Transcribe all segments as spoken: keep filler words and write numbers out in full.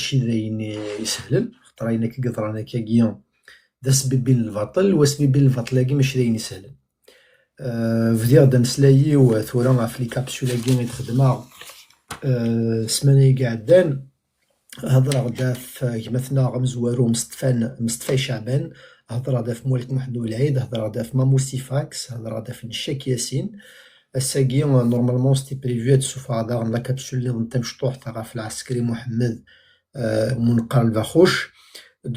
mačči d ayen isehlen, xaṭer ayen akka yeḍran akkagi d asbibbi n lbaṭel, wasbibbi n lbaṭel-agi mačči d ayen isehlen. Eh, bdiɣ-d ameslay-iw tura ɣef les capsules-agi i d-xedmeɣ, eh, ssmana-agi iɛeddan. Hedreɣ-d ɣef gma-tneɣ amezwaru Mestefa, Mestefa Iceɛban, hedreɣ-d ɣef Mwalik Muḥend Ulɛid, hedreɣ-d ɣef Mamousti Fax, hedreɣ-d ɣef Nchak Yasin. Ass-agi, normalement, c'était prévu ad d-ssufɣeɣ daɣen la capsule nniḍen tamecṭuḥt ɣef Lɛeskri Muḥemmed, euh, Munqar Lbaxuc.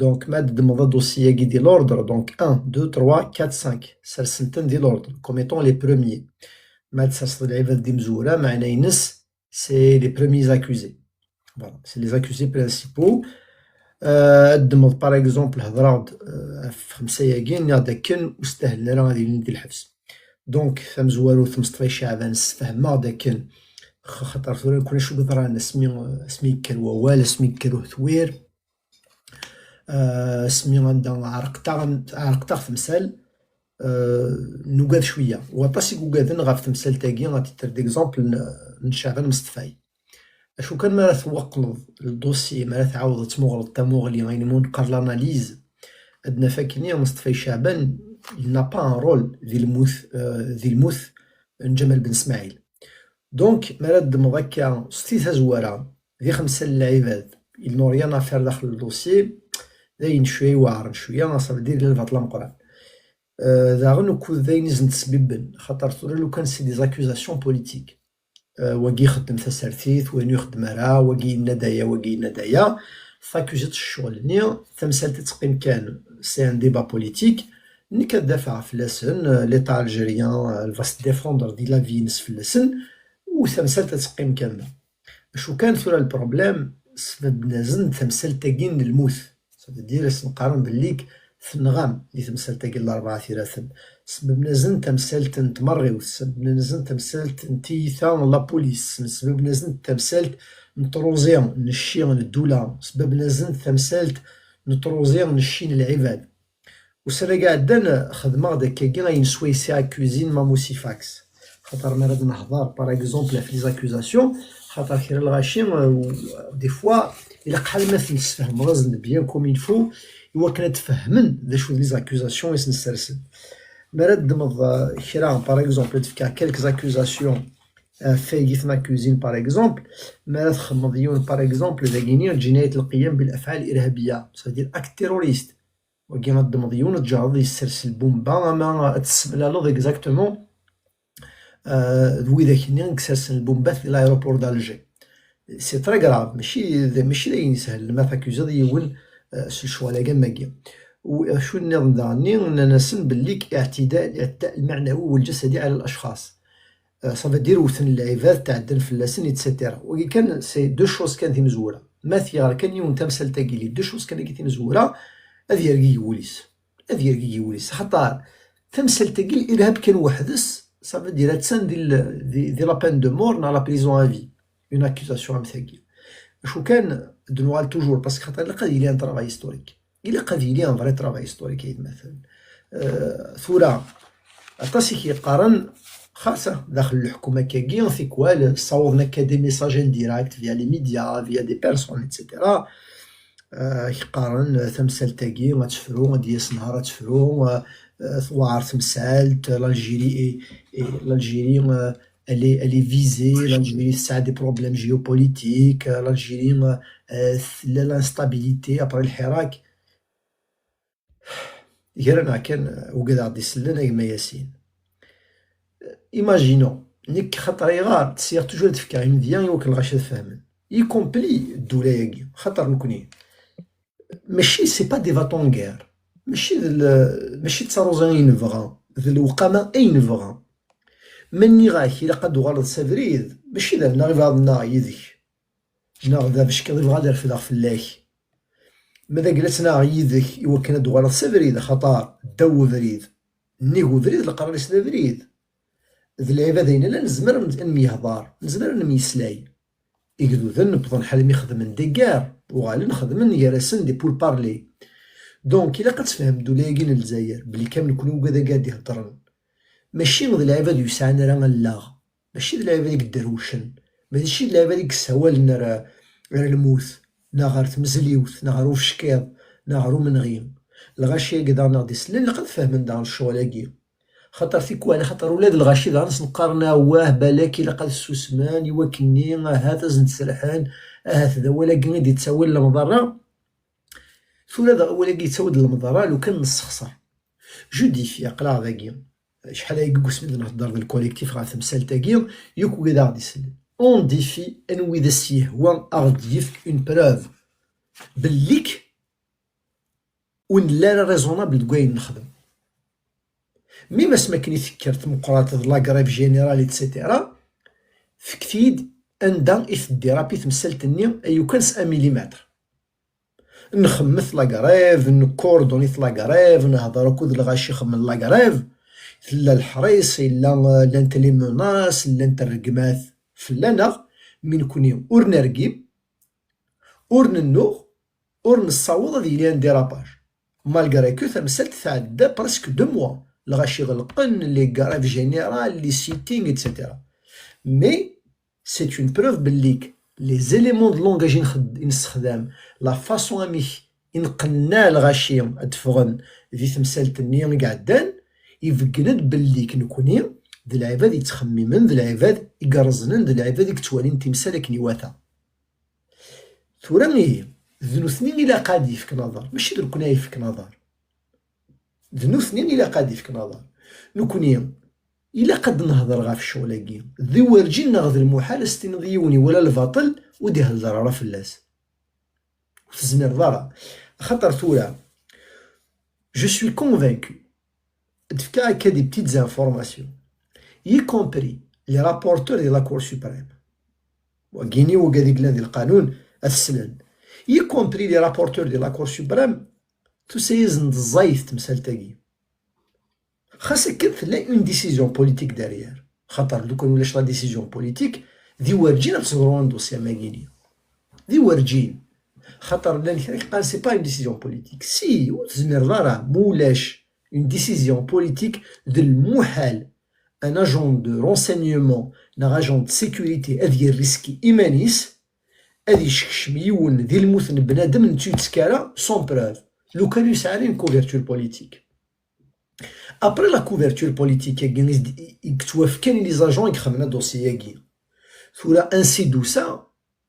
Donc, ma d-ddmeḍ adossier-agi di l'ordre, donc un, deux, trois, quatre, cinq, sersen-ten di l'ordre, comme étant les premiers. Ma d-serseḍ lɛibad d imezwura, meɛna-ines, c'est les premiers accusés. Voilà, c'est les accusés principaux. Euh, ad ddmeḍ, par exemple, hedreɣ-d, euh, ɣef xemsa-agi, nniɣ-d akken ur stahlen ara ad ilin di lḥebs. Donc, tamezwarut Mestefa Iceɛban, ssefhmeɣ-d akken, x-, xaṭer tura nekni acu yeḍran asmi, asmi yekker wawal, asmi yekker uhetwir, euh, asmi anda ɛerqet-aɣ, ɛerqet-aɣ temsal, euh, nugad cwiya. Waṭas i yugaden ɣef temsalt-agi, à titre d'exemple, n, n Ceɛban Mestefa. Acu kan, mi ara twaqleḍ le dossier, mi ara tɛawdeḍ ad tmuɣleḍ tamuɣli, ayen umi neqqar l'analyse, ad naf akkenni Mestefa Iceɛban, il n'a pas un rôle di lmut, euh, di lmut n Ǧamal Ben Smaɛil. Donc, mi ara ddmeḍ akka s ti tazwara, di xemsa n lɛibad, ils n'ont rien à faire daxel le dossier, d ayen cwiya iweɛren cwiya, ça veut dire llan lbaṭel ameqqran. Euh, daɣen ukud d ayen i sen-tesbibben, xaṭer tura lukan c'est des accusations politiques. Euh, wagi ixeddem tasertit, wagi ur ixeddem ara, wagi yenna-d aya, wagi yenna-d aya. Takuziḍ ccɣel-nni, tamsalt ad teqqim kan, c'est un débat politique. Nekk ad dafɛeɣ fell-asen, euh, l'État algérien, euh, va se défendre di la vie-ines fell-asen, u tamsalt ad teqqim kan da. Acu kan tura le problème, sbabben-asen tamsalt-agi n lmut. Ça veut dire, ad sen-qqaren belli tenɣam di temsalt-agi n Larebɛa Iraten. Sbabben-asen tamsalt n tmerɣiwt, sbabben-asen tamsalt n tiyita n la police, sbabben-asen tamsalt n truẓi n cci n ddula, sbabben-asen tamsalt n truẓi n cci n lɛibad. Ussan-agi iɛeddan, xedmeɣ-d akkagi ayen swayes i accusé Mamousti Fax. Xaṭer mi ara d-nehḍer, par exemple, ɣef les accusations, xaṭer kra n lɣaci, euh, des fois, ilaq ḥal ma ten-tesfehmeḍ-asen-d bien comme il faut, i wakken ad tfehmen d acu d les accusations i sen-ssersen. Mi ara d-ddmeḍ, euh, kra, par exemple, ad d-fkeɣ quelques accusations, euh, ɣef wayagi ten-accusé, par exemple, mi ara txedmeḍ yiwen, par exemple, dagini, ǧinayat lqiyam bil afɛal irhabiya, c'est-à-dire acte terroriste. Wagi ad d-ddmeḍ yiwen, ad tǧehreḍ yessers lbumba, ama ad tessemlaleḍ exactement, euh, d widak-nni i yessersen lbumbat di l'aéroport d'Alger. C'est très grave, mačči d, mačči d ayen isehlen ma takuziḍ yiwen, euh, s lecɣal-agi am wagi. U acu nniḍen daɣenni, nnan-asen belli اعتداء، الاعتداء المعنوي والجسدي على الأشخاص. Euh, ça veut dire wten lɛibad, tɛeddan fell-asen, et cetera. Wagi kan, c'est deux choses kan timezwura. Ma tɣer kan yiwen tamsalt-agi, les deux choses kan-agi timezwura, ad yergigi wul-is. Ad yergigi wul-is. Xaṭer tamsalt-agi, l'irhab kan weḥd-s, ça veut dire attan di l-, di, di la peine de mort neɣ la prison à vie. Une accusation am tagi. Acu kan, d-nuɣal toujours, parce que xaṭer ilaq ad yili un travail historique. Ilaq ad yili un vrai travail historique, aytmaten. Euh, tura, aṭas i k-yeqqaren, xaṣa daxel leḥkuma-agi, tikwal ssawḍen akka des messages indirects via les médias, via des personnes, et cetera. Euh, k-qqaren, euh, tamsalt-agi ad tefru, ad d-yas nnhar ad tefru, euh, euh, tewɛer temsalt, l'Algérie est, est, l'Algérie, euh, elle est, elle est visée, l'Algérie tesɛa des problèmes géopolitiques, euh, l'Algérie, euh, euh, tella l'instabilité après lḥirak. Gar-aneɣ kan, euh, wigad aɣ-d-isellen, a gma Yasin. Euh, imaginons, nekk xaṭer ayɣer ttesriɣ toujours ad d-fkeɣ imedya i wakken lɣaci ad fehmen. Y compris ddula-agi, xaṭer nekni. Mačči, c'est pas des va-t-en-guerre. Mačči d l-, mačči d taruẓi ay nebɣa, d lewqama ay nebɣa. Ma nniɣ-ak ilaq ad d-tuɣaleḍ s abrid, mačči d rrneɣ ibeɛḍen-nneɣ yid-k. Neɣ d abeckiḍ i bɣiɣ ad refdeɣ fell-ak. Ma d agla ttnaɣeɣ yid-k i wakken ad d-tuɣaleḍ s abrid, axaṭer ddaw ubrid, nnig ubrid, leqrar-is d abrid. D lɛibad ay nella, nezmer ad nemyehḍer, nezmer ad nemyeslay. Igduden wwḍen ḥal mi xedmen des guerres, uɣalen xedmen gar-asen des pourparlers. Donc, ilaq ad tefhem ddula-agi n Lezzayer belli kan nekni ugad-agi ad d-iheddren, mačči d lɛibad ur yesɛan ara allaɣ, mačči d lɛibad i yedderwcen, mačči d lɛibad i yessawalen ar, ar lmut. neɣ ɣer tmezliwt, neɣ ɣer ubeckiḍ, neɣ ɣer umenɣi. Lɣaci-agi daɣen neɣ d-isellen, ilaq ad fehmen daɣen lecɣal-agi. Xaṭer tikwal, xaṭer ula d lɣaci daɣen s-neqqaren awah, balak ilaq ad ssusmen, i wakken-nni, ahat ad sen-d-serḥen, ahat d awal-agi i d-ittawin lemḍerra. Tura d awal-agi yettawi-d lemḍerra lukan nessexṣer. Je défie, aql-aɣ dagi. Acḥal aya deg wasmi d-nhedder d lkolektif ɣef temsalt-agi, yakk wid aɣ-d-isellen. On défie, anwa i d as-yehwa aɣ-d-yefk une preuve bellik ur nelli ara raisonnable deg wayen nexdem. Mi mas makken i tekker tmeqqrant d la grève générale, et cetera, fket-iyi-d anda i teddi rapi temsalt-nni ay ukan s un millimètre. Nxemmet la grève, ncoordonnit la grève, nehder akked lɣaci ixemmen la grève. Tella leḥris, yella, llant les menaces, llant rregmat fell-aneɣ, mi nekni ur nergim, ur nennuɣ, ur nessaweḍ ad yili un dérapage. Malgré que tamsalt tɛedda presque deux mois, lɣaci ɣelqen, les grèves générales, les sittings, et cetera. Mais c'est une preuve belli les éléments de langage i nxed-, i nessexdam, la façon amek i nqenneɛ lɣaci ad d-ffɣen di temsalt-nni i iɛeddan, ibeggen-d belli nekni d lɛibad yettxemmimen, d lɛibad i ireẓnen, d lɛibad i yettwalin timsal akken iwata. Tura ihi, d nutni ilaq ad d-yefken aḍar, mačči d nekni ad yefken aḍar. D nutni ilaq ad d-yefken aḍar. Nekni, ilaq ad d-nehder ɣef ccɣel-agi. D werǧin neɣ d lmuḥal ad s-tiniḍ i yiwen iwala lbaṭel ur d-ihedder ara fell-as. Ur tezmireḍ ara. Axaṭer tura, je suis convaincu, ad d-fkeɣ akka des petites informations, y compris les rapporteurs de la Cour suprême. Wagini wigad i yellan di lqanun ad t-slen. Y compris les rapporteurs de la Cour suprême, tusa-yasen-d ẓẓayet temsalt-agi. Xas akken tella une décision politique derrière. Xaṭer lukan ulac la décision politique, di werǧin ad teḍru un dossier am wagini. Di werǧin. Xaṭer llan kra yeqqaren c'est pas une décision politique. Si, ur tezmireḍ ara, ma ulac une décision politique, d lmuḥal un agent de renseignement neɣ agent de sécurité ad yerriski iman-is, ad yeskcem yiwen di lmut n bnadem, nettu yettekk ara sans preuve, lukan ur yesɛi ara une couverture politique. Après la couverture politique-agi i s-d-, i, i yettwafkan i les agents i ixemmen adossier-agi. Tura ansi d-tusa,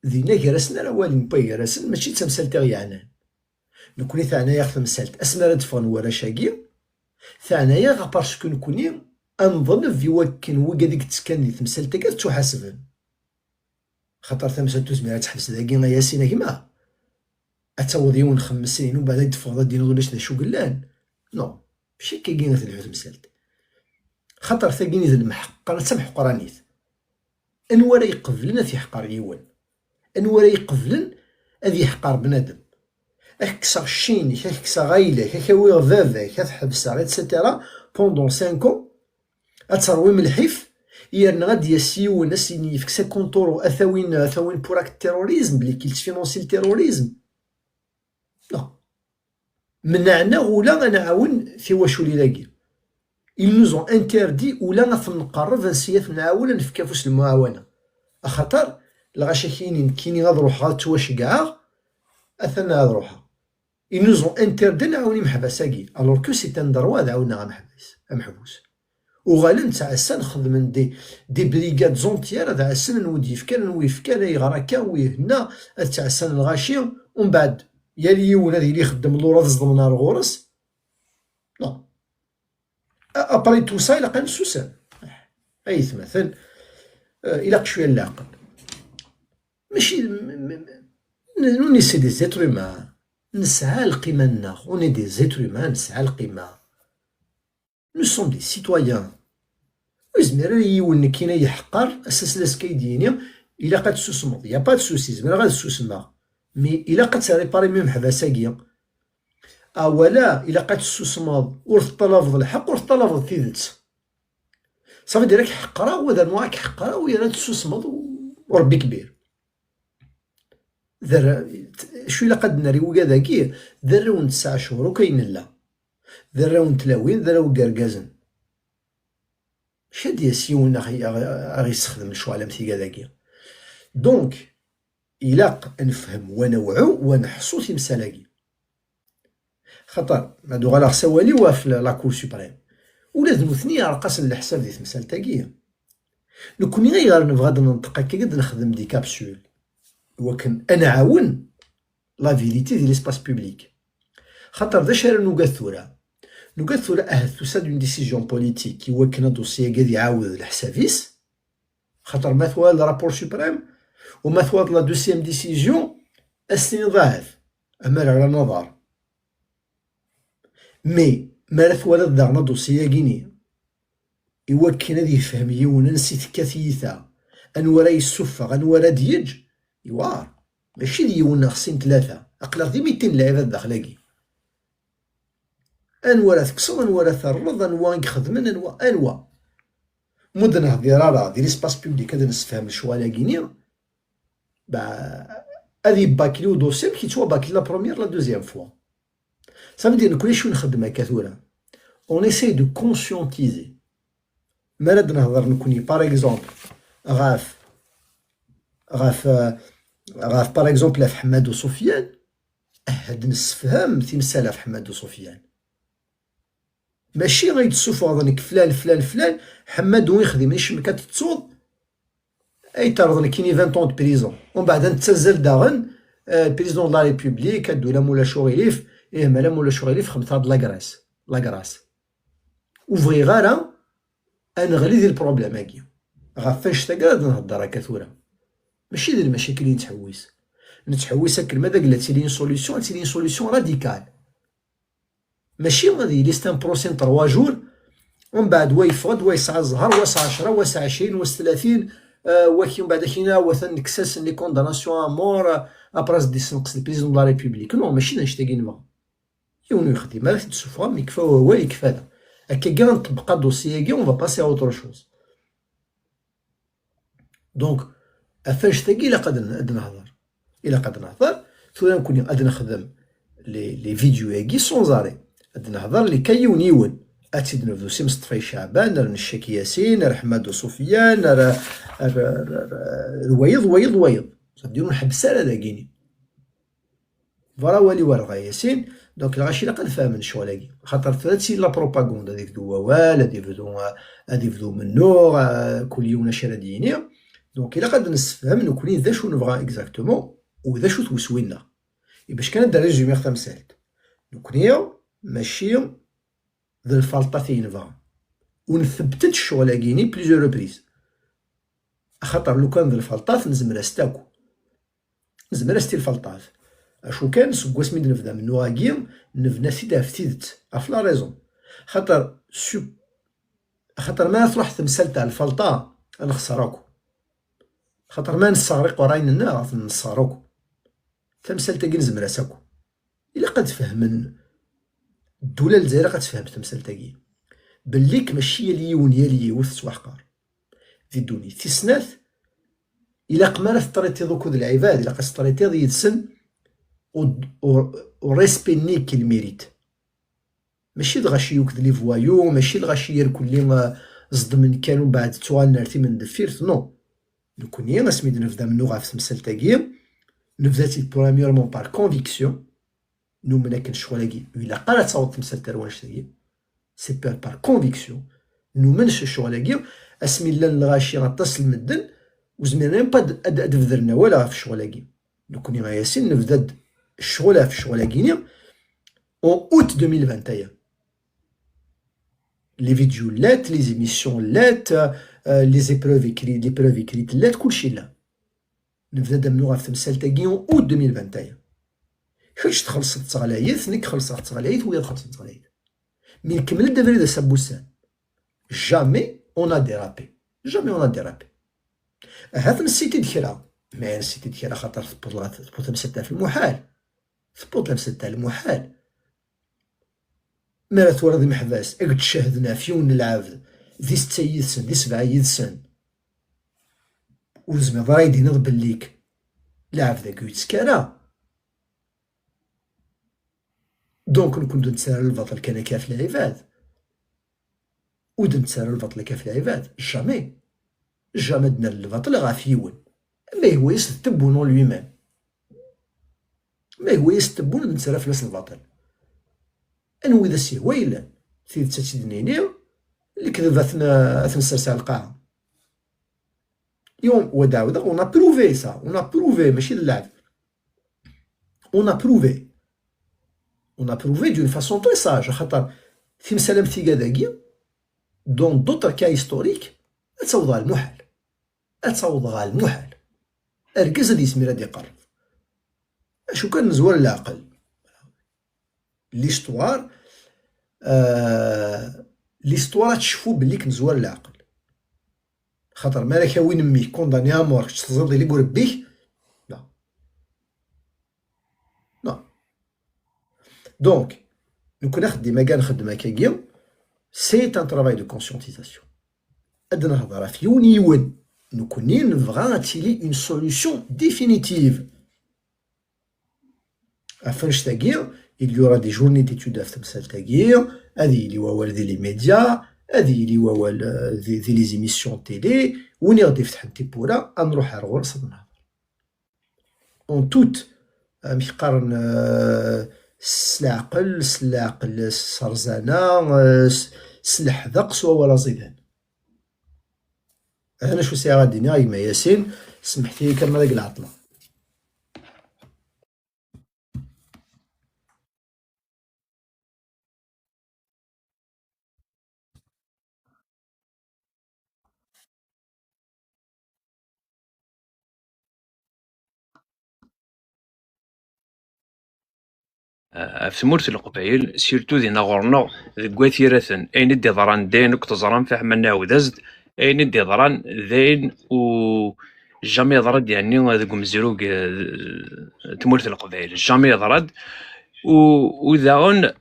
dinna gar-asen ara walin wway gar-asen, mačči d tamsalt i ɣ-yeɛnan. Nekni teɛna-yaɣ temsalt asmi ara d-ffɣen warrac-agi, teɛna-yaɣ parce que nekni ad neḍleb i wakken wigad i yettekkan di temsalt-agi ad ttuḥasben. Xaṭer tamsalt ur tezmir ad teḥbes dagi, a Yasin, a gma. Ad taweḍ yiwen xemmes snin, umbeɛd ad d-teffɣeḍ ad d-tiniḍ ulac d acu yellan. Non, mačči akkagi i telhu temsalt. Xaṭer tagi d lemḥeqqer-, d tamḥeqqranit. Anwa ara iqeblen ad t-iḥqer yiwen? Anwa ara iqeblen ad yeḥqer bnadem? Ad k-kkseɣ cci-inek, ad k-kkseɣ ayla-k, ad k-awiɣ baba-k, ad t-ḥebseɣ, et cetera, pendant cinq ans, ad terwim lḥif, yerna ad d-yas yiwen, ad s-yini yefk cinquante euros, ad t-awin, ad t-awin pour acte terrorisme, belli qu'il te financer le terrorisme. Non. Menɛen-aɣ ula ad nɛawen tiwaculin-agi. Ils nous ont interdit ula ad ten-nqerreb, ansi ad ten-nɛawen, ad nefk afus n lemɛawana. Axaṭer, lɣaci ak-yinin nekkini ad ruḥeɣ, ad ttwaceggɛeɣ, atan ad ruḥeɣ. Ils nous ont interdit ad nɛawen imeḥbas-agi, alors que c'est un droit ad ɛawneɣ ameḥbas, ameḥbus. Uɣalen ttɛassan, xedmen des, des brigades entières, ad ɛassen anwa d-yefkan, anwa yefkan, ayɣer akka, wi ihenna, ad ttɛassan lɣaci, umbeɛd yal yiwen ad yili ixeddem lur ad ẓedmen ar ɣur-s. Non. A-, après tout ça, ilaq ad nessusem. Ay atmaten, eh, ilaq cwiya n leɛqel. Mačči, m-, m-, m-, nous, c'est des êtres humains. Nesɛa lqima-nneɣ, on est des êtres humains, nesɛa lqima. Nous sommes des citoyens. Ur yezmir ara yiwen nekkini ad yeḥqer, ass-a s laska i d-yini, ilaq ad tsusmeḍ. Y a pas de souci, zemreɣ ad susmeɣ. Mais ilaq ad terriparim imeḥbas-agi. Awala, ilaq ad tsusmeḍ, ur teṭṭalabeḍ lḥeqq, ur teṭṭalabeḍ tidet. Ça veut dire ad k-ḥeqreɣ, wa d rnu ad k-ḥeqreɣ, u yerna ad tsusmeḍ, u Rebbi kbir. D arra-, acu ilaq ad d-nerr i wigad-agi? D arraw n tesɛa cchur akk ay nella. D arraw n tlawin, d arraw n yergazen. Acu ad d-yas yiwen a ɣ-, a ɣ-, a ɣ-yessexdem lecɣal am tigad-agi? Donc, ilaq ad nefhem wa newɛu wa neḥṣu timsal-agi. Xaṭer ma d-uɣaleɣ s awal-iw ɣef la Cour suprême, ula d nutni yeɛreq-asen leḥsab di temsalt-agi. Nekkni ayɣer nebɣa ad nenṭeq akka, ad nexdem des capsules, iwakken ad nɛawen la vérité di l'espace public? Xaṭer d acu ara nugad tura? Nugad tura ahat tusa-d une décision politique iwakken adossier-agi ad iɛawed leḥsab-is. Xaṭer ma twalaḍ le rapport suprême u ma twalaḍ la deuxième décision, ad s-tiniḍ ahat, amar ara naḍer. Mais mi ara twalaḍ daɣen adossier-agi-ni, iwakken ad yefhem yiwen ansi tekka tyita, anwa ara yessufeɣ, anwa ara d-yeǧǧ, yewɛer. Mačči d yiwen neɣ sin, tlata. Aql-aɣ d imitin n lɛibad daxel-agi. Anwa ara tekkseḍ, anwa ara terreḍ, anwa i ixedmen, anwa, anwa. Ma ur d-nehdir ara di l'espace public ad nessefhem lecɣal-agi-ni, bah, ad yebakli udossier, amek yettwabakli la première, la deuxième fois. Ça veut dire, nekkni acu nxeddem akka tura? On essaye de conscientiser. Mi ara d-nehder nekkni, par exemple, ɣef, ɣef, euh, ɣef, par exemple, ɣef Ḥemmad Usufyan, ad nessefhem timsal ɣef Ḥemmad Usufyan. Mačči ay d-ssufɣeḍ nekk flan, flan, flan, Ḥemmad ur ixdim icmek ad tettuḍ, ay terreḍ nekkini vingt ans de prison. Umbeɛd ad nettazzal daɣen, euh, président de la République, ad d-ula ma ulac uɣilif, ih, ma la ma ulac uɣilif, xedmet-aɣ-d la grâce, la grâce. Ur bɣiɣ ara ad neɣli di lproblème-agi. Ɣef wanect-agi ara d-nhedder akka tura. Mačči d lmacakil i nettḥewwis. Nettḥewwis akken ma d agla ad tili une solution, ad tili une solution radicale. Mačči ad yili c'est un procès n trois jours, umbeɛd wa yeffeɣ-d, wa yesɛa zzher, wa s ɛecra, wa s ɛecrin, wa s tlatin, euh, waki umbeɛd akina watan nekkes-asen les condamnations à mort, euh, après ad s-d-yessenqes le président de la République. Non, mačči d annect-agi i nebɣa. Yiwen ur yexdim ara, ad t-id-ssufɣem, yekfa wawal, yekfa da. Akkagi ad nṭebbeq adossier-agi, on va passer à autre chose. Donc, ɣef annect-agi ilaq ad n-, ad nehder. Ilaq ad nehder, tura nekkni ad nexdem les, les vidéos-agi sans arrêt. Ad nehder les cas yiwen yiwen. Ad tt-id-nebdu si Mestefa Iceɛban, ar Neccak Yasin, ar Ḥemmad Usufyan, ar, ar, ar, ar, ar wayeḍ, wayeḍ, wayeḍ. Ça veut dire ur nḥebbes ara dagini. Voilà, wali war dɣa Yasin. Donc, lɣaci ilaq ad fehmen ccɣel-agi. Xaṭer tura d la propagande, ad ibdu wawal, ad ibdu, ad ibdu mennuɣ, euh, kul yiwen acu ara d-yini. Donc, ilaq ad nessefhem nekkni d acu nebɣa exactement, u d acu-t weswi-nneɣ. I bac kan ad d-résumiɣ tamsalt. Nekkni mačči d lfalṭat i nebɣa. U nthebbet-d ccɣel-agi-ni plusieurs reprises. Axaṭer lukan d lfalṭat, nezmer-as-t akk. Nezmer-as-t i lfalṭat. Acu kan, seg wasmi d-nebda amennuɣ-agi, nebna-t-id ɣef tidet, ɣef la raison. Xaṭer, su-, xaṭer ma truḥ temsalt ar lfalṭa, ad nexṣer akk. Xaṭer ma nesseɣriq ṛṛay-nneɣ, ad ten-nesseɣr akk. Tamsalt-agi nezmer-as akk. Ilaq ad fehmen, ddula n Lezzayer ilaq ad tefhem tamsalt-agi. Belli mačči yal yiwen, yal yiwet tettwaḥqer di ddunit. Tis snat, ilaq mi ara tetritiḍ ukud lɛibad, ilaq ad tetritiḍ yid-sen au, au, au respect-nni qu'ils méritent. Mačči d lɣaci yakk d les voyous, mačči d lɣaci irkelli, euh, ẓeddmen kan umbeɛd ttuɣalen ar timendeffirt, non. Nekkni, asmi d-nebda amennuɣ ɣef temsalt-agi, nebda-tt-id premièrement par conviction, numen akken ccɣel-agi ur ilaq ara ad taweḍ temsalt ar wanect-agi, c'est par, par conviction, numen s ccɣel-agi, asmi llan lɣaci aṭas n medden, ur zmiren même pas ad, ad, ad bedren awal ɣef ccɣel-agi. Nekkni a Yasin nebda-d ccɣel ɣef ccɣel-agi-ni en août deux mille vingt et un. Les vidéos llant, les émissions llant, euh, les épreuves écrites, l'épreuve écrite llant, kulci llan. Nebda-d amennuɣ ɣef temsalt-agi en août deux mille vingt et un. Kečč txellṣeḍ-tt ɣlayet, nekk xellṣeɣ-tt ɣlayet, wiyaḍ xellṣen-tt ɣlayet. Mi nkemmel-d abrid ass-a n wussan. Jamais on a dérapé. Jamais on a dérapé. Ahat nessiti-d kra. Mais nessiti-d kra xaṭer tewweḍ la-, tewweḍ tamsalt ɣef lmuḥal. Tewweḍ tamsalt ɣer lmuḥal. Mi ara twaliḍ imeḥbas, ad k-d-cahden ɣef yiwen n lɛebd, di setta yid-sen, di sebɛa yid-sen. Ur tezmireḍ ara ad d-tiniḍ belli-k lɛebd-agi ur yettekki ara. Donc, nekkni ur d-nettarra lbaṭel kan akka ɣef lɛibad. Ur d-nettarra lbaṭel akka ɣef lɛibad. Jamais. Jamais ad d-nerr lbaṭel ɣef yiwen. Ma yehwa-yas d tebbu en lui-même. Ma yehwa-yas d tebbu, ad nettarra fell-as lbaṭel. Anwa i d as-yehwa yellan. Tidet ad tt-id-nini, lekdeb ad t-n-, ad t-nsers ar lqaɛa. Et on, wa d-ɛawdeɣ, on a prouvé ça, on a prouvé, mačči d lɛeb. On a prouvé. On a prouvé d'une façon très sage, axaṭer timsal am tigad-agi, dans d'autres cas historiques, ad taweḍ ɣer lmuḥal. Ad taweḍ ɣer lmuḥal. Argaz ad yezmir ad iqerreb. Acu kan nezwar leɛqel. L'histoire, euh, l'histoire ad tecfu belli k-nezwar leɛqel. Xaṭer mi ara k-awin mmi-k, condamné à mort, kečč teẓriḍ ili urebbi-k? Non. Non. Donc, nekkni axeddim-agi nxeddem akkagi, c'est un travail de conscientisation. Ad nehḍer ɣef yiwen yiwen. Nekkni nebɣa ad tili une solution définitive. Ɣef annect-agi, il y aura des journées d'études ɣef temsalt-agi, ad yili wawal di les médias, ad yili wawal, euh, di, di les émissions télé, win i ɣ-d-ifetḥen tiwwura, ad nruḥ ar ɣur-s ad nehḍer. En tout, amek qqaren, euh, s leɛqel, s leɛqel, s rrezna, euh, s, s leḥdeq, s wawal aẓidan. Hana acu sɛiɣ ad d-iniɣ a gma Yasin, semḥet-iyi kan ma deg lɛeṭla. Ɣef tmurt n Leqbayel, surtout dinna ɣur-neɣ deg Wat Yiraten, ayen i d-iḍran d ayen akk teẓram, fiḥel ma nɛawed-as-d, ayen i d-iḍran d ayen u jamais yeḍra-d, yeɛni deg umezruy, eh, n tmurt n Leqbayel, jamais yeḍra-d. U, u daɣen,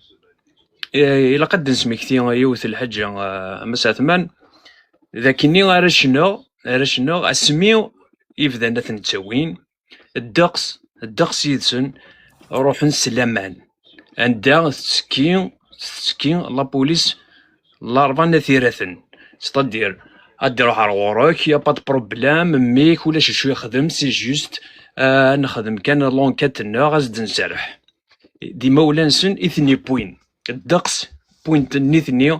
eh, ilaq ad d-nesmekti yiwet n lḥaǧa, eh, a Mass Ɛetman, d akkenni arrac-nneɣ, arrac-nneɣ, asmi i bdan ad ten-ttawin, ddeqs, ddeqs yid-sen ruḥen s laman. Anda tettekki, tettekki la police Larebɛa n At Yiraten. C'est-à-dire, ad d-iruḥ ar ɣur-k, y a pas de problème, mmi-k ulac acu yexdem, c'est juste, euh, nexdem kan l'enquête-nneɣ, ad s-d-nserreḥ. D imawlan-nsen i ten-yewwin. Ddeqs wwin-ten nitni,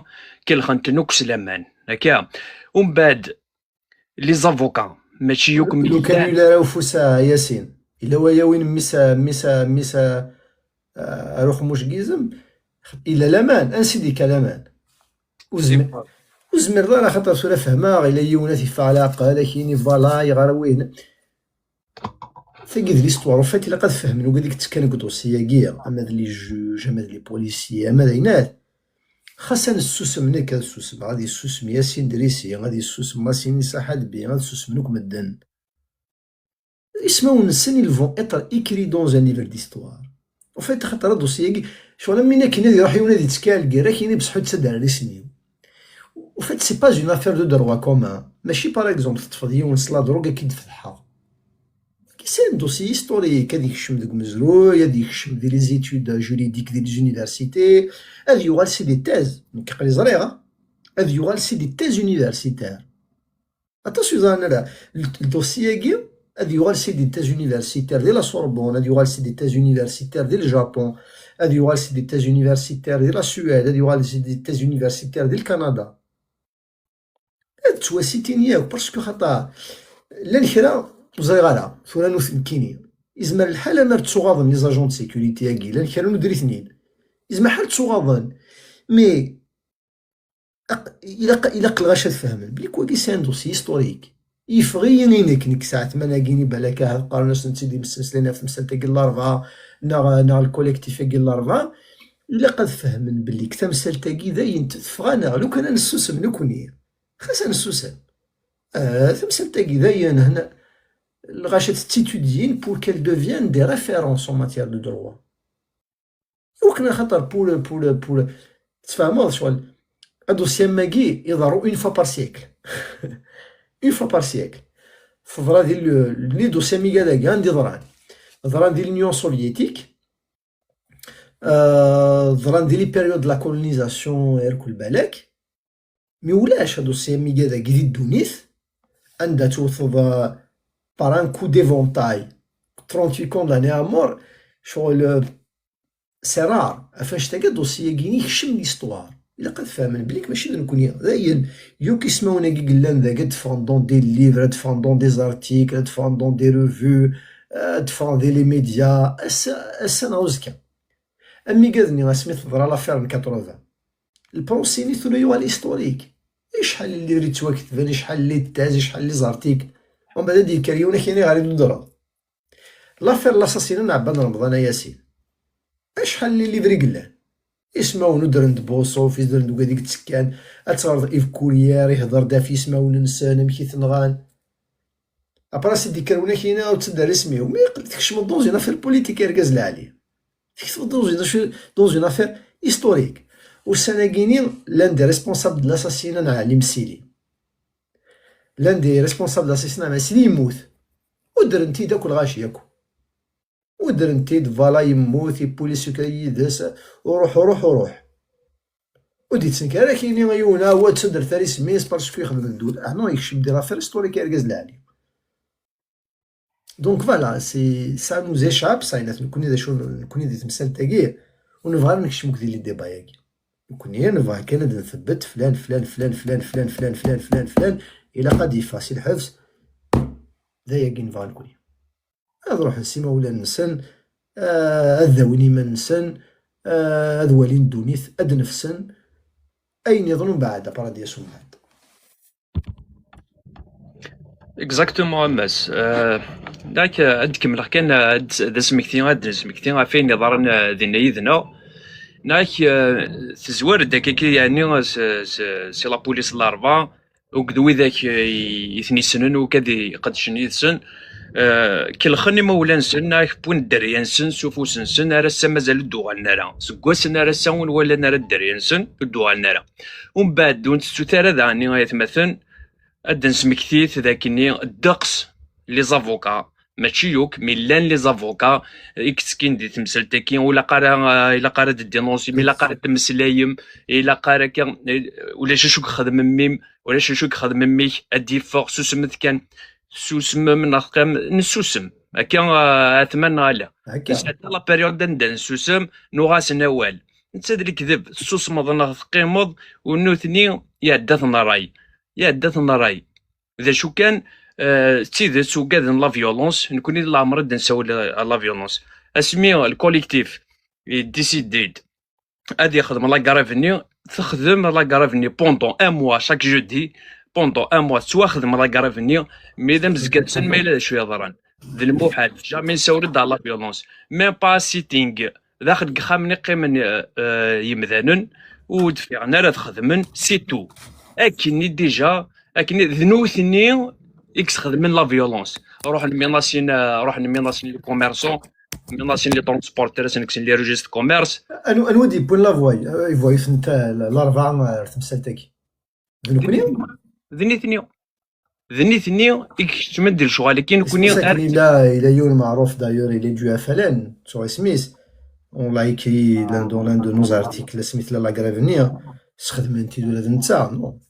kelxen-ten akk s laman. Akka. Umbeɛd, les avocats, mačči yakk lukan mlilen. Ula ara ufus a Yasin. Ila waya win mmis a, mmis a, mmis a, a, ar uxmuc n yizem. Ila laman, ansi d-ikka laman? Ur zmi-, ur zmireḍ ara, xaṭer tura fehmeɣ, ila yiwen ad t-iffeɣ leɛqel, ad k-yini, voilà, yeɣra wihin. Tagi d l'histoire. En fait, ilaq ad fehmen wigad i yettekkan deg uḍusi-agi, ama d les juges, ama d les policiers, ama d ayen ad. Xas ad nessusem nekk, ad susmeɣ, ad yessusem Yasin Drisi, ad yessusem Masin Saḥadbi, ad susmen akk medden. Ismawen-nsen, ils vont être écrits dans un livre d'histoire. En fait, xaṭer aḍusi-agi, ccɣel am win akken ad iruḥ yiwen ad yettekki ar lgirra, ad k-yini, bṣeḥ ur ttadder ar isem-iw. En fait, c'est pas une affaire de droit commun. Mačči, par exemple, teṭṭfeḍ yiwen s la drogue ad k-id-fetḥeɣ. C'est un dossier historique, ad yekcem deg umezruy, ad yekcem di les études juridiques di les universités, ad yuɣal c'est des thèses. Nekk aql-i ẓriɣ, ah. Ad yuɣal c'est des thèses universitaires. Aṭas ur yeẓran ara. Le, le dossier-agi, ad yuɣal c'est des thèses universitaires di la Sorbonne, ad yuɣal c'est des thèses universitaires di le Japon, ad yuɣal c'est des thèses universitaires di la Suède, ad yuɣal c'est des thèses universitaires di le Canada. Ad ttwasitini yakk, parce que xaṭer llan kra ur ẓriɣ ara, tura nutni nekkini. Yezmer lḥal amer ttuɣaḍen les agents de sécurité-agi, llan kra nudri-ten-id. Yezmer lḥal ttuɣaḍen, mais aq-, ilaq, ilaq lɣaci ad fehmen belli wagi c'est un dossier historique. Yeffeɣ-iyi i nekk, nekk saɛet ma nagini balak ahat qqaren-asen-tt-id imesmeslayen ɣef temsalt-agi n Larebɛa, neɣ, neɣ le collectif-agi n Larebɛa. Ilaq ad fehmen belli deg tamsalt-agi dayen teffeɣ-aneɣ, lukan ad nessusem nekkni. Xas ad nessusem. Ah, tamsalt-agi dayen, hna, lɣaci ad tt-étudyin pour qu'elle devienne des références en matière de droit. Iwakken axaṭer pour, pour, pour, tfehmeḍ ccɣel, adossier am wagi iḍerru une fois par siècle. Une fois par siècle. Teḍra di le, les dossiers am wigad-agi anda i ḍran. Ḍran di l'Union soviétique, euh, ḍran di les périodes de la colonisation, irkul balak. Mi ulac adossier am wigad-agi di ddunit, anda tewteḍ, euh, par un coup d'éventail. Trente-huit camps de la Néa Mort, ccɣel, euh, c'est rare. Ɣef annect-agi, dossier-agi-nni yekcem l'histoire. Ilaq ad fehmen belli mačči d nekkni. Dayen, yakk ismawen-agi yellan dagi, ad ffɣen dans des livres, ad ffɣen dans des articles, ad ffɣen dans des revues, ad ffɣen di les médias, ass-a, ass-a neɣ azekka. Amigaden-nni, asmi teḍra l'affaire n quatre-vingts, le procès-nni tura yuɣal historique. Acḥal n livres yettwaketben, acḥal n les thèses, acḥal n les articles. Umbeɛd ad d-yekker yiwen akini ɣer i d-udreḍ. L'affaire n l'assassinat n Ɛebban Remḍan a Yasin. Acḥal n les livres i yellan? Ismawen udren-d Buṣuf, udren-d wigad i yettekkan, ad teɣreḍ Yves Courrière, ihder-d ɣef yismawen-nsen, amek i ten-nɣan. Après, ad d-yekker winna akini ur ttedder isem-iw. Mais tkecmeḍ dans une affaire politique, argaz lɛali. Tkecmeḍ dans une, dans une affaire historique. Ussan-agi-nni, l'un des responsables de l'assassinat n Ɛli Mesili. L'un des responsables de l'assassinat n Ɛli Mesili yemmut. Udren-t-id akk lɣaci akk. Udren-t-id, voilà, yemmut, yewwi les secrets yid-s, uruḥ, uruḥ, uruḥ. Ur d-yettnekkar ara akini yiwen, ah, wa ttadret ar isem-is parce que yexdem ddud. Ah non, yekcem di l'affaire historique, argaz lɛali. Donc voilà, c'est, ça nous échappe, ça, nekkni d acu, nekkni di temsalt-agi, ur nebɣi ara nekcem deg di les débats-agi. Nekkni nebɣa kan ad nthebbet flan, flan, flan, ilaq ad yeffeɣ si lḥebs, d ayagi nebɣa nekkni. Ad ruḥen s imawlan-nsen, ah, ad dawin iman-nsen, ah, ad walin ddunit, ad nefsen, ayen iḍen umbeɛd, après ad d-yas umbeɛd. Exactement, a Mass. Euh, dak, euh, ad d-kemmleɣ kan, euh, ad d-, d asmekti, ad d-nesmekti ɣef wayen iḍerren, euh, dinna yid-neɣ. Nak, euh, tezwar-d akka, yeɛni, s, s, si la police n Larebɛa, akked widak, euh, i, i ten-yessnen, u kad iqeddcen yid-sen, euh, kelxen imawlan-nsen, nak, wwin dderya-nsen s ufus-nsen, ar ass-a mazal ur d-uɣalen ara. Seg wass-n ar ass-a ur walan ara dderya-nsen, ur d-uɣalen ara. Umbeɛd, ur ntettut ara daɣen, ay atmaten, ad d-nesmekti-t d akken ddeqs les avocats, mačči yakk, mais llan les avocats i yettekkin di temsalt-agi, ur ilaq ara, eh, ilaq ara ad d-dénoncem, ilaq ara ad temmeslayem, ilaq ara akka, eh, ulac acu i ixdem mmi-m, ulac acu i ixdem mmi-k, ad d-yeffeɣ, susmet kan, tessusmem neɣ teqqim, nessusem, akka, eh, atman neɣ ala. Akka. Nesɛedda la période anda nessusem, nuɣ-asen awal. Netta d lekdeb, tessusmeḍ neɣ teqqimeḍ, u nutni iɛedda-ten ṛṛay. Iɛedda-ten ṛṛay. D acu kan, eh, d tidet, ugaden la violence, nekkni leɛmer ad d-nsawel, eh, la violence. Asmi le collectif yedécide-d ad yexdem la grève-nni, texdem la grève-nni pendant un mois, chaque jeudi, pendant un mois, tettwaxdem la grève-nni, mais d amezgat-nsen ma yella d acu yeḍran. D lmuḥal, jamais nsawel-d ɣer la violence. Même pas sitting, daxel deg yexxamen i qqimen, eh, eh, yemdanen, ur d-ffiɣen ara ad xedmen, c'est tout. Akken i déjà, akken i, d nutni i yesxedmen la violence. Ruḥen menacer, eh, ruḥen menacer les commerçants, menacer les transporteurs, asen kksen les registres de commerce. Anwa, anwa i d-yewwin la voix, eh, i voix-iten, eh, la, Larebɛa, eh, ar temsalt-agi? D nekkni? D nitni. D nitni i ikecmen di lecɣal-agi, nekkni. Akken yella, yella yiwen meɛruf, d'ailleurs, il est du F L N, ttuɣ isem-is. On l'a écrit dans l'un de nos articles, asmi tella la grève-nni, sxedmen-t-id ula d netta, non?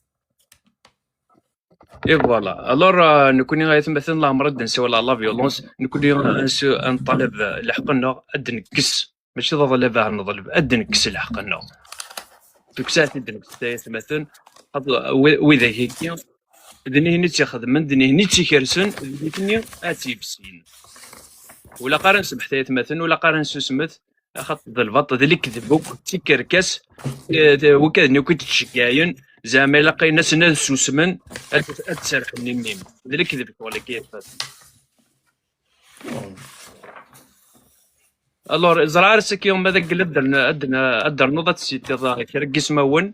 Et voilà. Alors, euh, nekkni ay atmaten leɛmer ad d-nsiwel ɣer la violence, nekkni, euh, ad nṭaleb, euh, lḥeqq-nneɣ, ad d-nekkes. Mačči d aḍlab ara neḍleb, ad d-nekkes lḥeqq-nneɣ. Tukksa ad t-id-nekkes ay atmaten, xaṭer wi-, widak-agi, d nitni i tt-ixedmen, d nitni i tt-ikersen, d nitni ad tt-yefsin. Ur ilaq ara nsemmeḥ ay atmaten, ur ilaq ara nsusmet, axaṭer d lbaṭel, d lekdeb akk, d tikerkas, eh, d wikad-nni akk i d-ttceggiɛen, zeɛma ilaq ayen asen ad susmen, ad, ad serrḥen i mmi-m. D lekdeb ccɣel-agi ay atmaten. Alors, ẓriɣ ar ass-agi ma d aggel ad d-, ad d-, ad d-ternuḍ ad tessitiḍ kra n yismawen,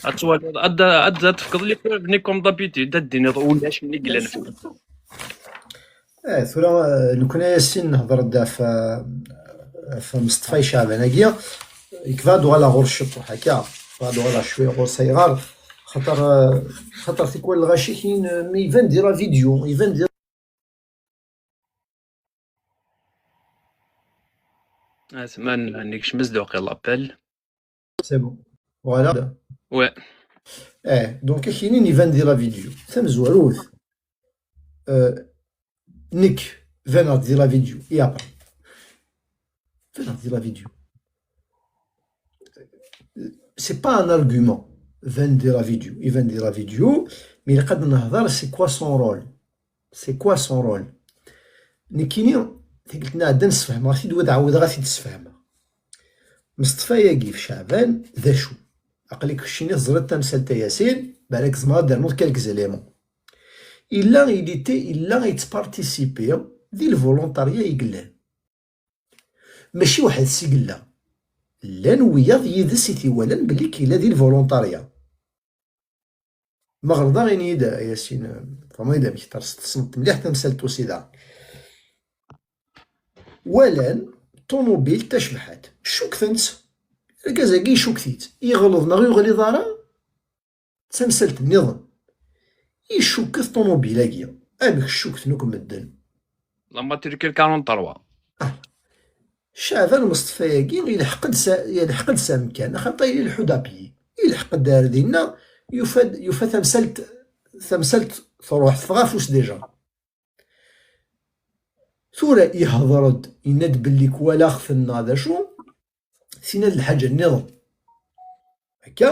ad twaliḍ, ad, ad, ad tefkeḍ les preuves-nni comme d'habitude, ad d-tiniḍ ulac win i yellan fell-as. Eh, tura, eh, nekkni a Yasin nehder-d ɣef, eh, ɣef Meṣṭfa Iceɛban-agi, yekfa ad uɣaleɣ ɣur-s ciṭuḥ akka, yekfa ad uɣaleɣ cwiya ɣur-s ayɣer, xaṭer, eh, xaṭer tikwal lɣaci-k-in, eh, mi iban di la vidéo, iban di Asma n-, nekcem-as-d waqil l'appel. C'est bon. Voilà. Ouais. Eh, donc, akini iban di la vidéo. Tamezwarut. Euh, Nekk, baneɣ-d di la vidéo, i après. Baneɣ-d di la vidéo. C'est pas un argument. Ban di la vidéo. Iban di la vidéo, mais ilaq ad nehḍer, c'est quoi son rôle? C'est quoi son rôle? Nekkini, tikkelt nɛedda nessefhmeɣ-t-id, wa d ɛawdeɣ ad t-id-sfehmeɣ. Meṣṭfa-agi f Ceɛban, d acu? Aql-ik keččini teẓriḍ tamsalt a Yasin, balak tzemreḍ ad d-ternuḍ quelques éléments. Illa, il était, illa yettparticipi di lvolontarya i yellan. Mačči weḥd-s i yella. Llan wiyaḍ yid-s i t-iwalan belli yella di lvolontarya. Ma ɣelḍeɣ, ini-yi-d, a Yasin, tfehmeḍ-iyi-d amek terseḍ, tessneḍ mliḥ tamsalt aussi daɣen. Walan ṭunubil tacebḥant, ccukten-tt. Argaz-agi icukket-itt. Yeɣleḍ neɣ ur yeɣliḍ ara? D tamsalt nniḍen. Icukket ṭunubil-agi. Amek ccukten akk medden? La matricule quarante-trois. Ceɛban Meṣṭfa-agi yelḥeq-d s, yelḥeq-d s amkan, axaṭer yella ileḥḥu-d à pied. Yelḥeq-d ar dinna, yufa-d, yufa tamsalt, tamsalt truḥ, teffeɣ afus déjà. Tura ihder-d, yenna-d belli kwalaɣ-ten neɣ d acu, tinna d lḥaǧa nniḍen. Akka,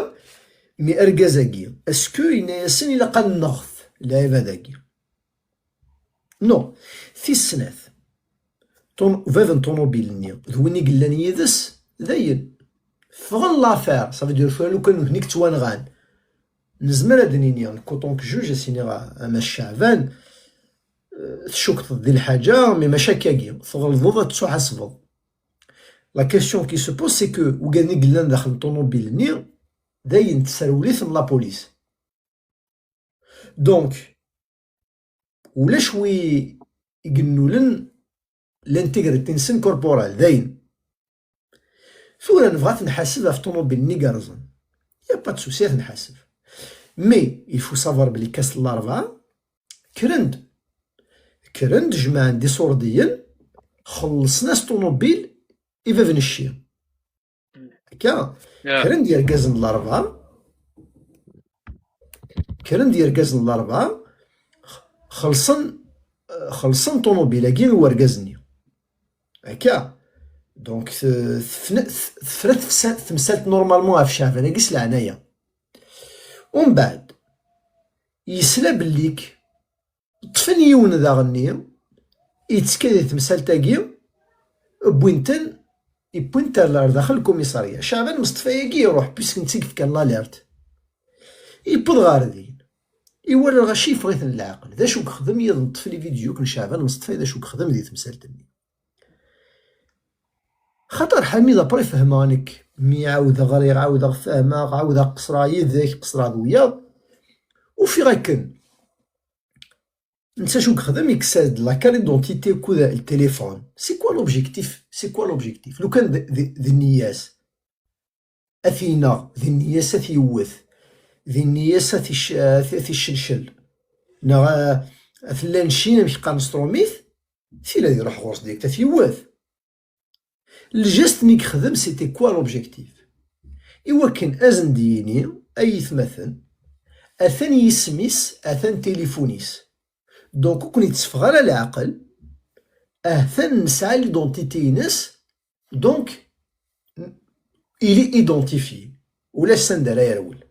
mi argaz-agi, est-ce que yenna-yasen ilaq ad nneɣt lɛibad-agi? Non. Tis snat, ton-, bab n ṭunubil-nni d win i yellan yid-s, dayen. Ffɣen l'affaire, ça veut dire tura lukan nutni i yettwanɣan. Nezmer ad d-nini, nekk, autant que juge, ad s-iniɣ a, a Mass Ceɛban, eh, tcukteḍ di lḥaǧa, mais mačči akkagi, tɣelḍeḍ, ad tettuḥasbeḍ. La question qui se pose, c'est que wigad i yellan daxel n ṭunubil-nni, dayen tesserwel-iten la police. Donc, ulac wi i yennulen l'intégrité-nsen corporelle, dayen. Tura nebɣa ad t-nḥaseb ɣef ṭunubil-nni igerrzen. Y a pas de souci, ad t-nḥaseb. Mais, il faut savoir belli ass n larebɛa, kkren-d. Kkren-d, jemɛen-d iṣurdiyen, xellṣen-as ṭunubil i bab n cci. Akka, kkren-d yergazen n larebɛa, kkren-d yergazen n larebɛa, xellṣen, xellṣen ṭunubil-agi i wergaz-nni. Akka. Donc, te-, tefna-, te-, tefra tefsa-, temsalt normalement ɣef Ceɛban-agi s leɛnaya. Umbeɛd, yesla bellik ṭṭfen yiwen daɣenni, yettekka di temsalt-agi, wwin-ten, wwin-t ar, ar daxel lkumisarya. Ceɛban Meṣṭfa-agi iruḥ, puisque netta i yefkan l'alerte. Yewweḍ ɣer din. Iwala lɣaci yeffeɣ-iten leɛqel. D acu yexdem? Yeḍ neṭṭef les vidéos n Ceɛban Meṣṭfa, d acu yexdem di temsalt-nni. Xaṭer Ḥamid, après fehmeɣ nekk, mi ɛawdeɣ ɣriɣ, ɛawdeɣ fehmeɣ, ɛawdeɣ qeṣreɣ yid-k, qeṣreɣ d wiyaḍ, ufiɣ akken netta acu yexdem, yekkes-as-d la carte d'identité akked le téléphone. C'est quoi l'objectif? C'est quoi l'objectif? Lukan d, d, d nniya-s, ad t-ineɣ, di nniya-s ad t-yewwet, di nniya-s ad t-ic-, ad t-, ad t-iccelcel, neɣ a, ad t-, llan ccin, amek qqaren s trumit, tili ad iruḥ ɣur-s direct ad t-yewwet. Lǧest-nni yexdem, c'était quoi l'objectif? I wakken ad sen-d-yini, ay aytmaten, atan yisem-is, atan tilifun-is. Donc, ur ken-itteffeɣ ara leɛqel, atan nesɛa l'identité-ines, donc, il est identifié. Ulac sanda ara yerwel.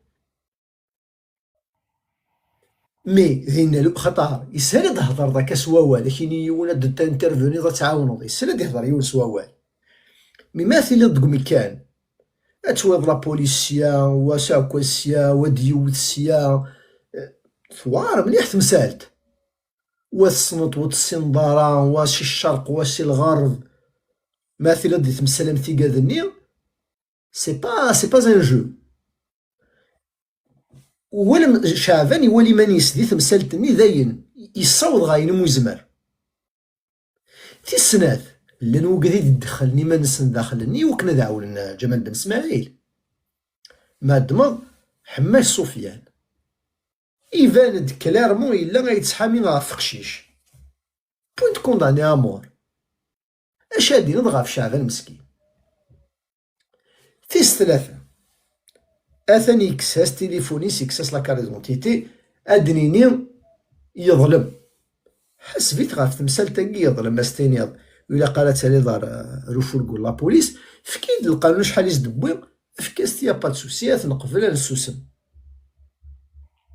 Mais dinna, lu-, xaṭer yeshel ad d-thedreḍ akka s wawal, ad k-yini yiwen ad d-tinterveniḍ, ad tɛawneḍ, yeshel ad d-ihder yiwen s wawal. Mais ma tiliḍ deg umekkan, ad twiḍ la police sya, wa s aɛekkaz sya, wa d-yewwet sya, eh, tewɛer mliḥ temsalt. Wa tessneḍ, wa tessineḍ ara, wa si ccerq, wa si lɣerb. Ma tiliḍ di temsal am tigad-nni, c'est pas, c'est pas un jeu. Walem Ceɛban iwala iman-is di temsalt-nni, dayen, yessaweḍ ɣer ayen umi yezmer. Tis snat, llan wigad i d-iddexxlen iman-nsen daxel-nni i wakken ad ɛawnen Ǧamal Ben Smaɛil. Ma ddmeḍ Ḥemmac Sufyan, iban-d clairement yella a yettḥami ɣef uqcic. Point condamné à mort. Acu ad d-tiniḍ ɣef Ceɛban meskin? Tis tlata, atan yekkes-as tilifun-is, yekkes-as la carte d'identité, ad d-nini yeḍlem. Ḥaseb-it ɣef temsalt-agi, yeḍlem, ma s-tiniḍ ilaq ara taliḍ ar, ar ufurgu n la police, efk-iyi-d lqanun acḥal i s-d-wwiɣ, efk-as-t, y a pas de souci, ad t-neqbel, ad nessusem.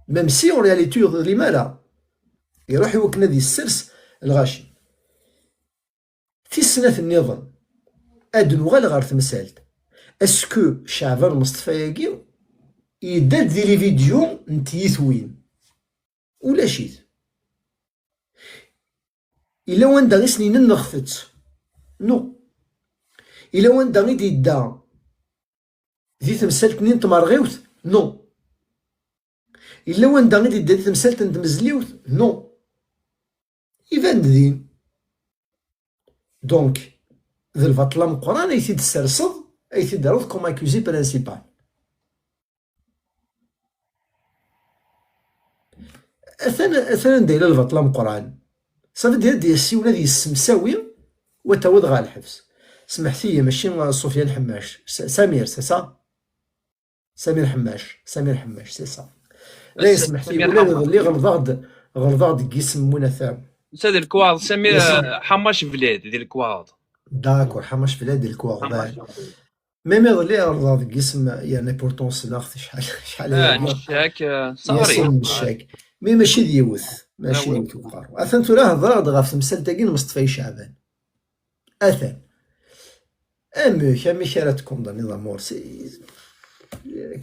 Même si en réalité ur yeḍlim ara, iruḥ i wakken ad yessers lɣaci. Tis snat nniḍen, ad nuɣal ɣer temsalt. Est-ce que Ceɛban Mustafa-agi yedda-d di les vidéos n tyitwin? Ulac-it. Yella wanda i sen-yenna nɣet-tt? Non. Yella wanda i d-yedda di temsalt-nni n tmerɣiwt? Non. Yella wanda i d-yedda di temsalt n tmezliwt? Non. Iban-d din. Donc, d lbaṭel ameqqran ay t-id-tesserseḍ, ay t-id-terreḍ comme accusé principal. Atan, atan anda yella lbaṭel ameqqran. Ça veut dire ad d-yessiwel, ad yessemsawi, u ad t-tawiḍ ɣer lḥebs. Smeḥt-iyi, mačči, uh, Sufyan Ḥemmac. S-, Samir, c'est ça? Samir Ḥemmac, Samir Ḥemmac, c'est ça. Là, smeḥt-iyi, Samir ula d Ḥemmac. Iḍelli ɣelḍeɣ-d, ɣelḍeɣ-d deg yisem n Win Ata. Netta di lekwaɣeḍ, Samir, yes. Uh, Ḥemmac Belɛid, di lekwaɣeḍ. D'accord, Ḥemmac Belɛid di lekwaɣeḍ. Ḥemmac Belɛid. Même iḍelli ɣelḍeɣ deg yisem, yerna pourtant ssneɣ-t acḥal, acḥal. Ah, aya. Ccak, uh, Yasin Ccak. Mais mačči d yiwet, mačči d yiwet uqerru. Atan tura hedreɣ-d ɣef temsalt-agi n Mustafa Iceɛban. Atan. Amek, amek ara tkundaniḍ amour? Si,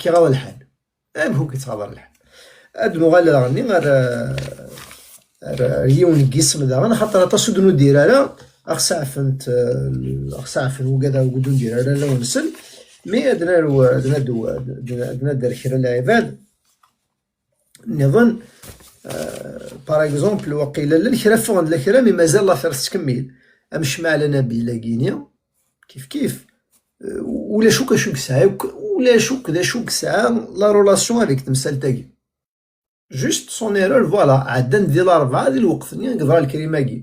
kiɣaḍ lḥal. Amek ur k-yettɣaḍ ara lḥal? Ad nuɣal daɣen ar, ar, ar yiwen n yisem daɣen, axaṭer aṭas ur d-nuddir ara, aɣ saɛfent, eh, aɣ saɛfen wugad ur d-nuddir ara law-nsen, mi ad naru, ad nadu, ad, ad nader kra n lɛibad nniḍen, eh, par exemple, waqila llan kra ffɣen-d la kra, mi mazal l'affaire tettkemmil. Am Cmaɛla Nabil-agi-ni, kif kif, eh, ulac akk acu yesɛa, ulac akk d acu yesɛa la relation avec temsalt-agi. Juste son erreur, voilà, ɛeddan di Larebɛa di lweqt-nni i yeḍra lkrim-agi.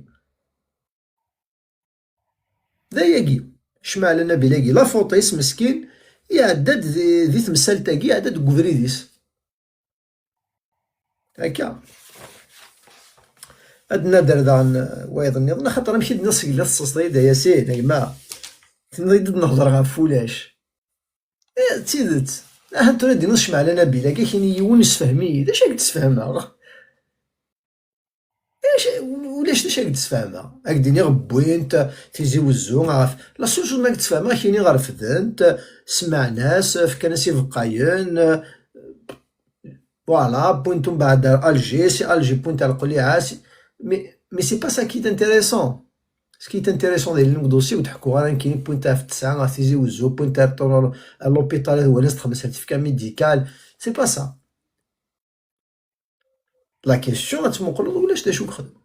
D ayagi. Cmaɛla Nabil-agi, la faute-is meskin, iɛedda-d di, di temsalt-agi, iɛedda-d deg ubrid-is. Akka. Ad nader daɣen wayeḍ nniḍen, axaṭer amek i d-nniɣ seg la teṣṣeṣ-iyi-d a Yasin, a gma. Tenniḍ-iyi-d ad nehder ɣef ulac. Eh, d tidet. Ahat tura d-iniḍ Cmaɛla Nabil, akka kini yiwen yessefhem-iyi. D acu i k-d-sfehmeɣ? Acu, ulac d acu i k-d-sfehmeɣ. Ad k-d-iniɣ wwin-t Tizi Wezzu ɣef. La seule chose ma k-d-sfehmeɣ, kini refden-t, smeɛn-as, fkan-as ibeqqayen. Voilà, wwin-t umbeɛd ar Alger, si Alger wwin-t ar Qliɛa, si, mais, mais c'est pas ça qui est intéressant. Ce qui est intéressant, d ayen deg dossier ur d-ḥekkuɣ ara, nekkini wwin-t ɣef ttesɛa, ɣef Tizi Wezzu, wwin-t ar, ar l'hôpital, ad walan s txemsa certificat médical. C'est pas ça. La question, ad tmuqleḍ ulac d acu yexdem.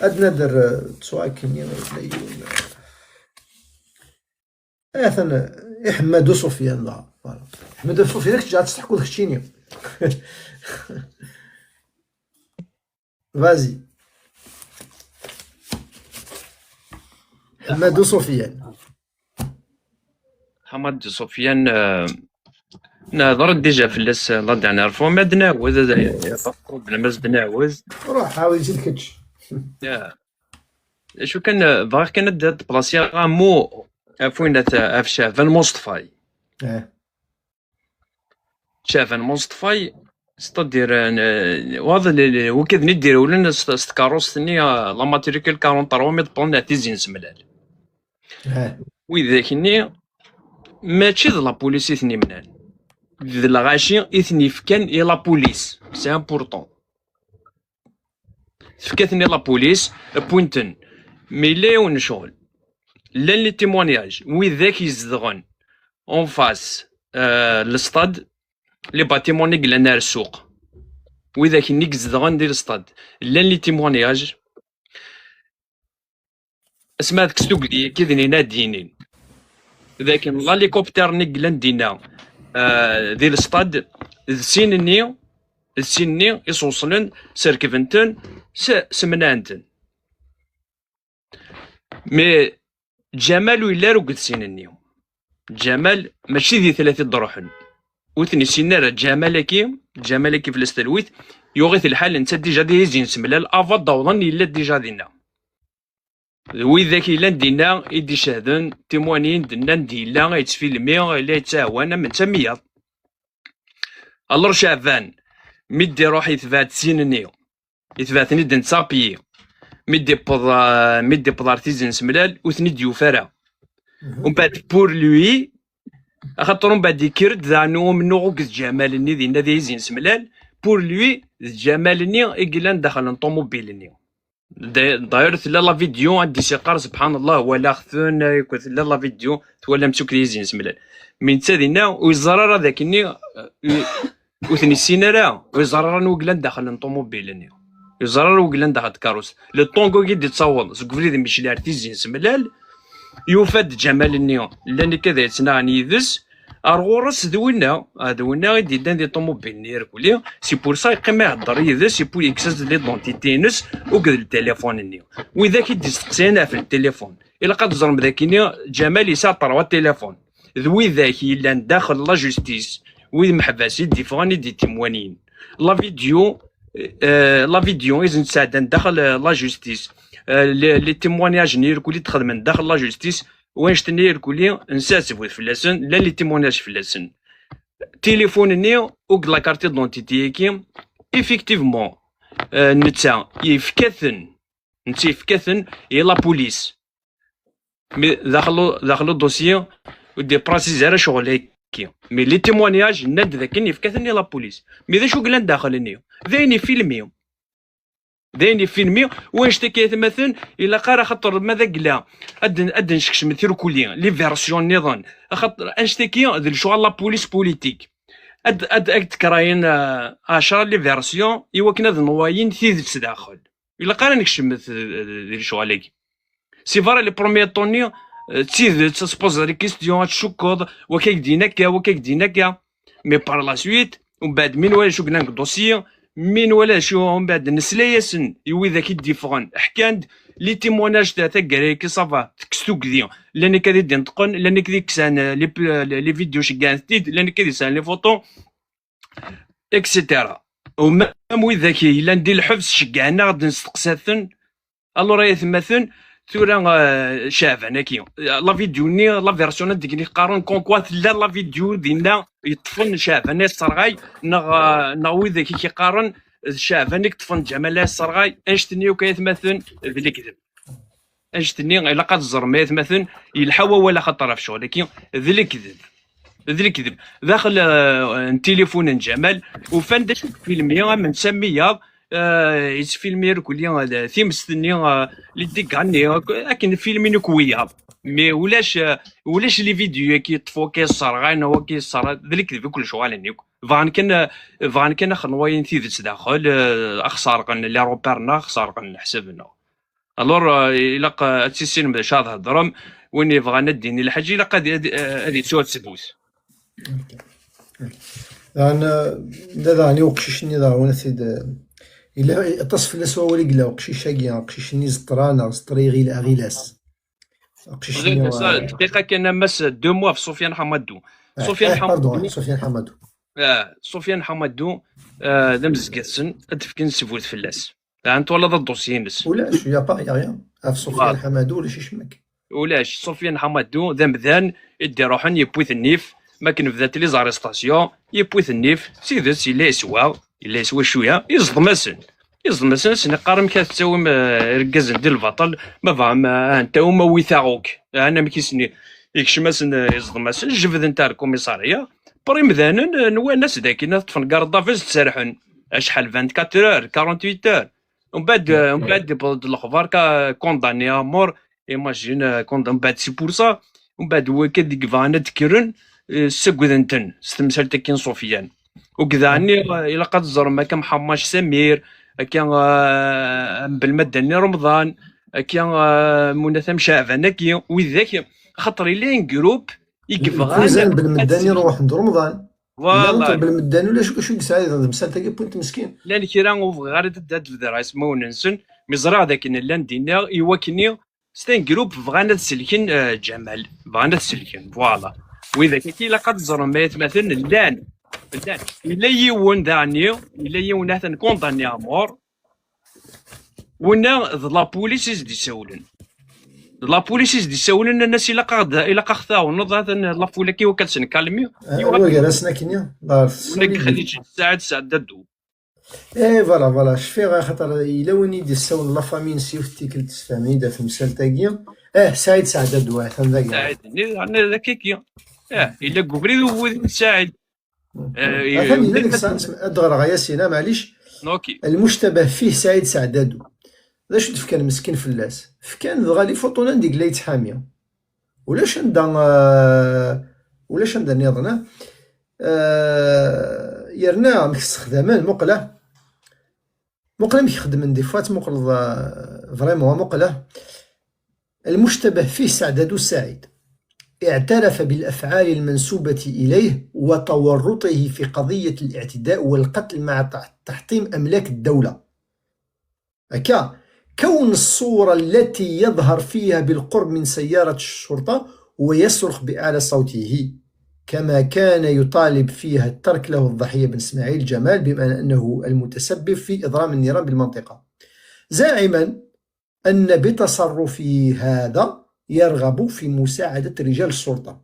Ad nader, eh, ttwakken, eh, la yiwen, eh, atan, eh, i Ḥemmadu Sufyan, da. Voilà. Ḥemmadu Sufyan, kečč ad testeḥkuḍ keččini. Vas-y. Ḥemmadu Sufyan. Ḥemmadu Sufyan, eh, nehder déjà fell-as, eh, la dernière fois, ma ad nɛawed, ad, pas problème, ad nɛawed. Ruḥ, ɛawed-it-id kečč. Ya. D acu kan, eh, bɣiɣ kan ad d-, ad d-plasiɣ amu ɣef win at, ɣef Caɛban Muṣṭfa. Eh. Caɛban Muṣṭfa, c'est-à-dire, eh, waḍ l-, l-, wigad-nni d-irewlen s, s tkeṛṛust-nni, eh, la matricule quarante-trois, mi d-wwḍen ar Tizi n Semlal. Eh. Widak-nni, mačči d la police i ten-imnan. D lɣaci i ten-ifkan i la police. C'est important. Tefka-ten i la police, wwin-ten. Mais yella yiwen n ccɣel. Llan les témoignages, widak izedɣen en face, euh, le stade, les bâtiments i yellan ar ssuq. Widak-nni izedɣen di le stade. Llan les témoignages. Asma d kes tugdi-agi d nin ad d-yinin. D akken l'hélicoptère-nni yellan dinna, euh, di le stade, d sin-nni, d sin-nni i s-weṣlen, serkben-ten, s-, semnɛen-ten. Mais Ǧamal ur yelli ara deg sin-nni. Ǧamal mačči di tlat i d-ruḥen. Ur ten-issinen ara Ǧamal-agi, Ǧamal-agi fell-as talwit, Yuɣ-it lḥal netta déjà d izi n semlal, avant d-awḍen yella déjà dinna. D widak yellan dinna i d-icehden, timwanin d-nnan d yella yettfilmi, yella yettɛawan am netta am wiyaḍ. Alors Caɛban, mi d-iruḥ yetbeɛ-d syin-nni, yetbeɛ-ten-id netta à pied. Mi d-iwweḍ, eh, mi d-iwweḍ ɣer tizi n semlal, ur ten-id-yufi ara. Umbeɛd, pour lui, axaṭer umbeɛd yekker-d daɣen umennuɣ akked Ǧamal-nni dinna di tizi n semlal, pour lui, d Ǧamal-nni i yellan daxel n ṭumubil-nni. D-, d'ailleurs, tella la vidéo, ad d-isiqqar, subḥan Allah, walaɣ-ten, eh, tella la vidéo, twalam-tt akk di tizi n semlal. Mi netta dinna, ur yeẓri ara d akken-nni, eh, ur ten-issin ara, ur yeẓri ara anwa yellan daxel n ṭumubil-nni. Ur yeẓri ara anwa yellan daxel n tkeṛṛust. Le temps i d-ittaweḍ seg ubrid n Micli ar tizi n semlal, yufa-d Ǧamal-nni llan akka ad yettnaɣen yid-s, ar ɣur-s d winna, ah, d winna i d-yeddan di ṭumubil-nni irkelli. C'est pour ça yeqqim ihedder yid-s, yekkes-as-d l'identité-ines akked le téléphone-nni. Widak i d-isteqsayen ɣef le téléphone. Ilaq ad teẓrem d akken Ǧamal yesɛa trois téléphones. D widak yellan daxel la justice, wid meḥbas i d-iffɣen i d-itimwaniyen. La vidéo, eh, la vidéo i s-nesɛeddan daxel, eh, la justice. Eh, les, les témoignages-nni irkelli d-xedmen daxel la justice, wanect-nni irkelli nesɛa ttbut fell-asen, llan les témoignages fell-asen. Téléphone-nni akked la carte d'identité-agi, effectivement, eh, netta yefka-ten, netta yefka-ten i la police. Mais daxel, daxel udossier ur d-iprasizar ara ccɣel-agi. Mais les témoignages nnan-d dakken yefka-ten i la police. Mais d acu yellan daxel-nni? D ayen ifilmi. D ayen ifilmi, wanect-agi, ay atmaten, ilaq ara, axaṭer ma d agla, ad n-, ad d-nsekcem tirkuli, les versions nniḍen. Axaṭer annect-agi d lecɣal la police politique. Ad, ad, ad d-krayen, eh, ɛecra les versions i wakken ad nwayin tidet daxel. Ilaq ara nekcem di lecɣal-agi. C'est vrai, les premiers temps-nni, eh, d tidet, ad tpoẓeḍ les questions, ad tcukkeḍ, wakka i k-d-yenna akka, wakka i k-d-yenna akka. Mais par la suite, umbeɛd mi nwala acu yellan deg dossier, mi nwala acu, umbeɛd nesla-yasen i widak i d-iffɣen, ḥkan-d les témoignages ta, taggara-agi, ça va, tekkes tugdi. Llan akka d i d-ineṭqen, llan akka d i yekksen, eh, les, les, les vidéos ceggɛent-t-id, llan akka d i yesɛan les photos, et cetera. U même widak yellan di lḥebs ceggɛen-aɣ-d, nesteqsa-ten. Alors ay atmaten, tura, eh, Caɛban-agi, la vidéo-nni, la version ad d-qqaren comme quoi tella la vidéo dinna yeṭṭfen Caɛban ay yesserɣay, neɣ, eh, neɣ widak i k-iqqaren d Caɛban i yeṭṭfen Ǧamal ay yesserɣay, annect-nni akk ay atmaten d lekdeb. Annect-nni ilaq ad teẓrem ay atmaten, yelḥa wawal axaṭer ɣef ccɣel-agi, d lekdeb. D lekdeb. Daxel, eh, n tilifun n Ǧamal, ufan d acu deg filmi, am netta am wiyaḍ, eh, yettfilmi irkelli, eh, timest-nni, eh, les dégâts-nni, ak-, akken filmin akk wiyaḍ. Mais ulac, eh, ulac les vidéos-agi yeṭṭef wakka yesserɣay, neɣ wakka yesserɣay, d lekdeb akk lecɣal-nni akk. Bɣan kan, eh, bɣan kan ad xen wayen tidet daxel, eh, ad xeṣreɣ l'aéroport-nneɣ, ad xeṣreɣ leḥsab-nneɣ. Alors, euh, ilaq, euh, ad tissinem d acu ara theddrem. Win yebɣan ad d-yini lḥaǧa, ilaq ad, ad, ad yettu ad tbut. Daɣen, euh, da daɣen i uqcic-nni daɣen, ad t-id, euh, yella aṭas fell-as wawal i yella uqcic-agi, uqcic-nni Zeṭra neɣ Zeṭra iɣil aɣilas. Uqcic-nni, Sa- euh, dqiqa kan, a mass, deux mots ɣef Sofiane Hamadou. Ah, Sofiane ah, pardon, Hamadou, Sofiane Hamadou. Ah, Sofiane Hamadou, euh, d amezgat-sen, ad d-fken ssbut fell-as. Daɣen twalaḍ adossier-ines. Ulac, il y a pas, il y a rien. Ɣef Sofiane Hamadou, ulac icemmek. Ulac, Sofiane Hamadou d amdan i d-iruḥen, yewwi-t nnif, mi akken bdant les arrestations, yewwi-t nnif, d tidet, yella yeswa, yella yeswa cwiya, yeẓḍem-asen. Yeẓḍem-asen, asen iqqar amek ad tettawim, eh, irgazen di lbaṭel, ma bɣam, eh, ad ten-tawim awit-aɣ akk. Ɛni amek i sen-, yekcem-asen, eh, yeẓḍem-asen, jebden-t ar lkumiṣarya. Après imdanen, eh, nwan-as d akken ad ṭṭfen garde à vue, ad serḥen. Acḥal, vingt-quatre heures, quarante-huit heures. Umbeɛd, eh, umbeɛd yewweḍ-d lexbar ka condamné à mort, imagine, eh, condamné, umbeɛd c'est pour ça, umbeɛd wakka deg bɣan ad d-kkren, eh, ssagden-ten s temsalt-agi n Sofiane. Ukk daɣen, eh, ilaq ad teẓrem akka Mḥammac Samir, akka, eh, Belmadani Remḍan, akka, eh, Munat Amcaɛban-agi, widak, xaṭer yella un groupe i yebɣan Kuzan Belmadani ruḥen d Remḍan. Voilà. Belmadani ulac acu yesɛa d temsalt-agi n meskin. Llan kra ur bɣiɣ ara ad d-bedreɣ ismawen-nsen, mi ẓriɣ d akken llan dinna i wakken c'est un groupe bɣan ad selken, eh, Ǧamal, bɣan ad selken, voilà. Widak akk ilaq ad teẓrem ay atmaten llan, Llan. Yella yiwen daɣen, yella yiwen atan condamné à mort. Winna d la police i s-d-isawlen. D la police i s-d-isawlen, nnan-as: "Ilaq aɣ-d, ilaq aɣ-tɛawneḍ, atan la foule-agi, iwakken ad tt-nkalmi." Yuɣal gar-asen akkenni. Winna Xalid Saɛid Saɛdadou. Eh, voilà, voilà, cfiɣ, axaṭer yella win i d-yessawlen la famille-ines yiwet n tikkelt, tessefhem-iyi-d ɣef temsalt-agi. Eh, Saɛid Saɛdadou, atan dagi. Saɛid-nni, yeɛni d akkagi. Eh, yella deg ubrid ubrid n Saɛid. Eh, atan yella deg sens, ad d-ɣreɣ a Yasin, ah, maɛlic. Ok. Lmuctabeh fih Saɛid Saɛdadou. D acu d-fkan meskin fell-as? Fkan dɣa lifuṭu-nni anda i yella yettḥami. Ulac anda, eh, ulac anda nniḍen, eh? Eh, yerna amek ssexdamen, muqel, ah. Muqel amek xedmen des fois, muqel, eh, vraiment, muqel, ah. المشتبه فيه سعدادو السعيد اعترف بالأفعال المنسوبة إليه وتورطه في قضية الاعتداء والقتل مع تح-، تحطيم أملاك الدولة. هكا، كون الصورة التي يظهر فيها بالقرب من سيارة الشرطة ويصرخ بأعلى صوته، كما كان يطالب فيها الترك له الضحية بن إسماعيل جمال بما أنه المتسبب في إضرام النيران بالمنطقة، زاعما أن بتصرفه هذا يرغب في مساعدة رجال الشرطة.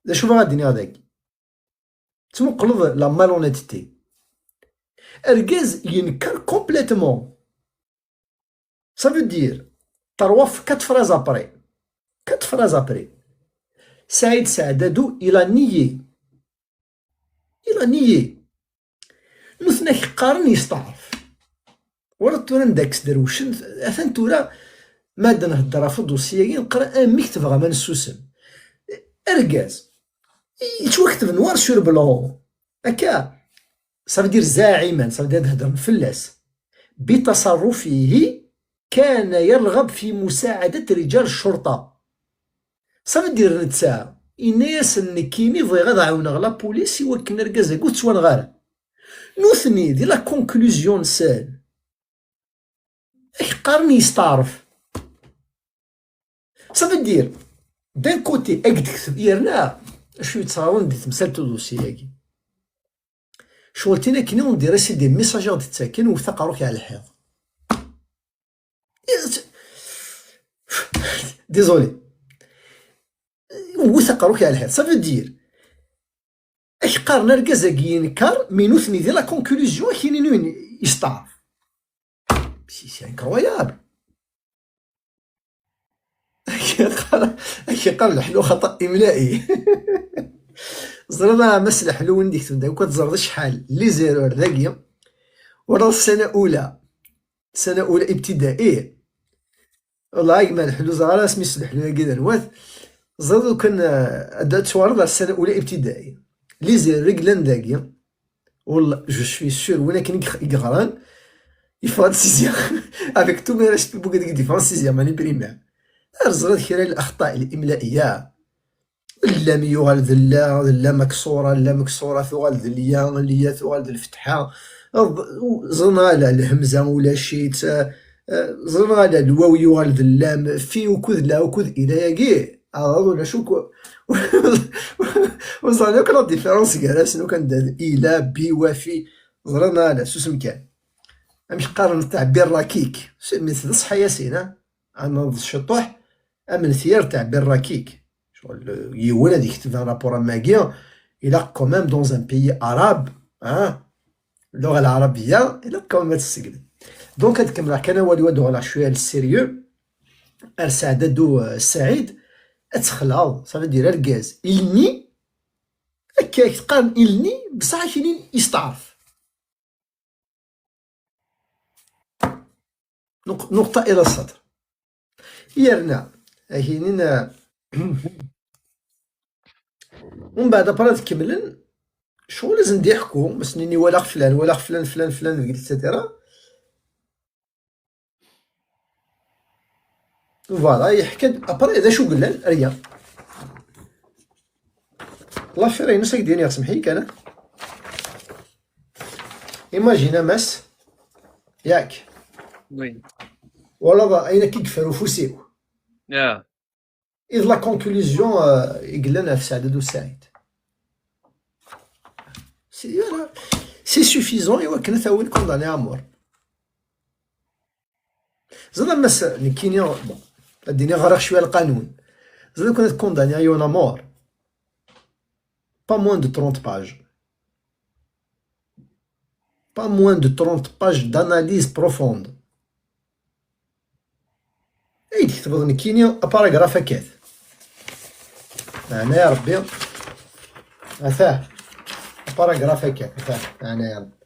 D acu bɣiɣ ad d-iniɣ dagi? Ttmuqleḍ la malhonnêteté. Argaz yenker complètement. Ça veut dire, trois, quatre phrases après. Quatre phrases après. Saïd Saadadou, il a nié. Il a nié. Nutni ak qqaren yesteɛref. Wala tura anda k-sderwcen, atan tura ma ad nhedder ɣef uḍusi-agi, neqqar amek tebɣam ad nessusem. Argaz, yettwakteb noir sur blanc. Akka, ça veut dire زاعما, ça veut dire ad hedren fell-as. بتصرفه كان يرغب في مساعدة رجال الشرطة. Ça veut dire netta, yenna-yasen nekkini bɣiɣ ad ɛawneɣ la police i wakken argaz-agi ur ttwanɣa ara. Nutni, di la conclusion-nsen, ak qqaren yesteɛref. Ça veut dire, d'un côté, ad k-d-tekteb, yerna acu yettɣaḍen di temsalt uḍusi-agi? Ccɣel tin akken i on dirait c'est des messages i ɣ-d-ttaken, wwet aqerru-k ar lḥiḍ. Désolé. Wwet aqerru-k ar lḥiḍ. Ça veut dire, ak qqaren argaz-agi yenker, mais nutni di la conclusion, ak inin yesteɛref. C'est, c'est incroyable. Ak yeqqar, ak yeqqar leḥlu xaṭa imla'i. Ẓriɣ a Mass Leḥlu win d-iketben da, akk ad teẓreḍ acḥal les erreurs dagi. Walaɣ ssana ula, ssana ula ibtida'i. Wallah, a gma Leḥlu, ẓer ara asmi-s Leḥlu-agi d anwa-t. Ẓriɣ lukan, eh, ad, ad twaliḍ ar ssana ula ibtida'i. Les erreurs i yellan dagi. Wallah, je suis sûr, win akken i yex-, i yeɣran, yeffeɣ-d sixième. Avec tous mes respects, bugad i yeffɣen sixième année primaire. Ar ẓriɣ kra n lexṭa limlaiya. Llam yuɣal d lla, d lla makṣura, lla makṣura tuɣal d lya, lya tuɣal d lfetḥa. Ẓ-, ẓriɣ ala lhemza ulac-itt, eh, eh, ẓriɣ ala lwaw yuɣal d llam, fi ukud la ukud ila-agi. Aɣaḍ ulac akk. Ur ẓran akk la différence gar-asen, akk anda d ila, bi, wa, fi. Ẓran ala, susem kan. Amek qqaren ttaɛbir rakik? Mi d ṣṣeḥḥa Yasin, ha? Ad naweḍ ciṭuḥ, am letyar ttaɛbir rakik. Ccɣel, yiwen ad ikteb un rapport am wagi, ilaq quand même dans un pays arabe, hein? Lluɣa lɛarabiya, ilaq quand même ad tt-tessegneḍ. Donc, ad kemmleɣ kan awal-iw, ad uɣaleɣ cwiya le sérieux. Ar Saɛdadou, euh, Saɛid, ad texleḍ, ça veut dire argaz, il nie, akka i k-qqaren il nie, bṣaḥ ak-inin yesteɛref. نق-، نقطة إلى السطر. Yerna, ak-inin, euh, umbeɛd après ad kemmlen, ccɣel ad sen-d-iḥku, ma sen-ini walaɣ flan, walaɣ flan, flan, flan, et cetera. Voilà, yeḥka-d, après, d acu yellan? Rien. L'affaire-ines ad k-d-iniɣ, semmeḥ-iyi kan. Imagine a Mass, yak. Oui. Wala ayen akka i yeffer ufus-iw. Yeah. Iḍ la conclusion, euh, i yellan ɣef Saɛdadou Saɛid. C'est, voilà. C'est suffisant i wakken ad t-awin condamné à mort. Ẓriɣ, ma s-, nekkini, bon, ad d-iniɣ ɣriɣ cwiya lqanun. Ẓriɣ, ad condamné yiwen à mort, pas moins de trente pages. Pas moins de trente pages d'analyse profonde. Ay d-ketbeḍ nekkini aparagraf akkat. Ɛna ya Ṛebbi. Ata. Aparagraf akkat. Ata. Ɛna ya Ṛebbi.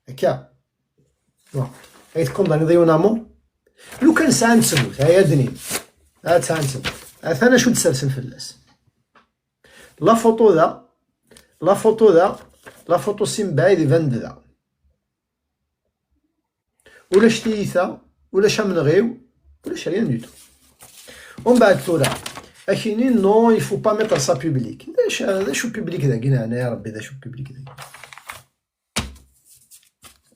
Akka. Bon. Ay tkondaniḍ yiwen amu? Lukan sɛan ttbut, ay adnin. Ad sɛan ttbut. Atan acu d-sersen fell-as. La photo da, la photo da, la photo si mbaɛid iban-d da. Ulac tiyita, ulac amenɣiw, ulac rien du tout. Umbeɛd tura, akini, non, il faut pas mettre ça public. D acu, d acu public dagi, neɛna ya Rebbi, d acu public dagi?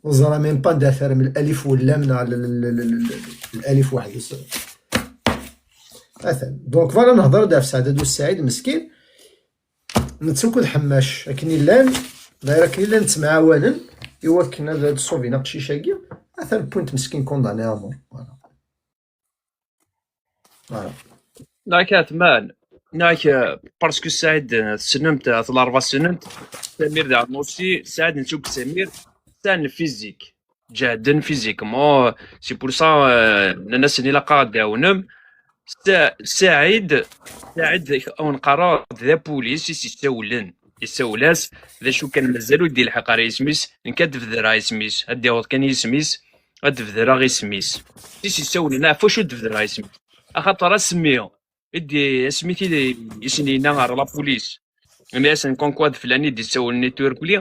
Ur ẓra même pas anda terrem l'alif wallam neɣ l-, l-, l-, l-, l-, l'alif weḥd-s. Atan. Donc, voilà, nehder-d ɣef Saɛdad U Saɛid, meskin. Netta akked Ḥemmac, akken i llan, daɣ akken i llan ttemɛawanen i wakken ad, ad ṣubin aqcic-agi. Atan wwin-t meskin condamné à mort. Voilà. Voilà. Nak Ɛetman, nak, euh, parce que Saɛid, euh, tessnem-t, euh, at Larebɛa ssnen-t, Samir daɣen aussi, Saɛid netta akked Samir, sɛan physique. Ǧehden physiquement, c'est pour ça, euh, nnan-asen ilaq ad d-tɛawnem. Sa-, Saɛid, Saɛid, awen qqareɣ d apulis i s-issawlen. Issawel-as, d acu kan mazal ur d-ilḥeq ara isem-is, nekk ad d-bedreɣ isem-is, ad d-yaweḍ kan yisem-is, ad d-bedreɣ isem-is. I s-issawlen, ɣef wacu d-bedreɣ isem-is? Axaṭer asmi i d-, asmi t-id-, i sen-yenna ɣer la police, yenna-yasen comme quoi d flan i d-issawlen i turkli,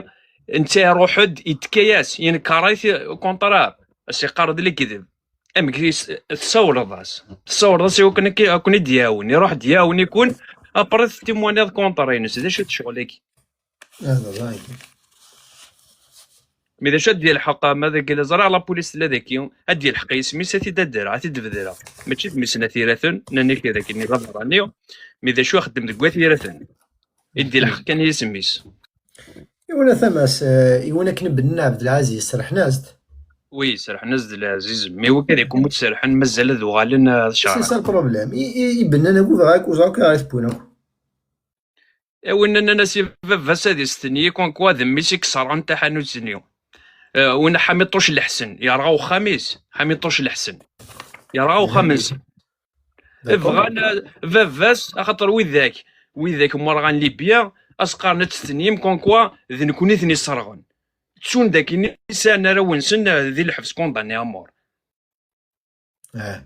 netta iruḥ-d, yettka-yas, yenkeṛ-it, contraire, as-iqqar d lekdeb. Amek i s-, tessawleḍ-as? Tessawleḍ-as i wakken ad k-, ad ken-id-iɛawen. Iruḥ d-iɛawen-iken, après tettimwaniḍ contre-ines. D acu-t ccɣel-agi? Ah, d ṛṛay. Mi d acu ad d-yelḥeq, ma dagi la ẓriɣ la police tella dagi, ad d-yelḥeq yisem-is, ad t-id-adreɣ, ad t-id-bedreɣ. Mačči d mmi-s n At Yiraten, nnan-ak dagi-nni d abeṛṛani, mi d acu ixeddem deg Wat Yiraten? I d-yelḥeq kan yisem-is. Iwala tama-s, eh, iwan akken Benna Ɛebdelɛaziz, serḥen-as-d. Oui, serḥen-as-d Ɛziz, mais wagi ad ikun ur d-serḥen, mazal ad uɣalen, eh, ad C'est ça le problème. I, i, i Benna Ɛebdelɛaziz, ur ẓriɣ akk ayɣer i t-wwin akk. A win nnan-as i baba-s ad istenyi, comme quoi d mmi-s i iṣerɣen taḥanut-nni. Eh, win Ḥamid Ṭuc Leḥsen, yerɣa uxxam-is, Ḥamid Ṭuc Leḥsen. Yerɣa uxxam-nsen. D'accord. Bɣan, eh, baba-s, axaṭer widak, widak merɣa n Libya, as-qqaren ad testenyim, comme quoi d nekkni i ten-iṣerɣen. Ttun d akken i sɛan arraw-nsen, eh, di lḥebs condamné à mort. Ah.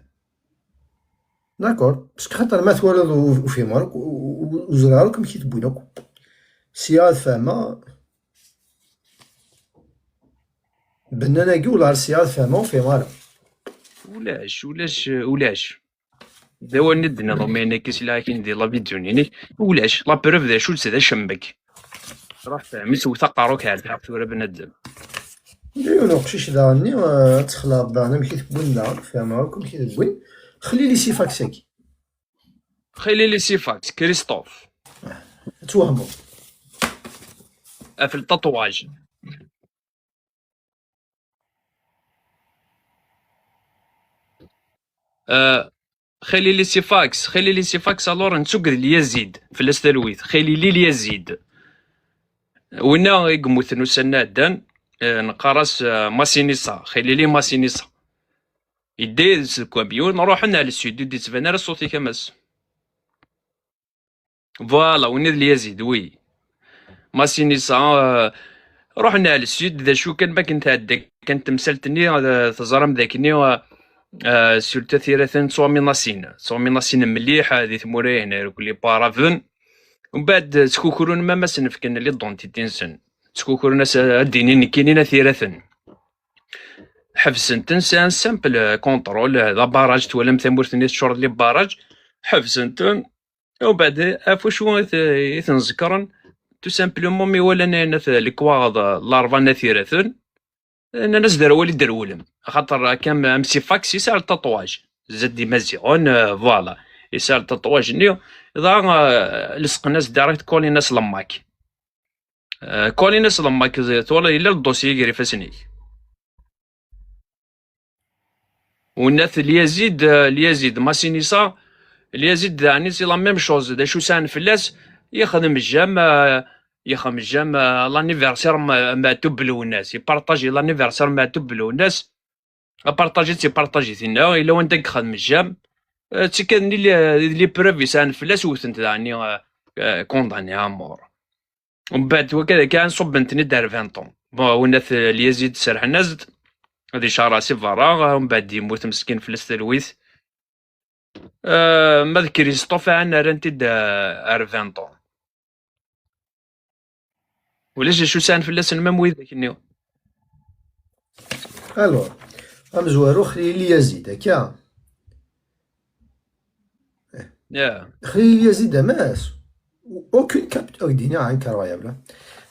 D'accord. Parce que xaṭer ma twalaḍ u-, ur fhimeɣ ara akk, u-, u-, ur ẓriɣ ara akk amek i t-wwin akk. Sya ad fehmeɣ. Bennan-agi ula ar sya ad fehmeɣ ur fhimeɣ ara. Ulac, ulac, ulac. D awal i d-nniḍ, ma yenna-k islaḥ-ak-in di la vidéo-nni-inek. Ulac, la preuve d acu-tt d acembek. Ruḥ fhem-itt, wet aqerru-k ar tḥeq tura bnadem. Yella yiwen uqcic daɣen-nni, eh, ad texleḍ daɣen amek i t-wwin daɣen, fehmeɣ akk amek i t-wwin. Xlili Sifax-agi. Xlili Sifax, Christophe. Ad twehmeḍ. Af le tatouage. Euh, Xilili Sifax, Xilili Sifax, alors, nettuged Lyazid, fell-as talwit. Xilili Lyazid. Winna i yemmuten ussan-nni ɛeddan, eh, neqqar-as, eh, Masinisa, Xilili Masinisa. Yedda yid-s deg wamyun, ruḥen ar le sud, ur d-yettban ara ṣṣut-ik a Mass. Voilà, winna d Lyazid, oui. Masinisa, eh, ruḥen ar le sud, d acu kan, ma akken tɛedda kan temsalt-nni, eh, teẓram d akken, eh, eh, surtout At Yiraten ttwaminasin, ttwaminasin mliḥ, eh, di tmura-ihin, irkelli pas araben. Umbeɛd, eh, ttkukrun ma ma sen-fken l'identité-nsen. Ttkukrun-as, eh, ad d-inin nekkini n At Yiraten. Ḥebsen-ten, c'est un simple, eh, contrôle, eh, d abarrage, twalam tamurt-nni teččur d les barrages, ḥebsen-ten, Umbeɛd, ɣef wacu i t-, i ten-ẓekren? Tout simplement, mi walan ayen at lekwaɣeḍ, Larebɛa n At Yiraten, nnan-as d ar awal i d-rewlem. Axaṭer akka am, am Sifax, yesɛa le tatouage. Zad d Imaziɣen, euh, voilà. Yesɛa le tatouage-nni, dɣa, euh, lesqen-as direct, collin-as le mac. Eh, Colin, aslem, ma k-, twala yella le dossier gar ifassen-ik. Unat Lyazid, eh, Lyazid Massinissa, Lyazid daɛni c'est la même chose, d acu sɛan fell-as, yexdem jam, eh, yexdem jam, eh, l'anniversaire n Meɛtub Lwennas, yepartaji l'anniversaire n Meɛtub Lwennas, apartaji-tt, yepartaji-t-inna, yella wanda i yexdem jam, eh, d tikka-nni li, d les preuves i sɛan fell-as, wten-t daɛni, eh, eh, condamné à mort. Mbeɛd wakka kan ṣubben-ten-id ar vingt ans. Bon, winat, eh, Lyazid serḥen-as-d, ad icaṛ si berra, mbeɛd yemmut meskin fell-as talwit. Eh, ma d Christophe ɛan rran-t-id, eh, ar vingt ans. Ulac acu sɛan fell-asen même widak-nni. Alors, amezwaru Xlili Lyazid, akka? Yeah. Xlili Lyazid, amass. Aucune capture, oh, dina incroyable, hein.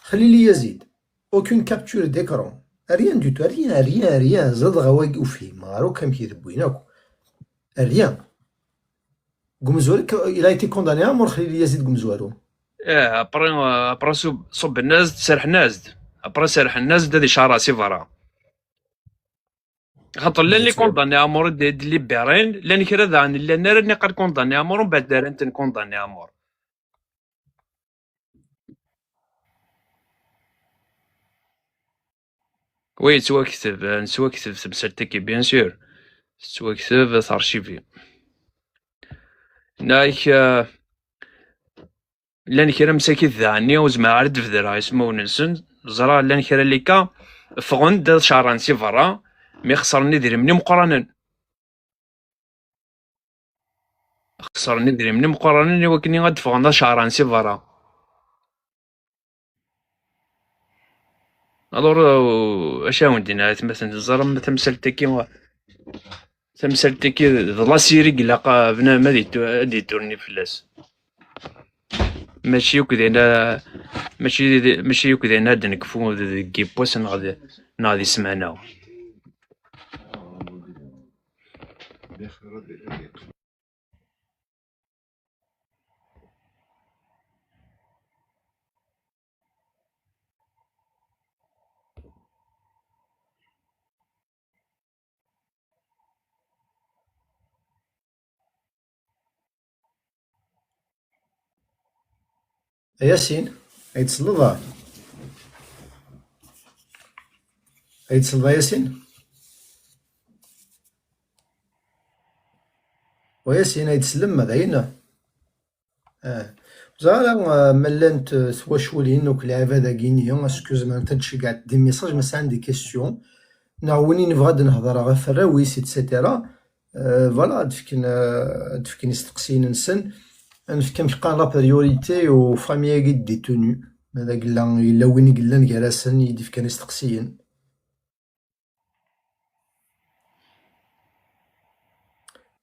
Xlili Lyazid, aucune capture d'écran. Rien du tout, rien, rien, rien. Zedɣ awagi ufhim. Ɣer akk amek i tewwin akk. Rien. Deg umezwaru, il a été condamné à mort Xlili Lyazid deg umezwaru. Eh, après, eh, après ṣub-, ṣubben-as-d, serḥen-as-d. Après serḥen-as-d ad icaṛ si berra. Xaṭer llan les condamnés à mort d, d libérin, llan kra daɣen llan ara niqal condamnés à mort, mbeɛd ara nten condamnés à mort. Oui, tettwakteb, eh, tettwakteb temsalt-agi, bien sûr. Tettwakteb, tarchivi. Nak, eh, llan kra msakit daɛni, ur zmireɣ ara ad d-bedreɣ ismawen-nsen. Ẓriɣ llan kra lika, ffɣen-d ad caṛen si berra, mi xeṣren idrimen imeqqranen. Xeṣren idrimen imeqqranen i wakken ad d-ffɣen ad caṛen si berra. Alors, euh, acu awen-d-yenna atmaten, teẓram tamsalt-agi, tamsalt-agi d la série i ilaq, euh, bnadem ad yettu-, ad yetturni fell-as. Mačči akk d ayen a-, mačči d, mačči akk d ayen ad d-nekfu deg yiwwas neɣ d, neɣ di ssmana. A Yasin, ay d-tselleḍ a? Ay d-tselleḍ a Yasin? Wa Yasin, ay d-tsellem, ma d ayen? Ah. Ẓer ara, ah, ma llant, eh, twaculin akk lɛibad-agi-nni, est-ce que zemrent ad d-ceggɛent des messages, ma sɛan des questions, neɣ win i nebɣa ad d-nehder ɣef arraw-is, et cetera. Euh, voilà, ad d-fken, euh, ad d-fken isteqsiyen-nsen. Ad nefk amek qqaren la priorité u famille-agi d détenu. Ma d agella, yella win i yellan gar-asen i d-ifkan isteqsiyen.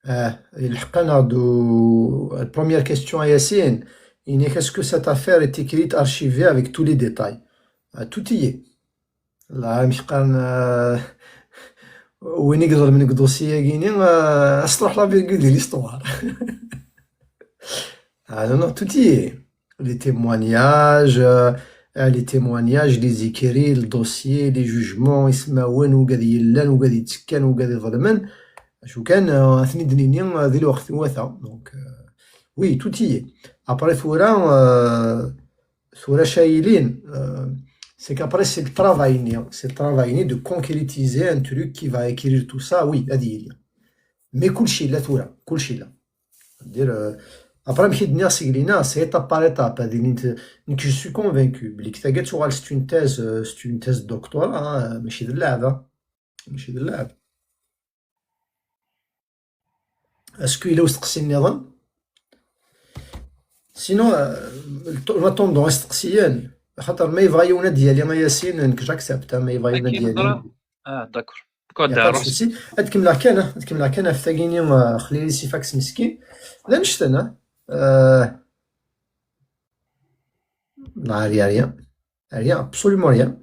Ah, ilḥeq-aneɣ-d u-, la première question a Yasin, ini-ak, est-ce que cette affaire est écrite, archivée avec tous les détails? Ah, tout y est. La, amek qqaren, ah, win i iḍelmen deg dossier-agi-ni, ah, as truḥ la virgule di l'histoire. Ah, non, non, tout y est. Les témoignages, euh, ah, les témoignages, les écrits, le dossier, les jugements, ismawen, ugad yellan, ugad yettekkan, ugad iḍelmen. Acu kan, euh, ad ten-id-nini, euh, di lweqt n wata. Donc, euh, oui, tout y est. Après, tura, euh, tura acu yilin, euh, c'est qu'après, c'est le travail-nni, c'est le travail-nni de concrétiser un truc qui va écrire tout ça, oui, ad yili. Mais kulci yella tura, kulci yella. C'est-à-dire, euh, après, amek i d-nniɣ seg lina, c'est étape par étape. Ad ilint, nekk, je suis convaincu belli tagi ad tuɣal c'est une thèse, euh, c'est une thèse de doctorat, hein, mačči d lɛeb, hein. Mačči d lɛeb. Est-ce que yella usteqsi nniḍen? Sinon, euh, en attendant isteqsiyen, xaṭer ma yebɣa yiwen ad d-yali a Yasin, nekk j'accepte, hein, ma yebɣa yiwen ad d-yali. Ah, d'accord. Ad kemmleɣ kan, ah, ad kemmleɣ kan ɣef tagini, ah, Xlili Sifax meskin. D annect-en, ah. Euh, non, rien, rien. Rien, absolument rien.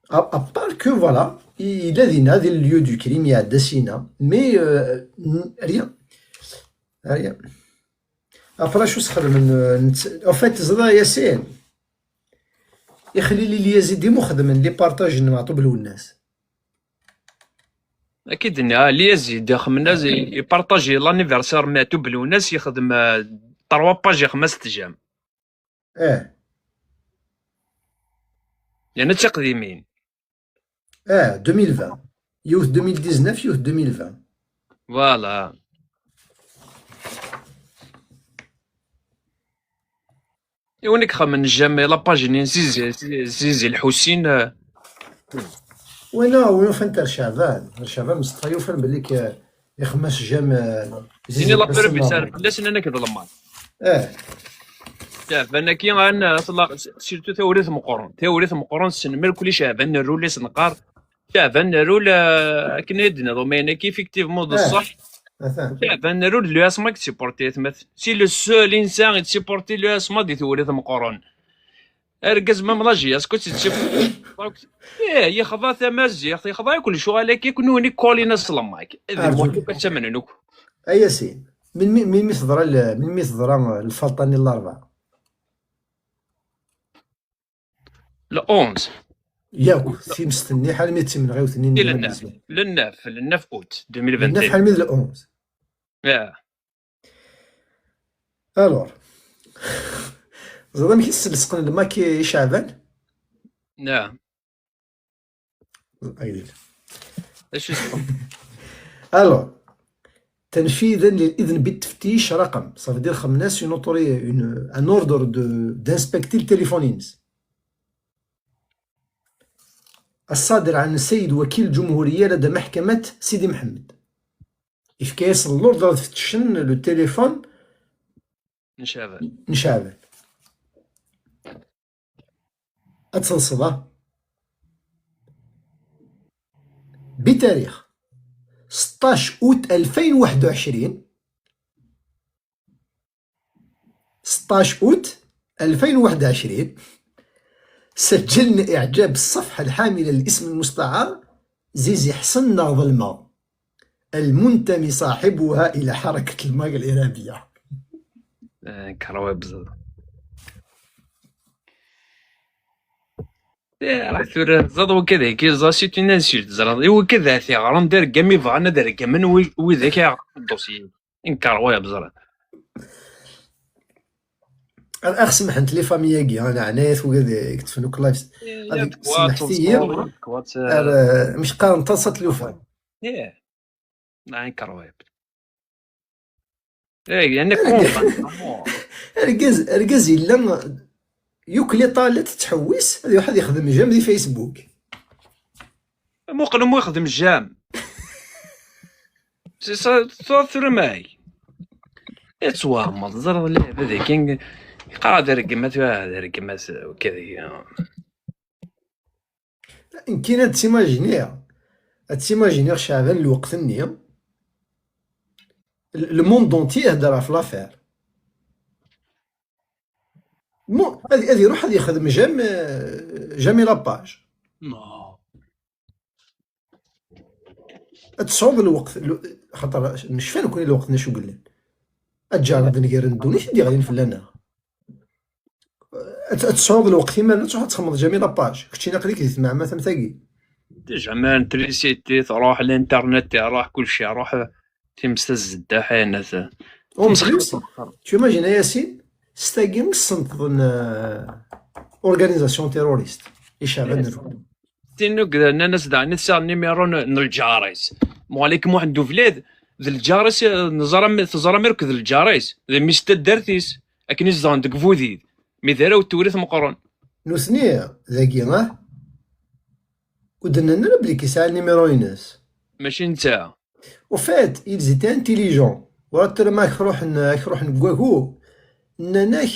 À, à part que, voilà, il a dinna, di lieu du crime, il y a dessina, mais, euh, n-, rien. Rien. Après, acu sxedmen, euh, nett-, en fait, teẓriḍ a Yasin, Ixlili Lyazidi mu xedmen les partages n Meɛtub Lwennas. Akka i d-nniɣ, ah, Lyazidi, xemmen-as, i, i partager l'anniversaire n Meɛtub Lwennas, yexdem, euh, trois pages, ixem-as tejam. Eh. Yerna d tiqdimin. Ah, deux mille vingt. Yiwet deux mille dix-neuf, yiwet deux mille vingt. Voilà. Iwen i ixemmen jamais la page-nni n Zizi, Zizi Lḥusin, euh. Wina, wina ufan ar Caɛban. Ar Caɛban Mestefa yufan belli k-, ixemmas jamais, euh, Zizi Ini la Lḥusin preuve yesɛa fell-as nnan akk d lmal. Eh. Caɛban-agi, an, surtout tawuri tmeqqren. Tawuri tmeqqren, ssnen mliḥ kulli Caɛban Rrul i s-neqqar. Caɛban Rrul, euh, akken i d-nniḍ, umayen-agi, effectivement, d ṣṣeḥ. Atan. Caɛban Rrul d l'U S M A i yettsupporti atmaten. C'est le seul insan i yettsupporti l'U S M A di tewri tmeqqren. Argaz, même la J S K i yettsupporti. Eh, yexḍa tamaziɣt, yexḍa akk lecɣal-agi, akk nutni kkalin-as s lemmak. Ad Arǧu. Imuḥ akk ad ttamnen akk. A Yasin, melmi, melmi teḍra l-, melmi teḍra lfalṭa-nni n Larebɛa? Le onze. Yakk, timest-nni, ḥalmi d timenɣiwt-nni n le neuf, le neuf, le neuf août deux mille vingt et un. Le neuf ḥalmi d le onze. Yeah. Alors, ẓriḍ amek i s-lseqen lmak i Caɛban? Nah. Acu i s-, alors, تنفيذا للإذن بالتفتيش رقم، ça veut dire خمناس une autori-, une, un ordre de, d'inspecter le téléphone-ines. الصادر عن السيد وكيل الجمهورية لدى محكمة سيدي محمد. Yefka-yasen l'ordre ad fettcen le téléphone n Caɛban. N Caɛban. Ad tenseḍ, ah. بتاريخ ستطاش أوت ألفين وواحد وعشرين، ستطاش أوت ألفين وواحد وعشرين، سجلنا إعجاب الصفحة الحاملة للاسم المستعار زيزي حسن ناظلمة، المنتمي صاحبها إلى حركة الماك الإرهابية. آه، كروي بزاف. إيه، راه ثورة زاد وكذا، كي زا c'est une insulte، زرا، إي وكذا ثي غران دار كامي بغانا دار كامن وي-، وي ذاك يا الدوسيي. إنكار ويا بزرا. الأخ سمحنت لي فامي ياكي، أنا عناية وكذا يكتفنوا كلايف. إيه، هذيك يا سمحتي، كوات، كوات، آه. آه، مش قارن تصت لوفا. إيه. لا، إنكار ويا. إيه، يعني كومبا. أرجز، أرجز إلا يوكلي طالت تحويس، هذا واحد يخدم جام دي فيسبوك. مقلم ويخدم جام. C'est ça, ça, c'est le mec. يتوهم، زرد اللعبة ذي كينغ. يقرا دار قمة، دار قمة، وكذا. يمكن هاد تيماجينيها، هاد تيماجينيها شعبان الوقت النية. Le monde entier يهدر في l'affaire. مو، هذه، هذه يروح، هذه يخدم جام، جامي لاباج. نو. تصعد الوقت، لو-، خاطر نشفى نكون الوقت نشو قلنا. أتجار دنيا رندوني شدي غادي نفلانا. أت-، أتصعد الوقت، إما تروح تخمض جامي لاباج. كنتي ناقليك دي تمعمة ثمثاقي. ديجا ما التريسيتي تروح، الانترنت يروح، كل شيء يروح. تمسس الزداحة، ناس. ومسخ-، تمسخ. Tu imagines ياسين، ستاقي نصنت ظن، آه، organisation terroriste. إيش هذا إيه. نروح. تينو كذا، ناس داعني تسال نيميرو ن-، نلجاريس. مو عليك مو عنده بلاد، ذا الجاريس، آه، نزرم-، تزرم يرك ذا الجاريس. ذا ميستا دارتيس. أكن يزدان دك فوديد. مي ذا راو توريث مقرن. نوثني ذاكي، ها؟ ودنا نربلي كيسعى النيميرو ينس. ماشي نتا. Au fait, ils étaient intelligents. ورات ترى ما كروح ن-، كروح نكواكو. نناك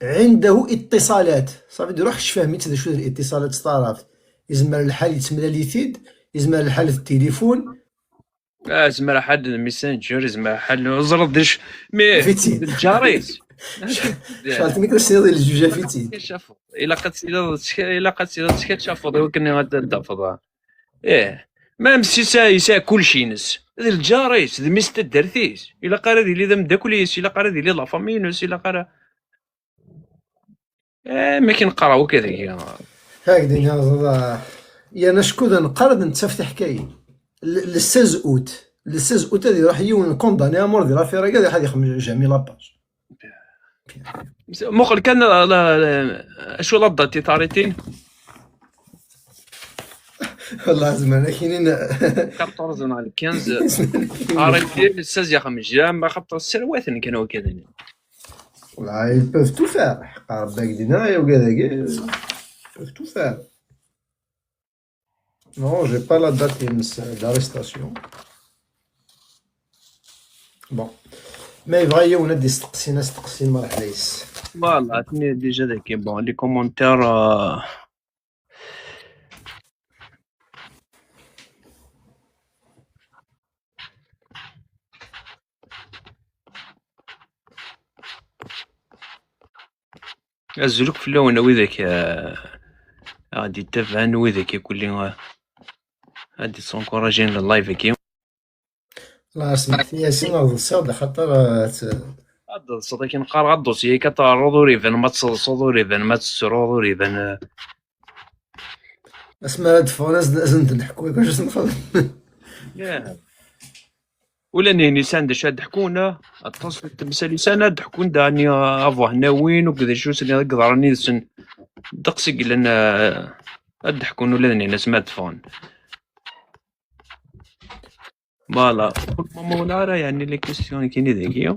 عنده اتصالات. صافي، دي روح شفاه ميت شو الاتصالات ستارافت. يزمر الحال يتملاليتيد، يزمر الحال في التليفون. آه، زمر حد الميسنجر، زمر حد الزرد ديش. مي فيتي. الجاريس. شحال تميك تسير الجوجة فيتي. كيف شافوا؟ إلا قد سيدا، إلا قد سيدا، كيف شافوا؟ ولكن غادي تدفضها. إيه. ما مسيسا يسا كل شيء نس. D lǧar-is, d mmi-s n taddart-is. Ilaq ara ad yili d ameddakel-is, ilaq ara ad yili d la famille-ines, ilaq ara. Eh, ma akken qqareɣ akka dagi. Hak din, yerna acku d neqqar ad nettaf tiḥkayin. Le, le seize août. Le seize août ad iruḥ yiwen condamné à mort di l'affaire-agi, ad iḥad yexdem jamais la page. Muqel kan la, la, la, acu la date i t'arrêtin? Wallah, zemren ad k-inin. Quatorze neɣ le quinze. Arrêté le seize, yaxdem jamais, xaṭer sserwaten kan wakaden. Là, ils peuvent tout faire. Ḥeqqa Rebbi, ak-d-yenna, ay ugad-agi, ils peuvent tout faire. Non, j'ai pas la date d'arrestation. Bon. Ma yebɣa yiwen ad d-isteqsin asteqsi, ma leḥla-is. Voilà, atni déjà dagi. Bon, les commentaires, euh, Azul akk fell-awen, a widak, eh, aɣ-d-yettabaɛen, widak akk-lli, eh, ad d-yessenkurajin le live-agi. La smeḥt-iyi a Yasin, ad ḍseɣ-d, axaṭer, eh, t- Ad d-ḍseḍ, akken qqareɣ, ad d-ḍseɣ, akka terreḍ, ur iban ma teḍseḍ, ur iban ma tettruḍ, ur iban, eh. Asmi ara d-ffɣen, ad sen-, ad sen-d-neḥku, d acu ad sen-nxedem? Yeah. Ula d nitni sɛan d acu ad d-ḥkun, ah, aṭas n temsal i sɛan ad d-ḥkun, daɣen, ah, abuḥnawin, akked d acu s-, i yeḍran yid-sen. Ddeqs i yellan, ah, ad d-ḥkun ula d nitni asmi ad d-ffɣen. Voilà. Ma ula ara, yeɛni, les questions nekkini dagi.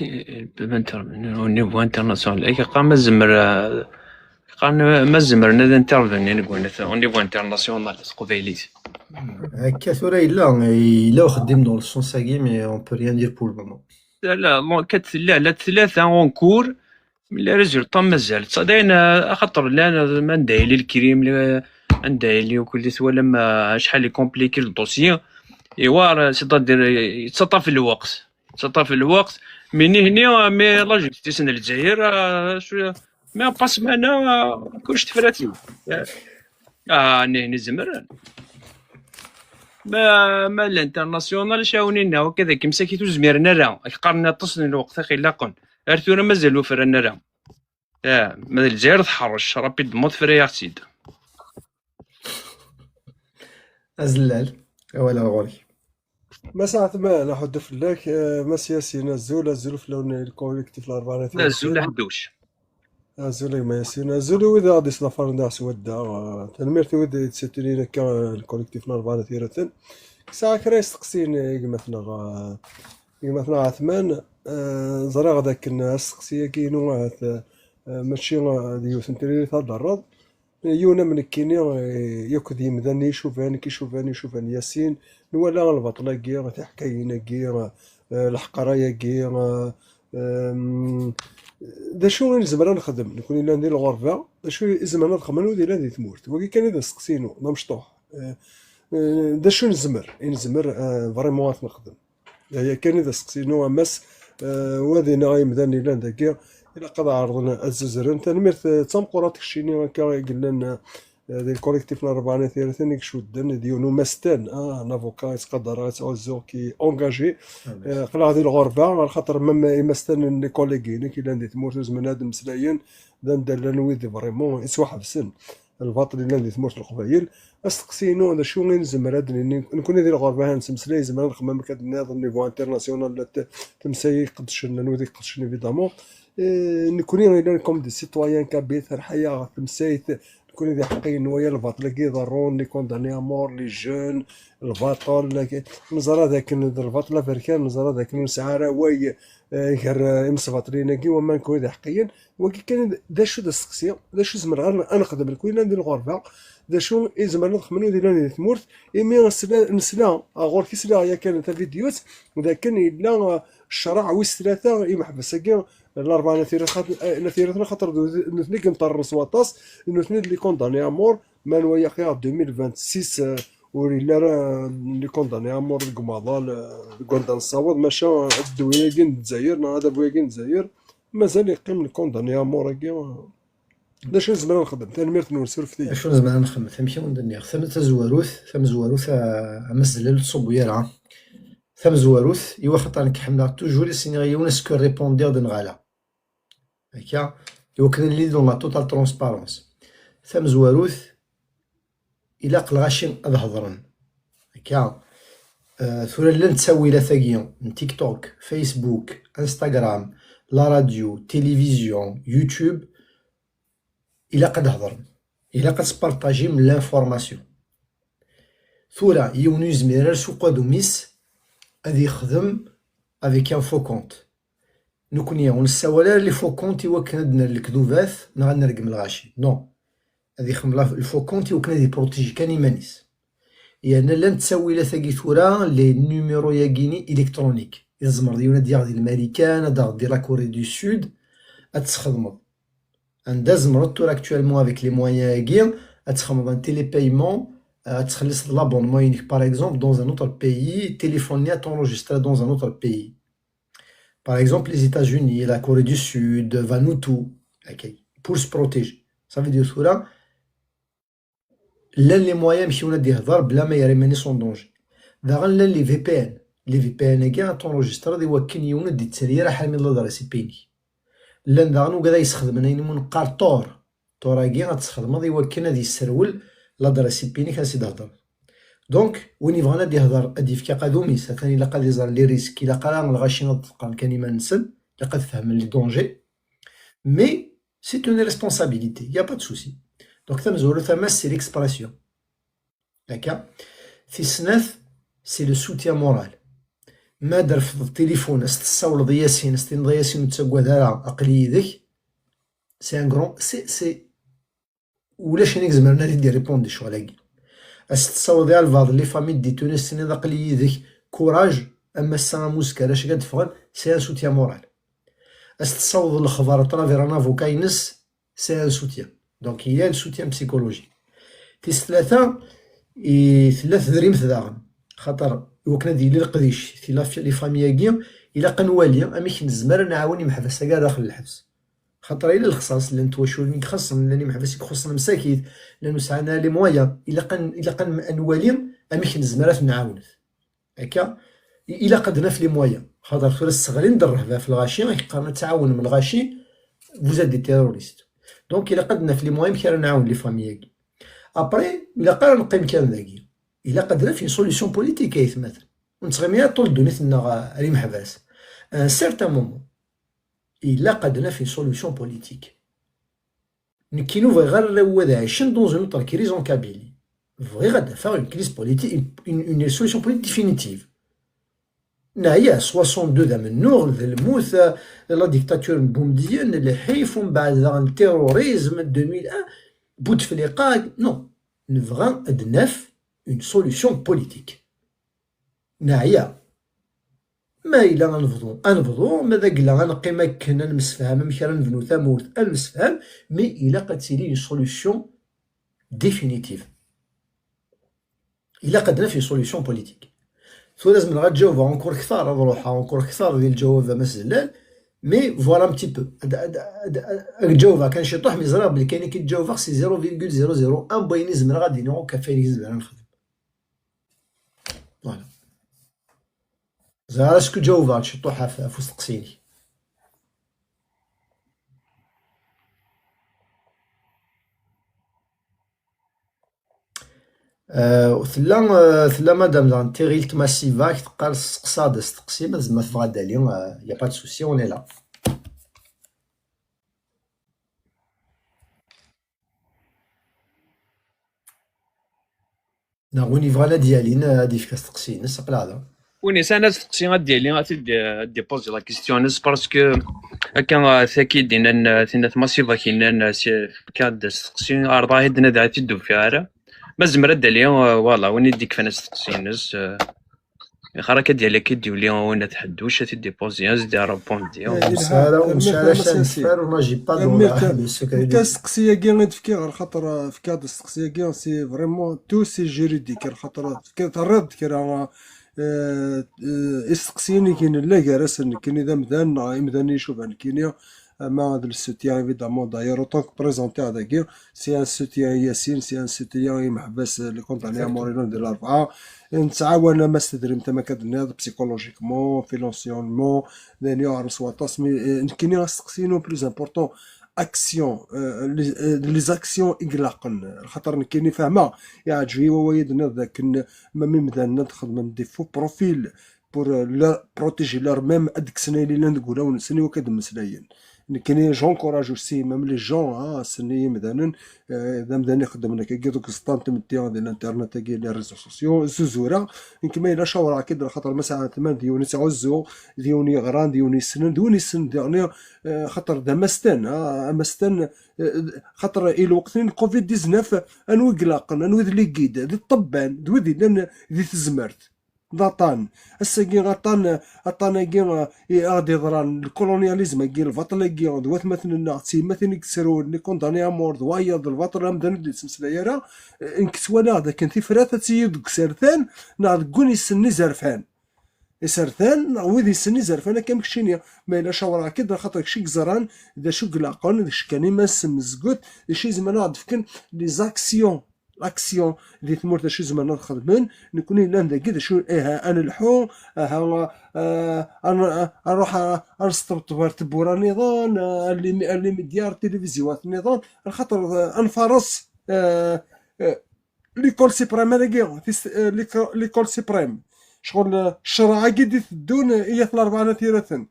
Au niveau international. Ay, qqaren ma zemmer, eh, qqaren ma zemren ad intervenir deg wanat au niveau international s teqbaylit. Akka tura yella, yella uxeddim dans le sens-agi, mais on peut rien dire pour le moment. La, la, la, kat tella, la tlata en cours, mais les résultats mazal. Ça, dayen, eh, axaṭer llan, eh, anda yili le crime, le, anda yili ukul twalam, eh, acḥal i compliqué le dossier. Iwar, eh, c'est-à-dire, eh, yettaṭṭaf lweqt. Yettaṭṭaf lweqt, mais nihni, ah, mais la justice n Lezzayer, ah, acu, mais pas ssmana, ah, kullec tefra-t-id. Ah, nihni zemren. Ma, ma l'international, cawnin-aɣ akka dagi, msakit ur zmiren ara, ak qqaren aṭas n lweqt, ax ilaqen. Ar tura mazal ur fran ara. Ah, ma d Lezzayer tḥerrec, rapidement tefra-yaɣ-tt-id. Azellal, awal ar ɣur-k. Mass Ɛetman, aḥuddu fell-ak, eh, Mass Yasin, azul, azul fell-awen, le collectif Larebɛa n At Azul Yasin. Aḥedduc. Azul a gma Yasin, azul i wid i ɣ-d-islafaṛen daɣ s wadda, eh, tanemmirt i wid i d-yettsutrin akka, eh, le collectif Larebɛa n At Yiraten. Sɛiɣ kra isteqsiyen i gma-tneɣ, eh, i gma-tneɣ Ɛetman, eh, ẓriɣ d akken asteqsi-agi-inu ahat, eh, mačči, eh, d yiwet n tririt ad d-terreḍ. Yiwen am nekkini, eh, yakk d yimdanen icuban, icuban, icuban Yasin, nwala lbaṭel-agi, tiḥkayin-agi, eh, leḥqara-agi, eh, em, d acu i nezmer ad nexdem, nekkni yellan di lɣerba, d acu i zemren ad xedmen wid yellan di tmurt? Wagi kan i d asteqsi-inu, d amecṭuḥ. Eh, eh, d acu i nezmer, i nezmer, eh, vraiment ad t-nexdem? D aya kan i d asteqsi-inu, a Mass. Eh, wa dinna imdanen yellan dagi, ilaq ad ɛerḍen ad zuzren. Tanemmirt, eh, d tameqqrant keččini akka i yellan, eh, di le collectif n Larebɛa n At Yiraten i icudden, d yiwen umastan, ah, un avocat yettqadar ad ttɛuzzuɣ, qui est engagé. Ah, merci. Eh, aql-aɣ di lɣerba, axaṭer même imastanen n les collègues-inek yellan di tmurt ur zmiren ad mmeslayen, d anda llan wid vraiment yettwaḥebsen. Lbaṭel yellan di tmurt n Leqbayel. Asteqsi-inu, d acu i nezmer ad d-nini? Nekkni di lɣerba, ha nettmeslay, nezmer ad nxemmem akka-d-nniḍ au niveau international, la t-, temsal iqeddcen, n wid iqeddcen, évidemment. Eh, nekkni yellan comme des citoyens kabyles, terḥa-yaɣ temsayt, nekkni d iḥeqqiyen n waya lbaṭel-agi iḍerrun, les condamnés à mort, les jeunes, lbaṭel, neẓra d akken d lbaṭel aberkan, neẓra d akken ur nesɛi ara awal, eh, gar, eh, imesbaṭliyen-agi, wamma nekkni d iḥeqqiyen. Wagi kan d acu d asteqsi, d acu zemreɣ ad, ad nexdem nekkni yellan di lɣerba, d acu i zemren ad xedmen wid yellan di tmurt, imi sla-, nesla, ah, ɣur-k i sliɣ yakan tavidyut, d akken yella, ah, ccṛeɛ wis tlata imeḥbas-agi, Larebɛa n At Yiraten, eh, n At Yiraten, xaṭer d wid-, nutni i imeṭṭaren s waṭas, nutni d les condamnés à mort, ma nwala aql-aɣ deux mille vingt-six, eh, ur yelli ara, eh, les condamnés à mort deg umaḍal, eh, deg wanda nessaweḍ, maca, eh, ddwa-agi n Lezzayer, neɣ adabu-agi n Lezzayer, mazal yeqqim le condamné à mort-agi, eh, D acu nezmer ad nexdem? Tanemmirt-nwen, surfet-iyi. Acu nezmer ad nexdem? Amek i wen-d-nniɣ, tam-, tazwarut, tamezwarut, a, a Mass Zellal, ur ttṣubbu ara. Tamezwarut, i waxaṭer nekk ḥemmleɣ toujours i s-iniɣ yiwen, est-ce que répondiɣ-d neɣ ala? Akka, i wakken ad nili dans la totale transparence. Tamezwarut, ilaq lɣaci ad hedṛen. Akka, euh, tura llan ttawilat-agi n TikTok, Facebook, Instagram, la radio, télévision, YouTube, ilaq ad hedṛen. Ilaq ad tpartajim l'information. Tura, yiwen ur yezmir ara s uqadum-is ad yexdem avec un faux compte. Nekkni ur nessawal ara les faux comptes i wakken ad d-nerr lekdubat neɣ ad nergem lɣaci. Non. Ad yexdem la-, le faux compte i wakken ad yipprotiji kan iman-is. Yerna llan ttawilat-agi tura, les numéros-agi-ni électroniques. I tzemreḍ yiwen ad d-yaɣ di Lmarikan, ad d-aɣeḍ di la Corée du Sud, ad tesxedmeḍ. Anda tzemreḍ tura actuellement avec les moyens-agi, ad txedmeḍ un télépaiement, ad txelliṣeḍ l'abonnement-inek, par exemple, dans un autre pays, téléphone-nni ad t'enregistrer dans un autre pays. Par exemple, les États-Unis, la Corée du Sud, Vanuatu, ok, pour se protéger. Ça veut dire tura, llan les moyens amek yiwen ad d-ihder bla ma yerra iman-is en danger. Daɣen llan les V P N. Les V P N-agi ad t'enregistreḍ i wakken yiwen ur d-yettali ara ḥamil l'adresse I P-inek. Llan daɣen wigad ay yesxedmen ayen umi neqqar Tor. Tor-agi ad tesxedmeḍ i wakken ad yesserwel l'adresse I P-inek ad s-id-hedreḍ. Donc, win yebɣan ad d-ihder, ad d-yefk aqadum-is, atan ilaq ad iẓer les risques, ilaq ara lɣaci ad ḍeqqren kan iman-nsen, ilaq ad fehmen les dangers. Mais c'est une responsabilité, il y a pas de souci. Donc, tamezwarut, a Mass, c'est l'expression. Akka. Tis snat, c'est le soutien moral. Ma d-refdeḍ tilifun, as tessawleḍ i Yasin, as tiniḍ a Yasin ur ttaggad ara, aql-i yid-k, c'est un grand, c'est, c'est, ulac ayen i izemren ad d-iripond di ccɣel-agi. As tessawleḍ i albaɛḍ les familles di Tunis, as tiniḍ aql-i yid-k, courage, am ass-a am uzekka, ar acu ad d-ffɣen, c'est un soutien moral. As tessawleḍ lexbar à travers un avocat-ines, c'est un soutien. Donc, il y a le soutien psychologique. Tis tlata, i tella tedrimt daɣen. Xaṭer, i wakken ad yili leqdic, tila fi-, les familles-agi, ilaq ad nwali amek nezmer ad nɛawen imeḥbas-agi ar daxel n lḥebs. Xaṭer, yella lexṣaṣ, llan twaculin i ixuṣṣen, llan imeḥbas i ixuṣṣen msakit, llan ur sɛan ara les moyens. Ilaq ad n-, ilaq ad n-, ad nwali amek nezmer ad ten-nɛawnet. Akka, i-, ilaq ad naf les moyens. Xaṭer tura sseɣlin-d rrehba ɣef lɣaci, ak qqaren ad tɛawnem lɣaci, vous êtes des terroristes. Donc, ilaq ad naf les moyens amek ara nɛawen les familles-agi. Après, ilaq ara neqqim kan dagi. Ilaq ad naf une solution politique, ay atmaten. Ur nettɣimi ara ṭul ddunit-nneɣ ar imeḥbas. À un certain moment, ilaq ad naf une solution politique. Nekkini ur bɣiɣ ara arraw ad ɛicen dans une autre crise en Kabylie. Bɣiɣ ad d-afeɣ une crise politique, une, une, une solution politique définitive. Neɛya, soixante-deux d amennuɣ, d lmut, euh, la dictature n Boumediene, lḥif, umbeɛd daɣen terrorisme, deux mille un, Bouteflika, non. Nebɣa ad d-naf une solution politique. Neɛya. Ma yella ad nebḍu, ad nebḍu, ma d agla ad neqqim akken, ad nemsefham amek ara nebnu tamurt, ad nemsefham, mais ilaq ad tili une solution définitive. Ilaq ad naf une solution politique. Tura zemreɣ ad ǧawbeɣ encore ktar, ad ruḥeɣ encore ktar di lǧawab a Mass Zellal, mais voilà un petit peu. Ad, ad, ad, ad, ad ǧawbeɣ kan ciṭuḥ, mais ẓriɣ belli ayen i k-id-ǧawbeɣ c'est zéro virgule zéro zéro un n wayen i zemreɣ ad d-iniɣ akk ɣef wayen i zemreɣ ad nexdem. Voilà. Ẓriɣ est-ce que ǧawbeɣ-d ciṭuḥ ɣef, ɣef usteqsi-inek. Euh, tella, euh, tella madame daɣen tiɣilt Massiva, teqqar testeqsa-d asteqsi, ma tezmer tebɣa ad d-tali, euh, y a pas de souci, on est là. Neɣ win yebɣan ad d-yalin, ad d-yefk asteqsi-ines, aql-aɣ da. Win yesɛan asteqsi ad d-yali, ad t-id-, ad d-ipozi la question-ines, parce que akka, ah, tagi d-innan, ah, tinna tmasiba k-innan, ah, s-, fka-d asteqsi, ɛerḍeɣ ad d-nadiɣ, ad t-id-ufiɣ ara. Ma zemreɣ ad d-ali, ah, voilà, win i d-ikfan asteqsi-ines, ah, Ixer akka d-yali akka d-yuli win ad tḥedduc, ad t-id-ipozi, ad s-d-irrepondi. Ur nesɛi ara, ur nesɛi ara acu ad neffer, ur naji pas dans la, le secret. Nekk asteqsi-agi i d-fkiɣ, ɣer xaṭer, eh, fkiɣ-d asteqsi-agi, c'est vraiment tout, c'est juridique, ɣer xaṭer tefkiḍ, terriḍ-d kra, eh, eh, isteqsiyen i k-nella gar-asen, nekkini d amdan, neɣ imdanen i icuban nekkini, Ama d le soutien, évidemment, d'ailleurs, autant que présenter dagi, c'est un soutien i Yassine, c'est un soutien i meḥbas, euh, les condamnés à mort, di Larebɛa. Nettɛawan ama s tedrimt, ama akka d-tenniḍ, psychologiquement, financièrement, d ayen yuɛren s waṭas, mais, euh, nekkini asteqsi-inu plus important, action, euh, les, euh, les actions i ilaqen. Lxaṭer nekkini fehmeɣ, iɛǧeb-iyi wawal i d-tenniḍ d akken ma imdanen ad xedmen des faux profils pour, euh, leur protéger leur même, ad kksen ayen yellan deg wulawen-nsen i wakka d-mmeslayen. Nekkini, j'encourage aussi même les gens, hein, ass-nni imdanen, euh, d amdan ixeddmen akkagi deg uẓeṭṭa n tmetti di l'internet-agi, les réseaux sociaux, zuzura, nekk ma yella cawreɣ-k-id, lxaṭer ma sɛan tman d yiwen i ttɛuzzuɣ, d yiwen yeɣran, d yiwen yessnen, d win yessnen diɣen, euh, xaṭer d amastan, ah, amastan, euh, xaṭer i lweqt-nni n covid dix-neuf, anwa i ilaqen, anwa i d les guides, d ṭṭebban, d wid yellan di tezmert. D aṭan. Ass-agi aṭan, aṭan-agi, eh, i aɣ-d-iḍran, lkolonyalizm-agi, lbaṭel-agi, d watmaten-nneɣ, d tyemmatin i yettrun, les condamnés à mort, d wayeḍ, d lbaṭel, amdan ur d-yettmeslay ara, eh, nekk ttwaliɣ d akken tifrat ad tili deg usertan, neɣ deg win yessnen izerfan. Isertan, neɣ wid yessnen izerfan akka am keččini. Ma yella cawreɣ-k-id, axaṭer kečč i yeẓran d acu i ilaqen, d kečč kan i ma semzgut, d acu i zemren ad d-fken les actions. L'action di tmurt, d acu i zemren ad xedmen, nekkni llan dagi, d acu, aha, ad nelḥu, aha, ah, ad n-, ad nruḥ, ah, ad nesṭebṭeb ar tewwura nniḍen, ah, ar les, ar les médias, ar tilivizyuwat nniḍen, lxaṭer, ah, ad nfares, ah, ah, l'école suprême-agi, tis-, ah, l'éco-, l'école suprême. Ccɣel, ah, ccreɛ-agi d-iteddun, ah, i At Larebɛa n At Yiraten.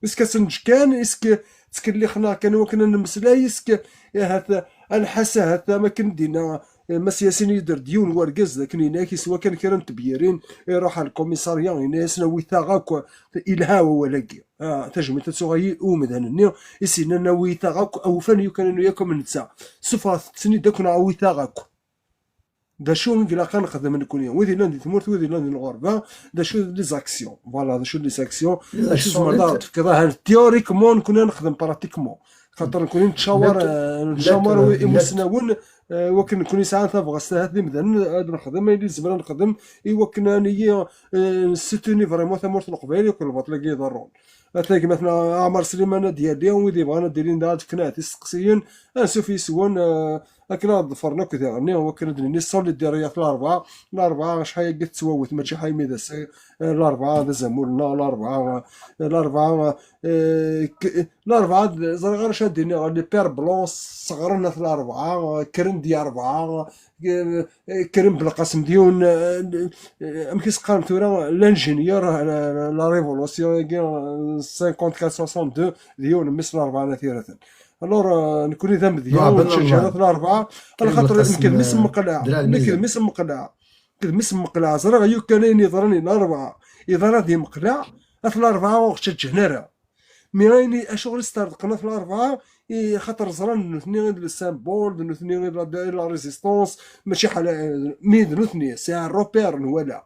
Est-ce que ad s-neǧǧ kan, est-ce que ttkellixen-aɣ kan i wakken ad nemmeslay, est-ce que, ahat, a lḥaṣa, ahat, am akken d-yenna, eh, Mass Yasin, yedder-d yiwen wergaz d akken yenna-ak yeswa kan kra n tebyirin, iruḥ ar lkumisarya, yenna-yasen awit-aɣ akk, ilha wawal-agi. Ah, tajmilt ad tuɣal i umdan-nni, i s-yennan awit-aɣ akk, awfan yukan anu yakk am netta. Suffɣet-ten-id akk neɣ awit-aɣ akk. D acu i ilaq ad nexdem nekkni, wid yellan di tmurt, wid yellan di lɣerba, d acu d les actions. Voilà, d acu d les actions, d acu tzemreḍ ad ɣ-d-tefkeḍ, ahat théoriquement, nekkni ad nexdem pratiquement. Xaṭer nekkni nettcawar, eh, nettcawar imusnawen, eh, wakken nekkni sɛan tabɣest ahat d imdanen, ad nexdem ayen i nezmer ad nexdem i wakken ad nili, eh, nessoutenu vraiment tamurt n Leqbayel, yakk lbaṭel-agi iḍerrun. Ata gma-tneɣ Ɛmar Sliman ad d-yali, wid yebɣan ad d-ilin da ad fken ahat isteqsiyen, ansuf yes-wen, eh, akken ad ḍefren akk diɣenni, wakken ad d-nini solidaire i At Larebɛa. Larebɛa acḥal-agi tettwawet, mačči ḥaymi d ass, eh, Larebɛa d azamul-nneɣ, Larebɛa, eh, Larebɛa, eh, k-, Larebɛa d-, ẓriɣ ara acu ad d-iniɣ, les pères blancs sseɣren At Larebɛa, eh, kkren-d Yarebɛa, eh, eh, kkren Belqasem d yiwen, eh, eh, amek i s-qqaren tura, l'ingénieur, eh, la, la, la révolution-agi, eh, cinquante-quatre soixante-deux, d yiwen mmi-s n Larebɛa n At Yiraten. Alors, euh, nekkni d amedya, ur nettcaǧǧa ara At Larebɛa, alaxaṭer nekk d mmi-s n Meqleɛ. Nekk d mmi-s n Meqleɛ. Nekk d mmi-s n Meqleɛ. Ẓriɣ yukan ayen yeḍran i Larebɛa. Yeḍra di Meqleɛ, At Larebɛa ur ɣ-ttaǧǧan ara. Mi ayen i, acuɣer i sṭerḍqen At Larebɛa, i, xaṭer ẓran d nutni i d le symbole, d nutni i d la, i la résistance, mačči ḥala, mi d nutni, c'est un repère, nwala.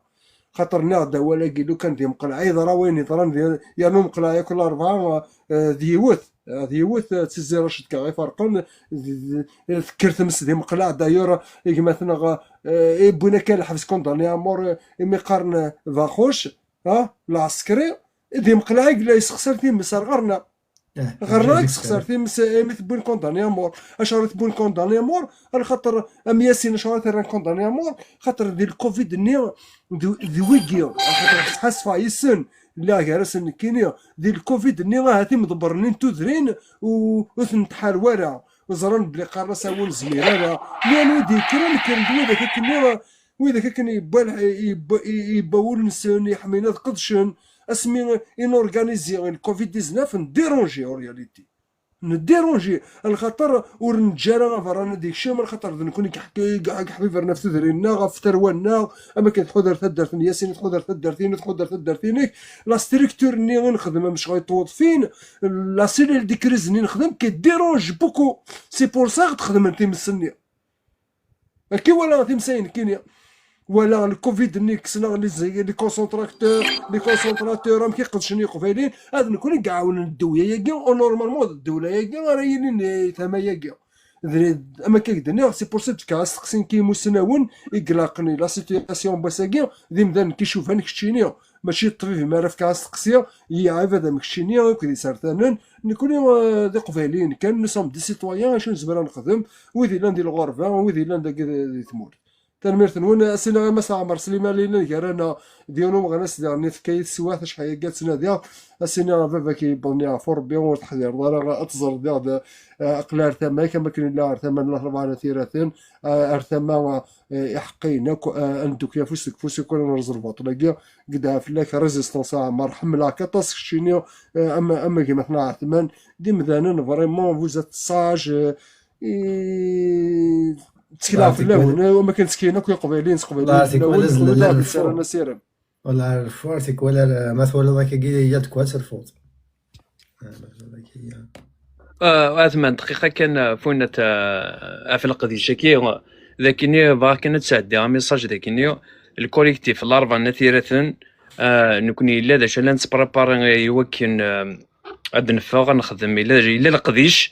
Xaṭer nniɣ-d awal-agi, lukan di Meqleɛ yeḍra wayen yeḍran di, yernu Meqleɛ yakk Larebɛa, eh, d yiwet, eh, d yiwet, eh, d Tizi Racid kan iferqen, d, d, tekker tmes di Meqleɛ, d'ailleurs, gma-tneɣ, eh, i wwin akka lḥebs condamné à mort, eh, imi qqaren, eh, Vaxuc, ah, lɛeskri, di Meqleɛ i yella yessexsar times ar ɣer-neɣ. Ɣer-neɣ i yessexsar times, eh, imi tewwin condamné à mort. Acuɣer i tewwin condamné à mort? Alaxaṭer am Yasin, acuɣer i t-rran condamné à mort? Xaṭer di le covid-nni, d, d wigi, axaṭer ttḥasfeɣ yes-sen, lliɣ gar-asen nekkini, di le covid-nni ahat imḍebbren-nni n tudrin u, ur ten-tḥar wara, ur ẓran belli qqaren-as awi ur nezmir ara. Mi anwa i d-yekkren, kkren-d widak akkenni, widak akken yewwa lḥ-, yewwa, yewwa wul-nsen, yeḥmin ad qedcen, asmi i norganizi le covid dix-neuf, ndérangi en réalité. Ndérangi, alaxaṭer ur neǧǧa ara aberrani ad yekcem, alaxaṭer d nekkni i yeḥk-, i yeḥbibren ɣef tudrin-nneɣ, ɣef tarwa-nneɣ, am akken tḥuder taddart n Yasin, tḥuder taddart-inu, tḥuder taddart-inek. La structure-nni i nexdem, am ccɣel Tuḍfin, la cellule de crise-nni nexdem, qui dérange beaucoup. C'est pour ça i ɣ-d-xedmen times-nni. Akka i walaɣ timsayin nekkini. Walaɣ le covid-nni kksen-aɣ les, les concentrateurs, les concentrateurs, amek i qedcen Iqbayliyen, ad nekkni i iɛawnen ddewla-agi, u normalement d ddewla-agi ara yilin, eh, tama-agi. D, am akka i k-d-nniɣ, c'est pour ça d-fkeɣ asteqsi nekk i imusnawen i ilaqen i la situation n wass-agi, d imdanen kicuban keččini, Mačči d ṭṭbib mi ara fkeɣ asteqsi, i ɛibad am keččini akk d isertanen, nekkni, eh, d iqbayliyen kan, nous sommes des citoyens, acu nezmer ad nexdem, wid yellan di lɣerba, wid yellan dagi di, di tmurt. Tanemmirt-nwen, a s-iniɣ a Mass Ɛmer Sliman, yellan gar-aneɣ d yiwen umeɣnas diɣen, yefka-yi teswiɛt acḥal akka ttnadiɣ, a s-iniɣ a baba-k yewweḍ-nni ɣef Rebbi, ur teḥdireḍ ara ad teẓreḍ diɣ d, eh, aql-i ar tama-k, am akken yella ar tama n Larebɛa n At Yiraten, eh, ar tama, eh, iḥeqqiyen akk, eh, ad neddukel afus deg ufus, i kul ad nerẓ lbaṭel-agi, gedɛa fell-ak, résistance a Ɛmer, ḥemmleɣ-k aṭas keččini, eh, am, am gma-tneɣ Ɛetman, d imdanen vraiment, vous êtes sages, eh, i, ttekleɣ fell-awen, eh, am akken tteklen akk Iqbayliyen s Teqbayliyin fell-awen, wala d lfur. Wala ar lfur, tikwal ar, ma twalaḍ akkagi, yya-d quoi terfuḍ. Ah, ma twalaḍ akkagi. Ah, Ɛetman, dqiqa kan, ah, Funat, ah, ɣef leqdic-agi, ah, d akkenni, bɣiɣ kan ad sɛeddiɣ amiṣaj d akkenni, le collectif Larebɛa n At Yiraten, ah, nekkni yella d acu la nettprépari i wakken, ah, ad neffeɣ, ad nexdem, yella, yella leqdic,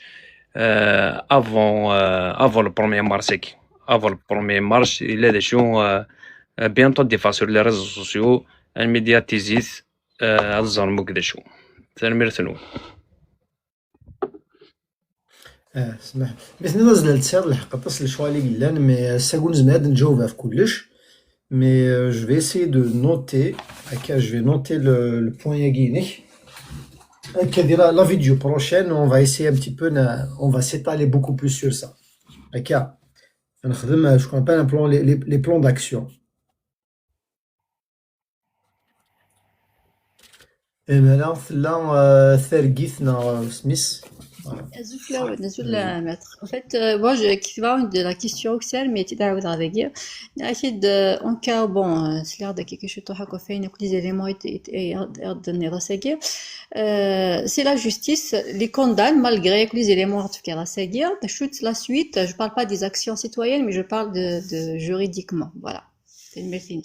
ah, avant, ah, avant le premier mars-agi. Avant le premier mars, yella d acu, ah, ah, bientôt ad d-iffeɣ sur les réseaux sociaux, ad nmédiatisé-t, ah, ad ẓren akk d acu. Tanemmirt-nwen. Ah, smaḥ. Mi tenniḍ azlal tesɛiḍ lḥeqq, aṭas n lecɣal i yellan, mais ass-agi ur nezmir ad nǧaweb ɣef kullec. Mais, euh, je vais essayer de noter, akka, je vais noter le, le point-agi-inek. Akka, di la, la vidéo prochaine, on va essayer un petit peu, na-, on va s'étaler beaucoup plus sur ça. Akka, nexdem, euh, ce qu'on appelle un plan, les, les, les plans d'action. Imir-a tella, euh, targit neɣ, euh, isem-is. Azul fell-awen, azul, euh, maître. En fait, euh, moi, je, كتبت la question أكثر, mais tu as dagi. Akid, euh, en cas, bon, euh, c'est l'air de quelque chose, les éléments et, et, et, et, euh, c'est la justice, les condamne malgré que les éléments en tout cas, la suite, je parle pas des actions citoyennes, mais je parle de, de juridiquement. Voilà. C'est une médecine.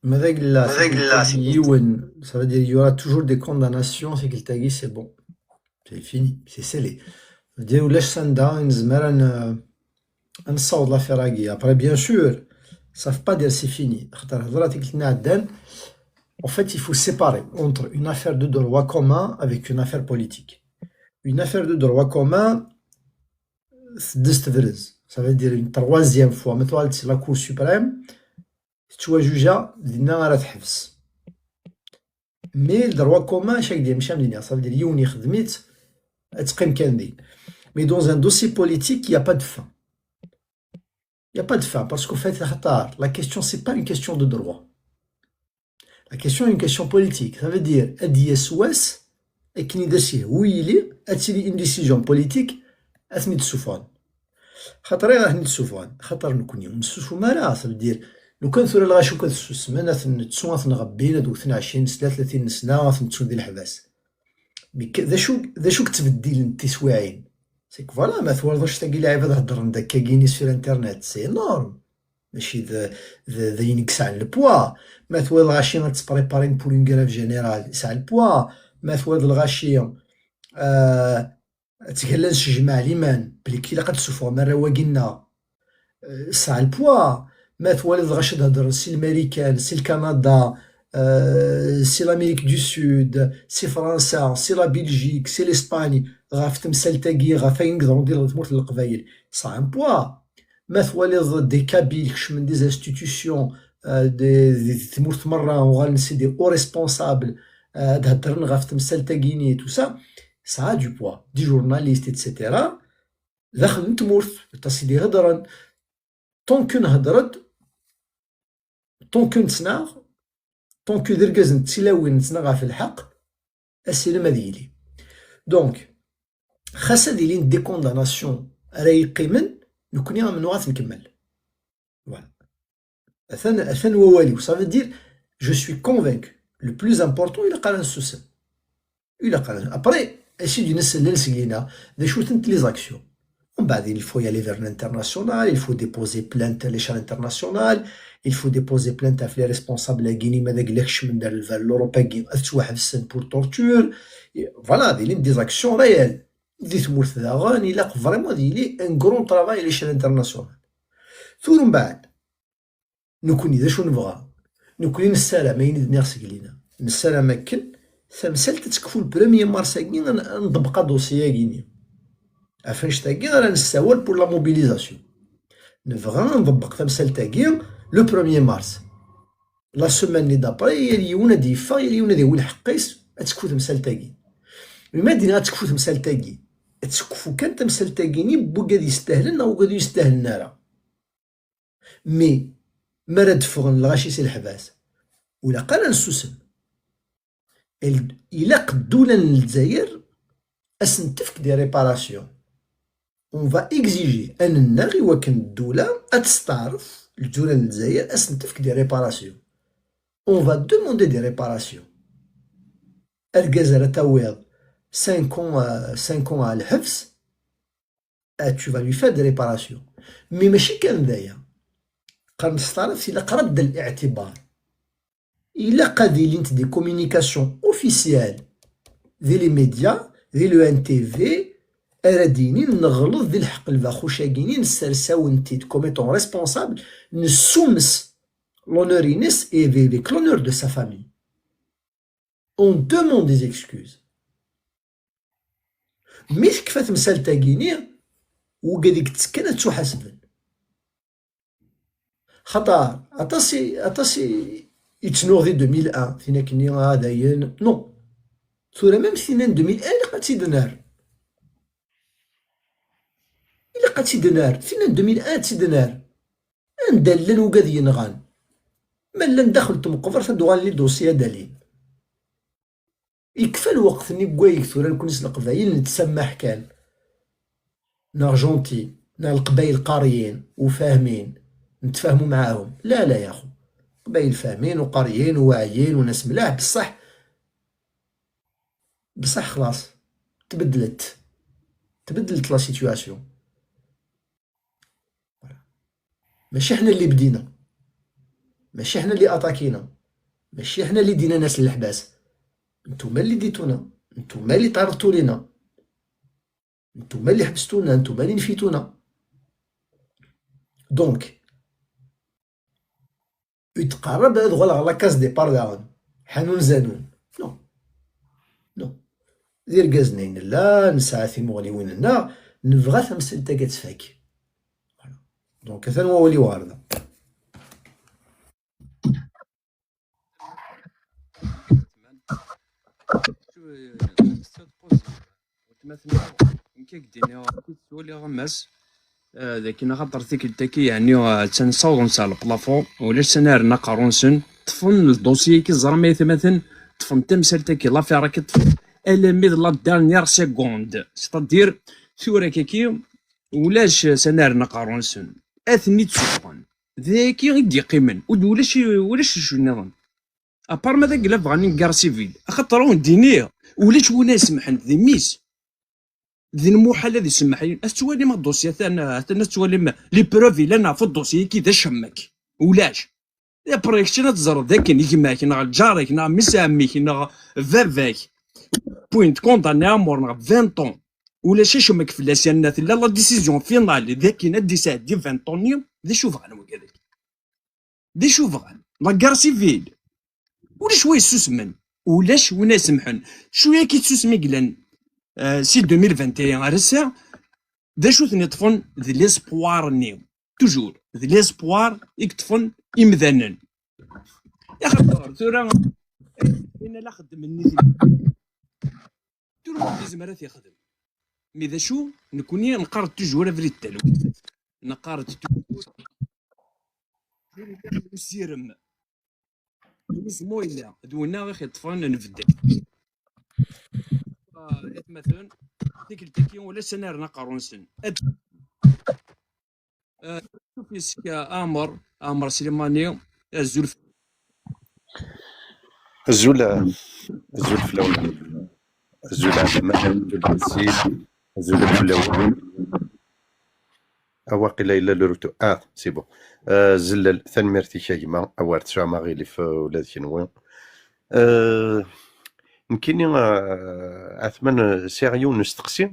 Ma d agella, ma d agella, yiwen, ça veut dire, il y aura toujours des condamnations, tikkelt-agi, c'est bon. C'est fini, c'est scellé. Ça veut dire, ulac sanda i nezmer ad n-, ad nessaweḍ l'affaire-agi. Après, bien sûr, ça veut pas dire c'est fini. Xaṭer hedra tikkelt-nni iɛeddan, en fait, il faut séparer entre une affaire de droit commun avec une affaire politique. Une affaire de droit commun, teddez tebrez. Ça veut dire une troisième fois, ma tuɣal-d si la Cour suprême, tettwajuja dinna ara teḥbes. Mais le droit commun, acu ak-d-, mačči am dinna, ça veut dire yiwen yexdem-itt, ad teqqim kan din. Mais dans un dossier politique, il y a pas de fin. Il y a pas de fin, parce qu'en fait, xaṭer, la question, c'est pas une question de droit. La question est une question politique. Ça veut dire, ad d-yas wass, akken i d as-yehwu yili, ad tili une décision politique, ad ten-id-ssufɣen. Xaṭer i ɣer ten-id-ssufɣen? Xaṭer nekkni ur nessusum ara, ça veut dire, lukan tura lɣaci akk ad ssusmen, ad ten-nettu, ad ten-ɣebbin, ad wten ɛecrin sna, tlatin sna, ad ten-ttun di leḥbas. Mais que, d acu, d acu i yettbeddilen d tiswiɛin? C'est que voilà, ma twalaḍ anect-agi lɛibad heddren-d akkagini sur Internet, c'est énorme. Mačči d, d, d ayen i yesɛan le poids. Ma twalaḍ lɣaci ad ttpréparen pour une grève générale, yesɛa le poids. Ma twalaḍ lɣaci, euh, ttgallan s jmaɛ liman, belli ilaq ad d-ssufɣem arraw-agi-nneɣ, euh, yesɛa le poids. Ma twalaḍ lɣaci ad heddren si Lmarikan, si Lkanada, euh, si l'Amérique du Sud, si Fransa, si la Belgique, si l'Espagne, ɣef temsalt-agi, ɣef ayen yeḍran di tmurt n Leqbayel, yesɛa un poids. Ma twaliḍ des Kabyles kecmen des institutions, euh, des, des tmurt merra, uɣalen c'est des hauts responsables, euh, ad heddren ɣef temsalt-agi-ni, tout ça, ça a du poids, des journalistes, et cetera. Daxel n tmurt, aṭas i d-iheddren. Tant que nhedder-d, tant que nettnaɣ, tant que d irgazen d tilawin nettnaɣ ɣef lḥeqq, asirem ad yili. Donc, xas ad ilin des condamnations ara yeqqimen, nekkni amennuɣ ad t-nkemmel. Voilà. Atan, atan wawal-iw. Ça veut dire, je suis convaincu. Le plus important, ilaq ara nessusem. Ilaq ara. Après, acu d-nesellel seg-inna, d acu-tent les actions? Umbeɛd, il faut y aller vers l'international, il faut déposer plainte à l'échelle internationale, il faut déposer plainte ɣef les responsables-agi-ni, ma d agla kecmen vers l'Europe-agi, ad ttwaḥebsen pour torture. Et voilà, d ilin des actions réelles. Di tmurt daɣen, ilaq vraiment ad yili un grand travail à l'échelle internationale. Tura mbeɛd, nekkni d acu nebɣa? Nekkni nessaram, ayen i d-nniɣ seg lina, nessaram akken tamsalt ad tekfu le premier mars-agi, ad n-, ad nḍebbeq aḍusi-agi-ni. Ɣef annect-agi ara nessawal pour la mobilisation. Nebɣa ad nḍebbeq tamsalt-agi le premier mars. La semaine-nni d'après, yal yiwen ad d-yeffeɣ, yal yiwen ad yawi lḥeqq-is, ad tekfu temsalt-agi. Mi ma d-nniɣ ad tekfu temsalt-agi, ad tekfu kan temsalt-agi-ni n wigad yestahlen neɣ wigad ur yestahlen ara. Mais mi ara d-ffɣen lɣaci si leḥbas, ur ilaq ara ad nsusem. Il-, ilaq ddula n Lezzayer ad sen-tefk des réparations. On va exiger, ad nennaɣ i wakken ddula ad testeɛref, ddula n Lezzayer ad sen-tefk des réparations. On va demander des réparations. Argaz ara tawiḍ cinq ans, euh, cinq ans à lḥebs, ah, tu vas lui faire des réparations. Mais mačči kan d aya. Qqaren s taɛrabt, ilaq radd al-i'tibar. Ilaq ad ilint des communications officielles di les médias, di le N T V, ara d-yinin neɣleḍ di lḥeqq n lbaxuc-agi-nni, nessers-awen-t-id comme étant responsable, nessumes l'honneur-ines et avec l'honneur de sa famille. On demande des excuses. Mi tekfa temsalt-agi-ni, wigad i yettekkan ad ttuḥasben. Xaṭer aṭas i, aṭas i, i ttnuɣ di deux mille un, tin akken-nni, ah, dayen. Non. Tura, même tinna n deux mille un, ilaq ad tt-id-nerr. Ilaq ad tt-id-nerr. Tinna n deux mille un ad tt-id-nerr. Anda llan wigad yenɣan? Ma llan daxel n tmeqbert, ad uɣalen les dossiers ad d-alin. Ikfa lweqt-nni n wayeg tura nekkni s Leqbayel nettsammaḥ kan. Neɣ gentil, neɣ Leqbayel qariyin u fahmen, nettfahmu maɛahum. La, la, ya xu. Leqbayel fahmen u qariyin u waɛyin u nas mlaḥ, bṣaḥ, bṣaḥ xlaṣ, tbeddlet. Tbeddlet la situation. Voilà. Mačči ḥna lli bdina. Mačči ḥna lli aṭakina. Mačči ḥna lli dina nas n leḥbas. Ntumma lli dituna. Ntumma lli tɛerḍtulina. Ntumma lli ḥbestuna. Ntumma lli nfituna. Donc, ur d-qqareɣ ad uɣaleɣ ɣer la case départ daɣen. Ḥanun zanun. Non. Non. D irgazen ay nella, nesɛa timuɣliwin-nneɣ, nebɣa tamsalt-agi ad tfak. Voilà. Donc, atan wawal-iw ɣer da. Weltma-tneɣ, nekk ad k-d-iniɣ, ad k-id-ssawaliɣ a Mass, eh, d akken axaṭer tikkelt-agi, yeɛni, eh, attan ssawḍen-tt ɣer le plafond, ulac sani ara rren aqerru-nsen, ṭṭfen le dossier-agi, teẓram ay atmaten, ṭṭfen tamsalt-agi, l'affaire-agi, ṭṭfen alammi d la dernière seconde, c'est-à-dire, tura-agi, ulac sani ara rren aqerru-nsen, ad ten-id-suffɣen, d ayagi i d-yeqqimen, ur d-, ulac, ulac acu nniḍen. Apar ma d agla bɣan une guerre civile. Axaṭer ad wen-d-iniɣ, ulac win ay isemḥen d mmi-s. D lmuḥal ad isemmeḥ. Ad tettwalim adossier, atan, atan ad tettwalim les preuves yellan ɣef udossier-agi d acemmek. Ulac. Après kečč ad teẓreḍ d akken gma-k, neɣ lǧar-ik, neɣ mmi-s ɛemmi-k, neɣ baba-k, wwin-t condamné à mort, neɣ vingt ans. Ulac acemmek fell-as, yerna tella la décision finale, d akken ad d-isɛeddi vingt ans-nni, d acu bɣan wigad-agi? D acu bɣan? La guerre civile. Ulac wa yessusmen. Ulac win ay isemḥen. Cwiya-agi tsusmi i yellan, euh, si deux mille vingt et un ar ass-a, d acu ten-iṭṭfen? D l'espoir-nni. Toujours. D l'espoir i yeṭṭfen imdanen. Axaṭer tura, ayen ala xeddmen nitni. Tout le monde yezmer ad t-yexdem. Mais d acu? Nekkni neqqar toujours abrid n talwit. Neqqar-d toujours usirem. Usmo yella, d winna i ɣ-iṭṭfen nbeddel. Ah, atmaten, tikkelt-agi ulac sani rren aqerru-nsen. Ad, ah, Yusuf yes-k, ah, Amer, Amer Slimani, azul. Azul, azul fell-awen. Azul ɛlaman, azul ɛziz, azul fell-awen. Awaqila yella le retour. Ah, c'est bon. Euh, Zellal, tanemmirt-ik a gma, awer tesɛum aɣilif, euh, ula d kenwi. Euh, nekkini, euh, Ɛetman, euh, sɛiɣ yiwen n usteqsi.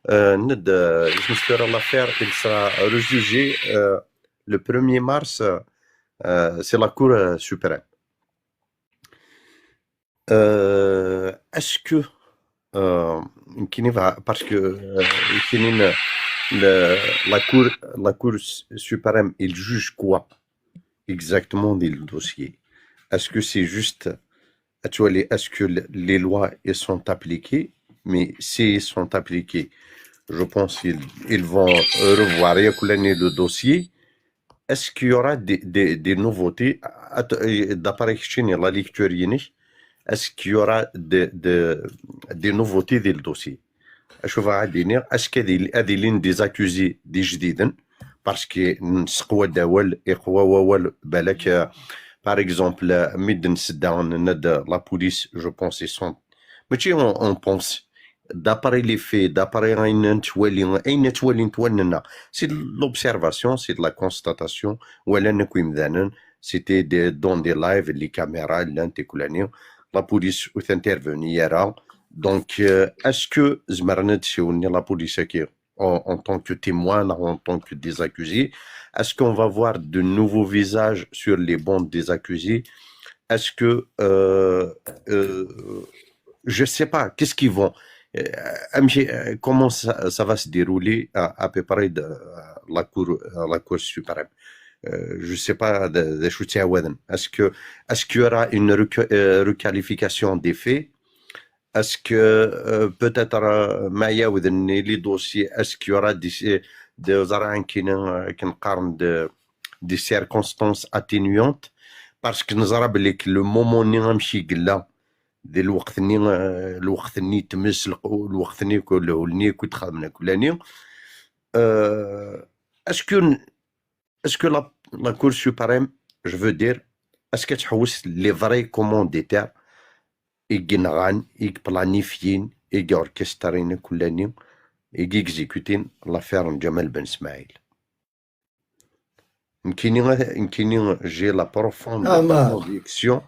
Euh, ned, euh, isem-is tura l'affaire, il sera rejugé, euh, le premier mars, euh, c'est la Cour, euh, suprême. Euh, est-ce que, euh, nekkini va- parce que, euh, nekkini ne- le- la cour, la cour suprême, il juge quoi exactement dans le dossier? Est-ce que c'est juste, actuellement, est-ce que le- les lois elles sont appliquées? Mais si elles sont appliquées, je pense qu'ils ils vont revoir yakk le dossier. Est-ce qu'il y aura des, des, des nouveautés? Att- euh, d'après keččini, la lecture-inek, est-ce qu'il y aura des, des, des nouveautés dans le dossier? Acu bɣiɣ ad iniɣ, est-ce que ad il- ad ilin des accusés d ijdiden? Parce que nesseqwa-d awal, iqwa wawal, balak, euh, par exemple, euh, mi d-nsedda, nenna-d, la police, je pense, ils sont, mačči on, on pense, d'après les faits, d'après ayen nettwali, ayen nettwali nettwali-nneɣ, c'est de l'observation, c'est de la constatation, walan akk imdanen, c'était des, dans des lives, les caméras, llant tikwal-nni, la police ur tintervenu ara. Donc, euh, est-ce que zemren ad d-siwlen la police-agi en, en tant que témoin, en tant que des accusés? Est-ce qu'on va voir de nouveaux visages sur les bancs des accusés? Est-ce que, euh, euh, je sais pas, qu'est-ce qu'ils vont, euh, amek- euh, comment ça, ça va se dérouler à, à peu près de, euh, la cour, euh, la Cour suprême? Euh, je sais pas de, de, est-ce que, est-ce qu'il y aura une requ- euh, requalification des faits? Est-ce que, euh, peut-être, euh, ma yawden les dossiers, est-ce qu'il y aura des, des, ẓriɣ akken, euh, akken qqaren de, des circonstances atténuantes? Parce que neẓra belli que le moment-nni amek i yella, di lweqt-nni, euh, lweqt-nni tmes, lweqt-nni lehul-nni akk i d-xedmen akk lani. Euh, est-ce que, est-ce que la, la Cour suprême, je veux dire, est-ce que tḥewwes les vrais commanditaires i yenɣan, i yeplanifyin, i yorkestrin akk lani, i yexécutin l'affaire n Ǧamal Ben Smaɛil? Nekkini, nekkini, j'ai la profonde conviction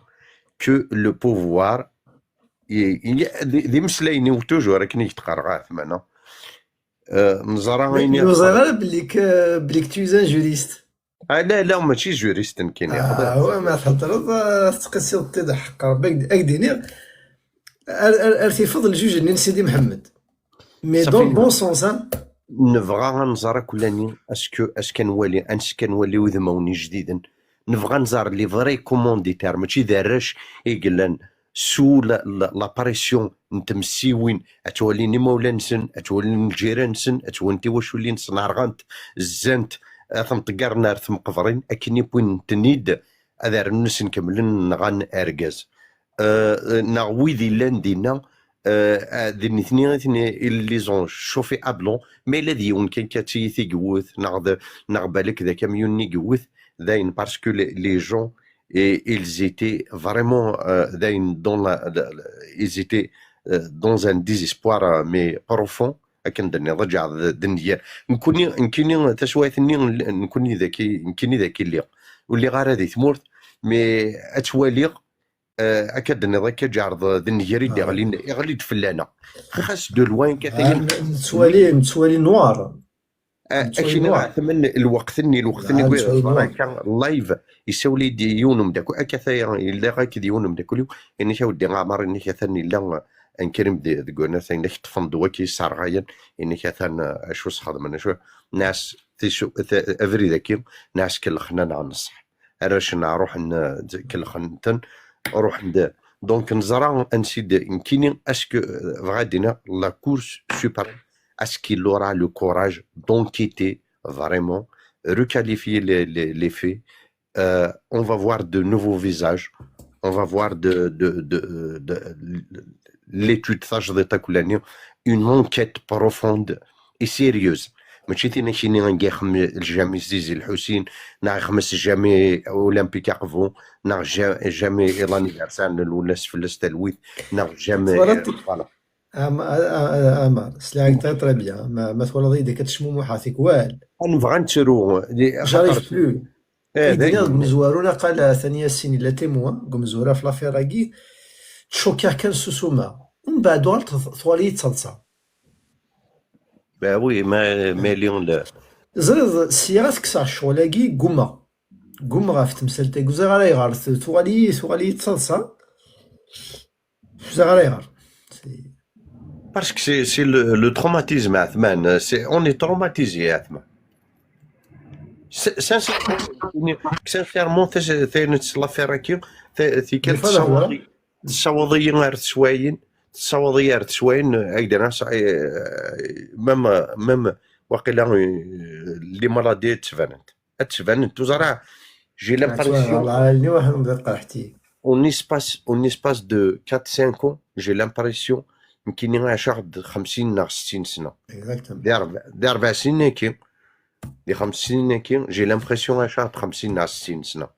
que le pouvoir, i- i- d d imeslayen-iw toujours akken i k-d-qqareɣ a Ɛetman, euh, neẓra ayen i ur ẓriɣ ara belli k- belli que tu es un juriste. Ah, la, la, mačči juriste nekkini. Ah, wa ma theddreḍ, ah, tettqisiḍ-t-id ḥeqq Rebbi, ak d- ak d-iniɣ. Ar, ar, ar tifeḍ lǧuj-nni n Sidi Mḥemmed. Mais dans le bon sens, hein. Nebɣa ad nẓer akk lani, est-ce que, est-ce que nwali, est-ce que nwali udmawen ijdiden? Nebɣa ad nẓer les vrais commanditaires, mačči d arrac i yellan sous la, la, la pression n tmessiwin, ad twalin imawlan-nsen, ad twalin lǧiran-nsen, ad twalin tiwaculin-nsen rɣant, zzant, ad tent-ggaren ar tmeqbrin, akken i wwin-ten-id, ad rnun asen kemmlen nɣan argaz. Euh, neɣ wid illan dinna, euh, d nitni i ten- ils les ont chauffés à blanc, ma yella d yiwen kan kati i t-iwwet, neɣ d, neɣ balak d akamyun i yewwet, dayen, parce que les, les gens, et ils étaient vraiment, euh, dayen, dans la, la- la- ils étaient, euh, dans un désespoir, euh, mais profond, akken d-nniḍ, aǧaɛḍ d nnger. Nekkini, nekkini, taswiɛt-nni, nekkini daki, nekkini daki lliɣ. Ur lliɣ ara di tmurt, mais ad twaliɣ, euh, akka d-nniḍ, akka aǧaɛḍ d nnger i d-iɣlin, iɣli-d fell-aneɣ. Xas de loin, katayen. Nettwali, nettwali noir. Ah, nettwali akini noir. Ɛetman, lweqt-nni, lweqt-nni, ah, nettwali noir. Akka, live, isawel-iyi-d yiwen umeddakel, akka taya, yella akked yiwen umeddakel-iw, ini-k a weddi Ɛmer, ini-k atan yella, eh, ankrim de-, deg unafag, ini-k ṭṭfen-d waki yesserɣayen, ini-k atan, eh, acu sxedmen, acu, nɛas tisu-, ta-, abrid-agi, nɛas kellxen-aneɣ neṣṣeḥ. Arrac-nneɣ ruḥen, eh, d-, kellxen-ten, ruḥen-d. Donc, neẓra ansi d-, nekkini, est-ce que, eh, bɣiɣ ad d-iniɣ, la Cour suprême, est-ce qu'il aura le courage d'enquêter vraiment, requalifier les, les, les faits, euh, on va voir de nouveaux visages, on va voir de, de, de, de l'étude, ça, je vais t'accoulaner, une enquête profonde et sérieuse. Mačči tin akini nga ixem ljami Zizi Lḥusin, neɣ ixem ljami Olympique Aqbu, neɣ ja-, jami l'anniversaire n Lwennas fell-as talwit, neɣ jami, voilà. Am-, a-, a-, a-, Amar, sliɣ-ak très, très bien. Ma, ma twalaḍ-iyi-d akka ttecmumuḥeɣ tikwal. Nebɣa ad nettru. J'arrive plus. Eh, d ayen. Deg umezwaru, naqal, atan Yasin yella témoin, deg umezwaru ɣef l'affaire-agi, ttcukkiɣ kan susumeɣ. Mbeɛd uɣal t-, tuɣal-iyi d taḍsa. Ben oui, ma, ma liɣ le- Ẓriɣ, sya ad kkseɣ ccɣel-agi, ggumaɣ. Ggumaɣ ɣef temsalt-agi, ur ẓriɣ ara ayɣer, t-, tuɣal-iyi, tuɣal-iyi d taḍsa. Tefza ɣer ayɣer? Parce que c'est c'est le, le traumatisme, Athman. C'est, on est traumatisé, Athman. C'est- Sincèrement, sincèrement, c'est l'affaire-agi, tikkelt tessawaḍ-iyi ar teswayin, tessawaḍ-iyi ar teswayin, même, même, waqila, euh, les maladies ttbanent. Ad tban, tu ẓra, j'ai l'impression, en espace, en espace de quatre cinq ans, j'ai l'impression, nekkini ɛaceɣ-d xemsin neɣ settin sna. Exactement. Di rebɛ snin-agi, di xems snin-agi, j'ai l'impression ɛaceɣ-d xemsin neɣ settin sna.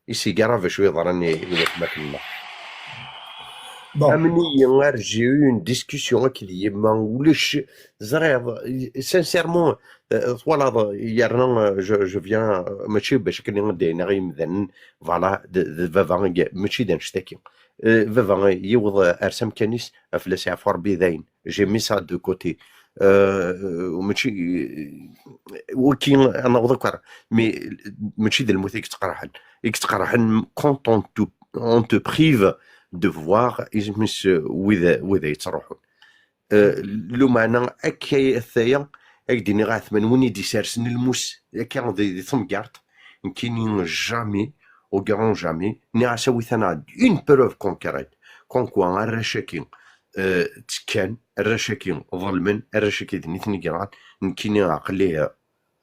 Isi gara bacu yeḍran i, i watmaten-nneɣ. Bon. Amni-yi, ar j'ai eu une discussion akked yemma, ulac, ẓriɣ, sincèrement, euh, twalaḍ, yerna, euh, je, je viens, euh, mačči bac akken i d-yenna i yimdanen, voilà, d, d baba, mačči d annect-agi. Euh, baba yiweḍ ar s amkan-is, fell-as yeɛfu Rebbi dayen. J'ai mis ça de côté. Euh, mačči, waki ad naweḍ akk, mais mačči d lmut i yettqerḥen. I yettqerḥen quand on te, on te prive de voir isem-is, euh, wid, wid yettruḥun. Euh, lumeɛna akka aya, ad k-d-iniɣ Ɛetman, win i d-isersen lmus akka di, di temgerḍt, nekkini jamais, au grand jamais, nniɣ-as awit-aneɣ-d une preuve concrète, comme quoi arrac-agi, euh, ttekkan, arrac-agi ḍelmen, arrac-agi d nitni i yenɣan, nekkini aql-i,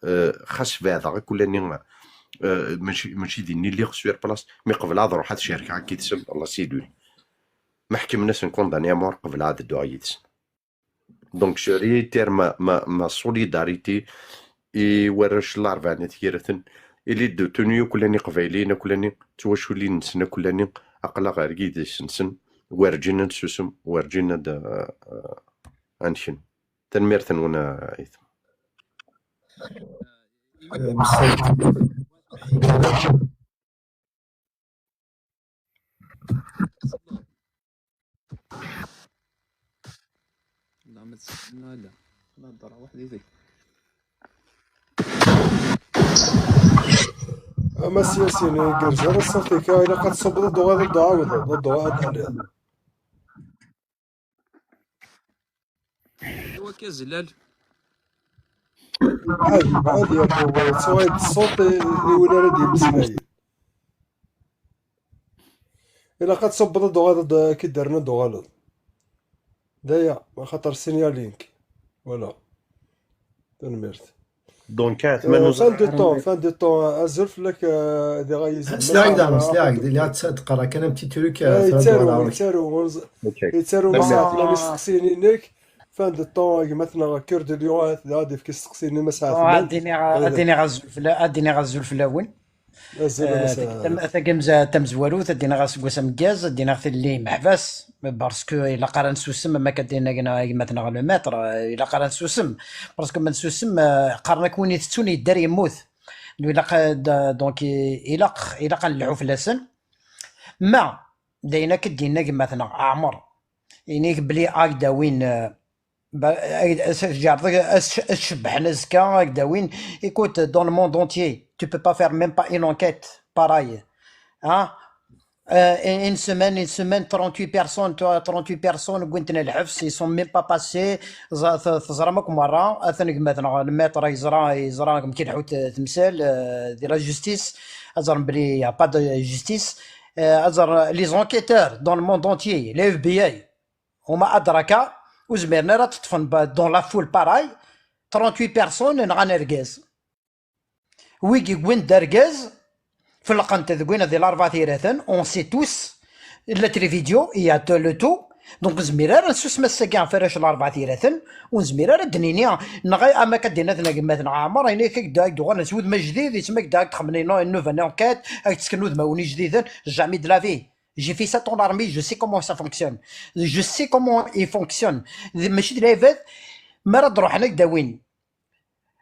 euh, xas beɛdeɣ akk lani, euh, mačči, mačči din i lliɣ sur place, mi qebleɣ ad ruḥeɣ ad cerkeɣ akk yid-sen, Allah s-idun. Ma ḥekmen-asen condamné à mort, qebleɣ ad dduɣ yid-sen. Donc, je réitère ma, ma, ma solidarité i warrac n Larebɛa n At Yiraten, i les détenus akk lani iqbayliyen akk lani, d twaculin-nsen akk lani, aql-aɣ ar yidis-nsen, werǧin ad nsusem, werǧin ad, uh, ad neknu. Tanemmirt-nwen, uh, Ayt. Euh, message. لا، ما تسمعنا، لا. أنا نهضر وحدي ذيك. أما السياسيين يقرز هذا الصوت كاين، إلا كتصب ضد واحد، ضد عاود، ضد واحد. ايوا كازلال. عادي، عادي يا بو، تصويت الصوت يولي راه ديال السمايل. إلا كتصب ضد واحد، كي درنا ضد واحد. دايا، خاطر سينيالينك. Voilà. تنميرت. Donc, euh, fin de temps, fin de temps, azul fell-ak, euh, di ɣayiz. Sliɣ-ak daɣen, sliɣ-ak, la tqerra kan un petit truc, euh, yettaru, yettaru, yettaru ma sɛat llan isteqsiyen-inek, fin de temps, gma-tneɣ Cœur de Lion, ad d-yefk isteqsiyen-nni ma sɛat llan. Ad d-iniɣ azul fell-awen. Azul a Mass. Tagemza tamezwarut, ad d-iniɣ aseggas ameggaz, ad d-iniɣ tilelli imeḥbas, parce que ilaq ara nsusem, am akka d-yenna gma-tneɣ le maître, ilaq ara nsusem, parce que ma nsusem, qqaren-ak win itettun yedder yemmut. Donc, ilaq, ilaq ad nleḥḥu fell-asen. Ma d ayen akka d-yenna gma-tneɣ Ɛmer, inig belli ad d-awin, euh, ba-, ad, ad, ad, ad cebbḥen azekka, ad d-awin. Écoute, dans le monde entier, tu peux pas faire même pas une enquête pareille. Hein? Euh, une semaine, une semaine, trente-huit personnes, tu vois, trente-huit personnes, wwin-ten lḥebs, ils sont même pas passés. Teẓram akk merra, atan gma-tneɣ le maître yeẓra, yeẓra amek i tleḥḥu temsal, euh, de la justice, ad ẓren belli y a pas de justice. Euh, ad ẓren les enquêteurs dans le monde entier, le F B I, وما أدراك، ur zmiren ara ad ṭṭfen dans la foule pareille, trente-huit personnes nɣan argaz. Wigi wwin-d argaz, felqen-t deg win di Larebɛa Tiraten, on sait tous, la télévidéo, il y a tout le tout. Donc ur nezmir ara ad nsusem ass-agi ɣef warrac n Larebɛa Tiraten, ur nezmir ara ad d-nini, neɣ am akka d-yenna gma-tneɣ Ɛmer, ayen akka ak-d-uɣalen s wudem ajdid, yettma ak-d-xemmen une nouvelle enquête, ak-d-ttken udmawen ijdiden, jamais de la vie. J'ai fait sept ans l'armée, je sais comment ça fonctionne. Je sais comment il fonctionne. Mačči d lɛibad, mi ara d-ruḥen ad d-awin.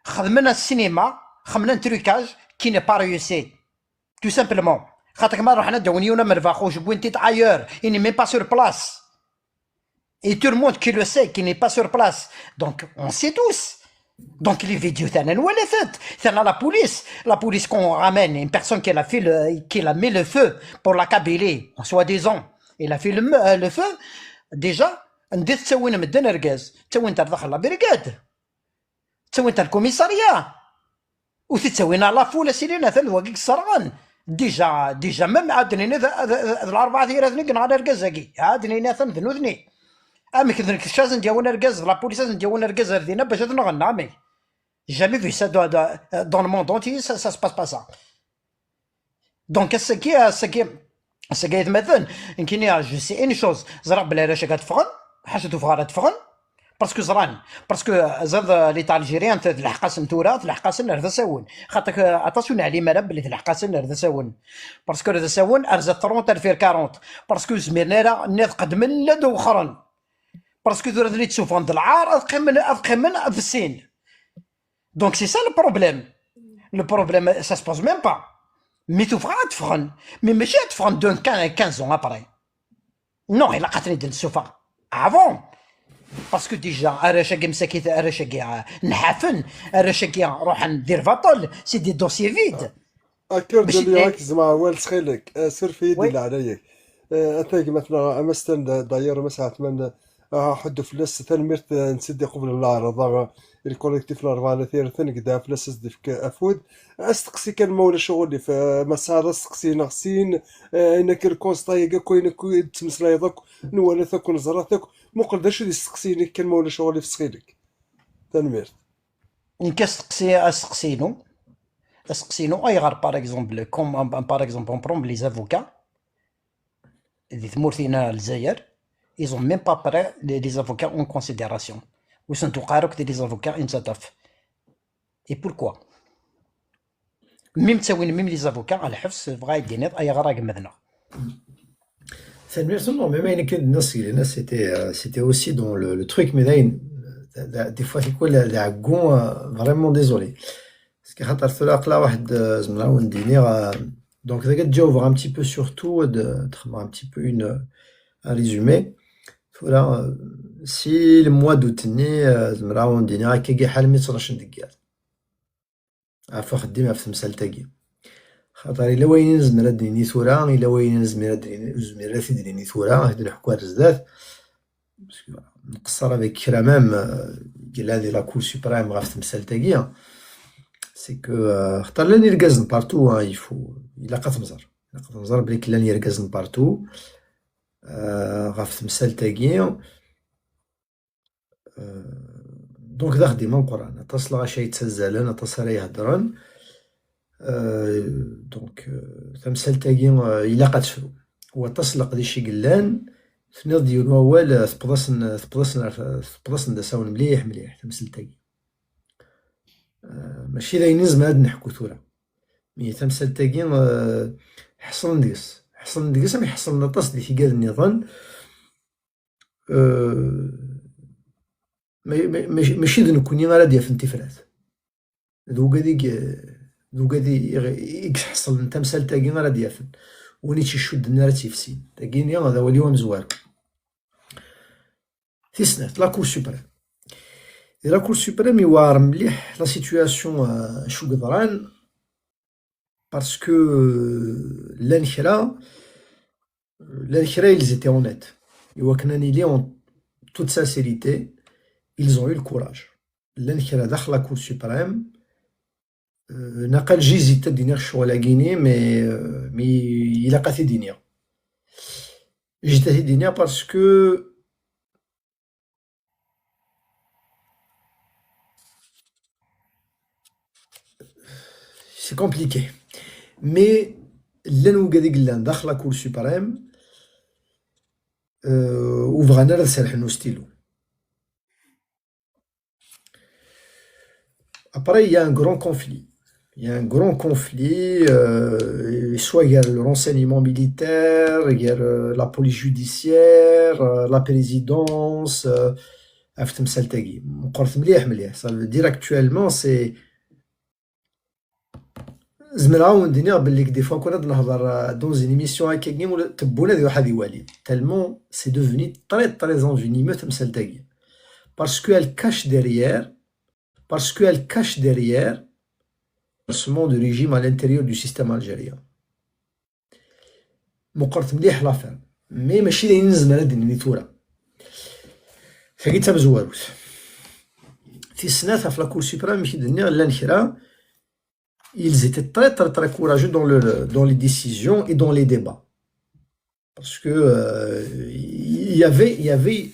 Xedmen cinéma, xedmen un trucage qui n'est pas réussi. Tout simplement. Xaṭer ma ruḥen ad d-awin yiwen am Lfaxuc, wwin-t-id ailleurs, il n'est même pas sur place. Et tout le monde qui le sait, qui n'est pas sur place. Donc, on sait tous. Donc, les vidéos, t'en as, t'en as la police. La police, quand on ramène une personne qui a fait le, qui a mis le feu pour la Kabylie, en soi-disant. Il a fait le, euh, le feu. Déjà, anda i tettawin medden argaz? Ttawin-t ar daxel la brigade. Ttawin-t ar le commissariat. Ur t-ttawin à la foule, a sidi, atan d wagi i yesserɣen. Déjà, déjà, même ad d-nini d, d, d, d larbɛa tiraden i yenɣan argaz-agi. Ad d-nini atan d nutni. Amek d nekk, kečč ad sen-d-yawin argaz, d la police ad sen-d-yawin argaz ar dinna bac ad nɣen, amek? Jamais vu ça dans, dans, dans le monde entier, ça, ça se passe pas ça. Donc, ass-agi, ass-agi, ass-agi, aytmaten, nekkini, je sais une chose, ẓriɣ belli arrac-agi ad ffɣen, ḥaca tuffɣa ara ffɣen, parce que ẓran, parce que, euh, zad, euh, l'État algérien, t-, tleḥq-asen tura, tleḥq-asen ar d asawen. Xaṭer, euh, aṭas ur neɛlim ara belli tleḥq-asen ar d asawen. Parce que ar d asawen, ar zdat trente, ar deffir quarante. Parce que ur zmiren ara, nniḍ qedmen la d-wexxren. Parce que tura ad ten-id-suffɣen d lɛar, ad qqimen, ad qqimen d sin. Donc c'est ça le problème. Le problème, ça se pose même pas. Mi tuffɣa ad ffɣen. Mais mačči ad ffɣen dans quinze, quinze ans après. Non, ilaq ad ten-id-nessufeɣ avant. Parce que déjà, arrac-agi msakit, arrac-agi, euh, nḥafen, arrac-agi ruḥen di lbaṭel, c'est des dossiers vides. Akka ur d-, d-, d-, d-, ttxil-k, euh, suref-iyi-d di leɛnaya-k. Euh, ata gma-tneɣ amastan d-, d'ailleurs, Mass Ɛetman, euh, aḥuddu fell-as, tanemmirt, euh, n Sidi iqublen leɛraḍ, euh, i lkolektif n Rebɛa n At Yiraten, deg dɛa fell-as ad s-d-ifk afud. Asteqsi kan, ma ulac aɣilif, euh, ma tesɛiḍ asteqsi neɣ sin, euh, ayen akka, lkonsṭa-agi akk, ayen akk i d-tettmeslayeḍ akk, nwala-t akk, neẓra-t akk, muqel d acu d isteqsiyen-ik kan, ma ulac aɣilif, ttxil-k. Tanemmirt. Nekk asteqsi, asteqsi-inu, asteqsi-inu, ayɣer, par exemple, comme, par exemple, on prend les avocats, di tmurt-ina Lezzayer, ils ont même pas pris les, les avocats en considération. Ur sen-tuqeɛ ara akk les avocats n Zadaf. Et pourquoi? Même ttawin, même les avocats, à lḥebs, bɣa ad d-tiniḍ ayɣer a gma-tneɣ. Tanemmirt, non, mais ayen akken d-nniɣ seg lehna, c'était, euh, c'était aussi dans le, le truc, mais dayen, d, d, des fois, tikwal d, d aɛeggu, euh, vraiment désolé. Parce que xaṭer tura aql-aɣ waḥed, euh, zemreɣ ad wen-d-iniɣ, euh, donc, dagi ad ǧawbeɣ un petit peu sur tout, ad, ad xedmeɣ un petit peu une, euh, un résumé. Tura, euh, si le mois d'août-nni, euh, zemreɣ ad wen-d-iniɣ akkagi ḥal mi ttnac n deg yiḍ. Ɣef uxeddim ɣef temsalt-agi. Xaṭer yella wayen i nezmer ad d-nini tura, yella wayen i nezmer ad d-nini, ur nezmir ara ad t-id-nini tura, ad t-id-neḥku ar zdat. Parce que, voilà, nqeṣṣer avec kra même, euh, yellan di la Cour suprême ɣef temsalt-agi. C'est que, euh, xaṭer llan irgazen partout, hein, il faut, ilaq ad t-nẓer. Ilaq ad t-nẓer belli llan irgazen partout, euh, ɣef temsalt-agi. Euh, donc d axeddim ameqqran, aṭas n lɣaci ay yettazzalen, aṭas ara iheddren. Euh, donc, euh, tamsalt-agi, euh, ilaq ad tefru. Waṭas n leqdic i yellan, tenniḍ-d yiwen wawal, euh, tewweḍ-asen, tewweḍ-asen ar, tewweḍ-asen d asawen mliḥ, mliḥ, tamsalt-agi. Euh, mačči d ayen i nezmer ad neḥku tura. Mi tamsalt-agi, euh, ḥeṣlen deg-s. Ḥeṣlen deg-s, am ḥeṣlen aṭas di tigad nniḍen. Euh, ma, ma, ma, mačči d nekkni ara d-yafen tifrat. D ugad i, d ugad i, i, i iḥeṣlen tamsalt-agi ara d-yafen. Win i tt-icudden ara tt-ifsin. Tagini d awal-iw amezwaru. Tis snat, la Cour suprême. Di la Cour suprême iweɛer mliḥ la situation, euh, acu yeḍran, parce que, euh, llan kra, llan kra, ils étaient honnêtes. Iwakken ad nili en toute sincérité, ils ont eu le courage. Llan kra daxel la Cour suprême, euh, naqal j'hésite ad d-iniɣ ccɣel-agi-ni, mais, euh, mais ilaq ad t-id-iniɣ. J'hésite ad t-id-iniɣ parce que c'est compliqué. Mais llan wigad i yellan daxel la Cour suprême, euh, ur bɣan ara ad serḥen ustilu. Après, il y a un grand conflit. Il y a un grand conflit, euh, soit il y a le renseignement militaire, il y a le, la police judiciaire, euh, la présidence, euh, ɣef temsalt-agi. Meqqret mliḥ, mliḥ. Ça veut dire actuellement, c'est Zemreɣ ad wen-d-iniɣ belli des fois, quand ad nehḍer, euh, dans une émission akkagi, ula tewwun ad iruḥ ad iwali. Tellement c'est devenu très, très envenimeux tamsalt-agi. Parce qu'elle cache derrière, parce qu'elle cache derrière le renversement du régime à l'intérieur du système algérien. Meqqret mliḥ l'affaire. Mais mačči d ayen nezmer ad d-nini tura. Tagi d tamezwarut. Tis snat, ɣef la Cour suprême, amek i d-nniɣ, llan kra, ils étaient très, très, très courageux dans le, dans les décisions et dans les débats. Parce que, euh, il y avait, il y avait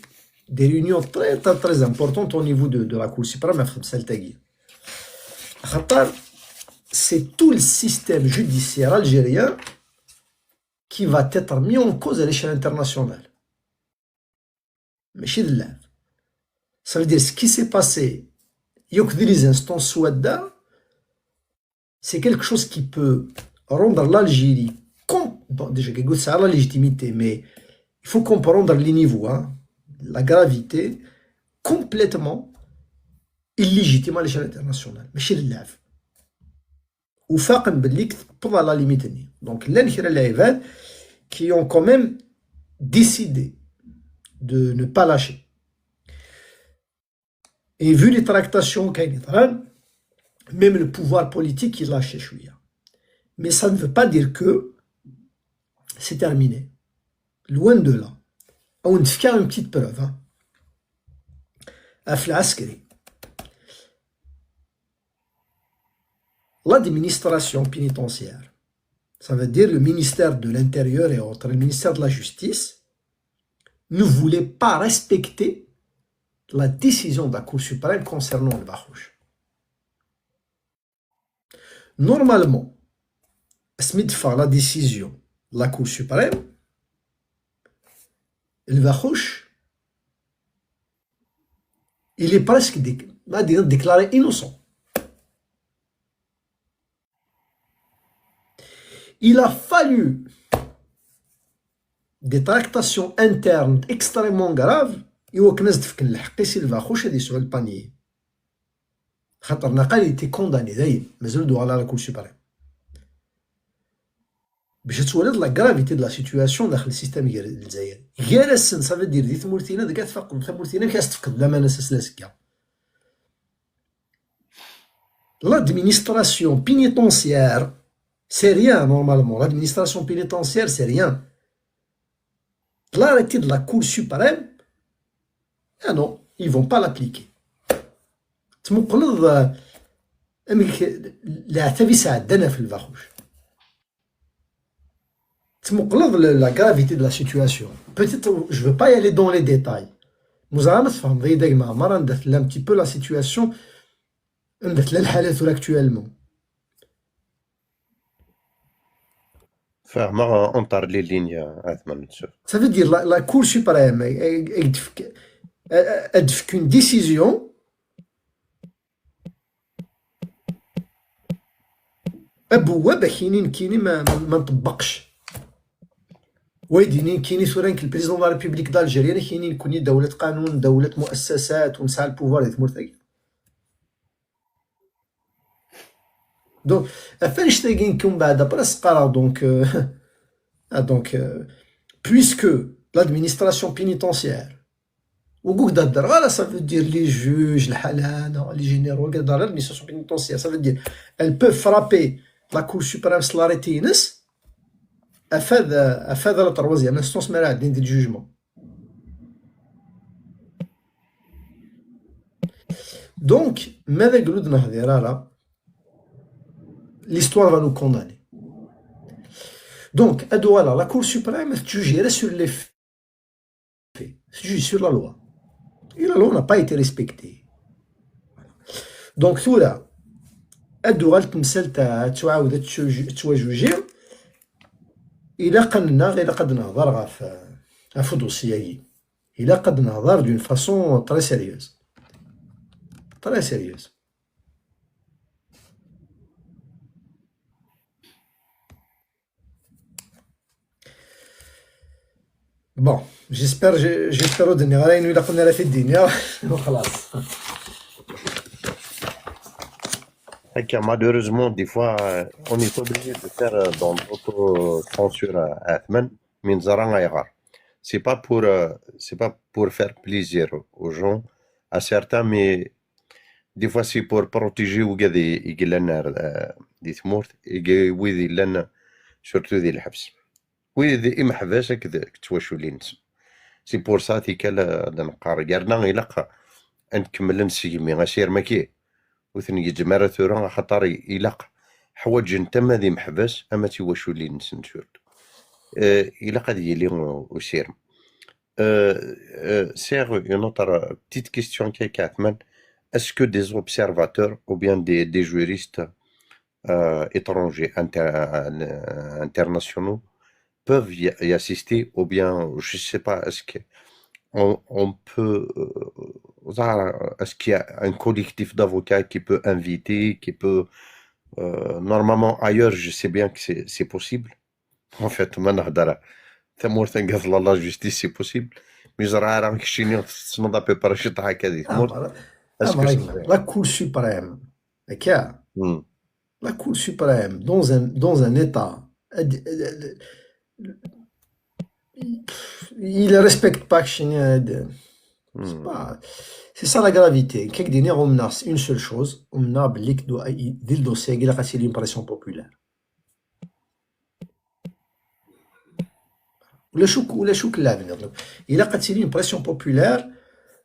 des réunions très, très, très importantes au niveau de, de la Cour suprême, ɣef temsalt-agi. Axaṭer, c'est tout le système judiciaire algérien qui va être mis en cause à l'échelle internationale. Mačči d lɛeb. Ça veut dire, ce qui s'est passé, yakk di les instances swadda, c'est quelque chose qui peut rendre l'Algérie com-, bon, déjà, Guigou, ça a la légitimité, mais il faut comprendre les niveaux, hein, la gravité, complètement illégitime à l'échelle internationale. Mačči d lɛeb. Ufaqen belli tewweḍ à la limite-nni. Donc, llan kra n lɛibad qui ont quand même décidé de ne pas lâcher. Et vu les tractations qui ont été, même le pouvoir politique, il lâche, شوية. Mais ça ne veut pas dire que c'est terminé. Loin de là. On te fait une petite preuve, hein. Ɣef lɛesker. L'administration pénitentiaire, ça veut dire le ministère de l'Intérieur et autres, le ministère de la Justice, ne voulait pas respecter la décision de la Cour suprême concernant Lfaxuc. Normalement, asmi d-teffeɣ la décision de la Cour suprême, Lfaxuc, il est presque dé-, on va dire, déclaré innocent. Il a fallu des tractations internes extrêmement graves i wakken ad s-d-fken lḥeqq-is i Lfaxuc ad yesɛu le panier. Xaṭer naqal il était condamné, dayen, mazal ur d-uɣal ara la Cour suprême. Bac ad twaliḍ la gravité de la situation daxel le système gar Lezzayer. Gar-asen, ça veut dire, di tmurt-ina, deg ad tfaqeḍ tamurt-ina, amek ad s-tefkeḍ laman ass-a s lazekka. L'administration pénitentiaire, c'est rien, normalement. L'administration pénitentiaire, c'est rien. L'arrêté de la Cour suprême, ah non, ils vont pas l'appliquer. Tmuqleḍ, euh, amek leɛtab i sɛeddan ɣef Lfaxuc. Tmuqleḍ le-, la gravité de la situation. Peut-être, je veux pas y aller dans les détails. Muẓeɣ ma tfehmeḍ-iyi-d a gma Ɛmer, anda tella un petit peu la situation, anda tella lḥala tura actuellement. Fehmeɣ, entre les lignes, a Ɛetman Metsoud. Ça veut dire la, la Cour suprême, elle, elle, elle, elle fait une décision, abewwab ad k-yini nekkini ma, ma, ma nṭebbqeɣ. Wa ad d-yini nekkini tura nekk le président de la République d'Algérie, ad k-yini nekkni dawla n lqanun, dawla n lmuassasat, u nesɛa le pouvoir di tmurt-agi. Donc, ɣef annect-agi nekk umbeɛd après as-qqareɣ, donc, euh, ah, donc, euh, puisque l'administration pénitentiaire, ur d-heddreɣ ara, ça veut dire les juges, lḥala, non, les généraux, ur d-heddreɣ ara, l'administration pénitentiaire, ça veut dire, elle peut frapper la Cour suprême s l'arrêté-ines, afad, afad la troisième instance mi ara ɛeddin di le jugement. Donc, ma d aglu d-nehdir ara, l'histoire va nous condamner. Donc, ad uɣaleɣ, la Cour suprême tettjujir sur les faits, tettjujir sur la loi. Et la loi n'a pas été respectée. Donc, tura, ad uɣal temsalt ad tuɛawed ad tettjuj-, tettwajuji, ilaq ad nnaɣ, ilaq ad nehder ɣef, ɣef uḍusi-agi. Ilaq ad nehder d'une façon très sérieuse. Très sérieuse. Bon, j'espère, j'ai-, j'espère ur d-nniɣ ara ayen ilaqen ara t-id-iniɣ. Xlaṣ. Akka, malheureusement, des fois, euh, on est obligé de faire, euh, dans l'autocensure, euh, a Ɛetman, mi neẓra ayɣer. C'est pas pour, euh, c'est pas pour faire plaisir aux gens, à certains, mais des fois c'est pour protéger wigad i, i yellan ar, euh, di tmurt, i wid yellan surtout di lḥebs. wid imeḥbas akked, akked twaculin-nsen. C'est pour ça tikkal ad neqqar, yerna ilaq ad nkemmel ad nsegmi asirem-agi. Ur ten-gezzem ara tura, axaṭer i-, ilaq, ḥwaǧen-t ama d imeḥbas ama d tiwaculin-nsen surtout. Euh, ilaq ad yili u-, usirem. Euh, euh, sɛiɣ une autre petite question, Kay Kathman. Est-ce que des observateurs ou bien des, des juristes, euh, étrangers, inter-, euh, internationaux peuvent y, y assister, ou bien, je sais pas, est-ce que on, on peut, euh, est-ce qu'il y a un collectif d'avocats qui peut inviter, qui peut, euh, normalement ailleurs, je sais bien que c'est, c'est possible. En fait, ma nehder tamurt anga tella la justice, c'est possible. Mais ẓriɣ ara keččini tessneḍ à peu près ciṭ akka di tmurt. Est-ce que c'est vrai? La Cour suprême, ok? Hmm. La Cour suprême, dans un, dans un État, il ne respecte pas keččini. C'est pas, c'est ça la gravité. Kek dini, on a une seule chose, on a le dossier, il a une pression populaire. ولا شو ولا شو كلاب نظلم. Il a une pression populaire,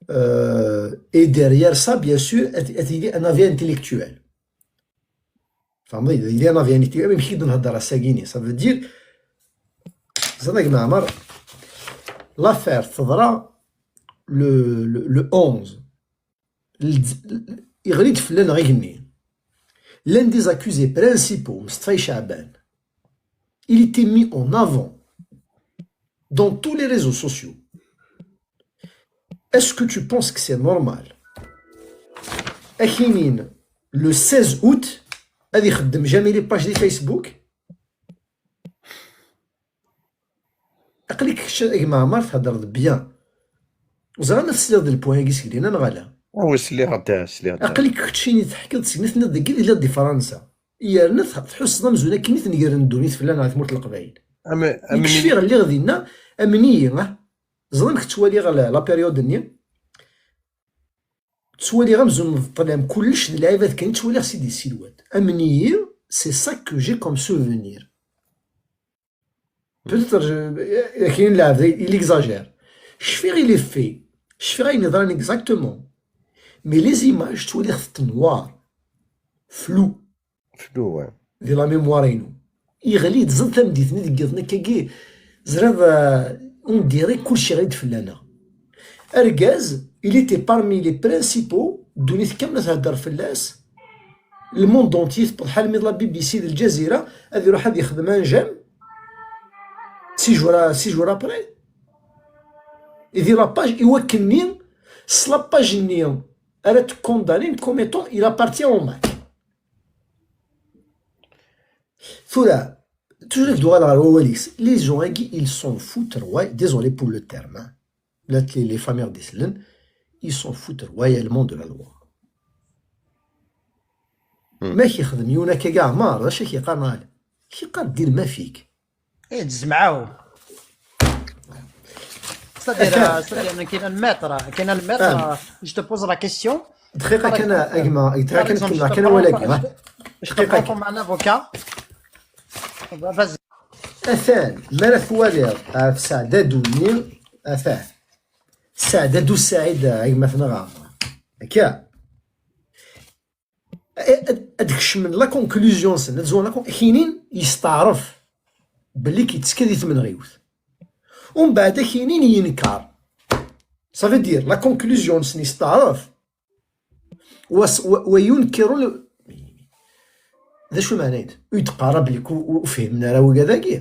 euh, et derrière ça, bien sûr, il y a un avis intellectuel. فهمتي؟ Il y a un avis intellectuel, même si on a ça veut dire, ça n'a que l'affaire تضرا le, le, le onze. Yeɣli-d fell-aneɣ igenni. L'un des accusés principaux, Mustapha Chaban, il était mis en avant dans tous les réseaux sociaux. Est-ce que tu penses que c'est normal? Akinin, le seize août, ad ixeddem Jamil page di Facebook. Aql-ik kečč, a gma Ɛmar, theddreḍ bien. Ẓriɣ ma tesliḍ d lpuḥ-agi seg dinna neɣ ala? Awi, sliɣ-d, sliɣ-d. Aql-ik keččini teḥkiḍ seg mi tenniḍ deg yid-i di Fransa. Yerna tḥusseḍ amzun akken i tengeren ddunit fell-aneɣ ɣer tmurt n Leqbayel. Nekk cfiɣ lliɣ dinna, amen-iyi, ah. Ẓriɣ amek ttwaliɣ la, la période-nni. Ttwaliɣ amzun d ṭṭlam, kullec d lɛibad kan i ttwaliɣ Sidi Silwan. Amen-iyi, c'est ça que j'ai comme souvenir. Peut-être, je, akin lɛebd, il exagère. Cfiɣ i les faits. Cfiɣ ayen yeḍran exactement. Mais les images, ttwaliɣ-tent noir. Flou. Flou, ouais. Di la mémoire-inu. Yeɣli-d, ẓriɣ tameddit-nni deg yiḍen akkagi. Ẓriɣ, euh, on dirait kullec yeɣli-d fell-aneɣ. Argaz, il était parmi les principaux, ddunit kamel ad thedder fell-as. Le monde entier, tewweḍ ḥalmi d la B B C d Lǧazira, ad iruḥ ad yexdem un j'aime. Six jours, six jours après. Et di la page, i wakken-nni, s la page-nni, ara t-condamnin comme étant, il appartient au Mac. Tura, toujours ad d-uɣaleɣ ɣer wawal-is, les gens-agi, ils s'en foutent royal, désolé pour le terme, hein. Les, les familles des, ils s'en foutent royalement de la loi. Hmm. Ma k-ixdem yiwen akka, Ɛmar, d acu ak-yeqqar, neɣ ala? K-yeqqar: dir ma fik. Eh, tzemɛew. C'est-à-dire, euh, c'est-à-dire, كاين الميتر، كاين الميتر, euh, je te pose la question. دقيقة كان، أجمع، دقيقة كان، كان ولا أجمع. Je te prends comme un avocat. Vas-y. Atan, ma la twaliḍ, ah, Saɛdadu-nni, atan. Saɛdadu Saɛid, a gma-tneɣ Ɛmar. Akka. Ad, ad kecmen la conclusion-nsen, ad zwan la con-, kinin yesteɛref belli k-yettekka di tmenɣiwt. Umbeɛd akinin yenker. Ça veut dire, la conclusion-nsen yesteɛref. Wa, wa, wa yunkiru le-, d acu lmeɛna-ines? Ur d-qqar belli ur, ur fhimen ara wigad-agi.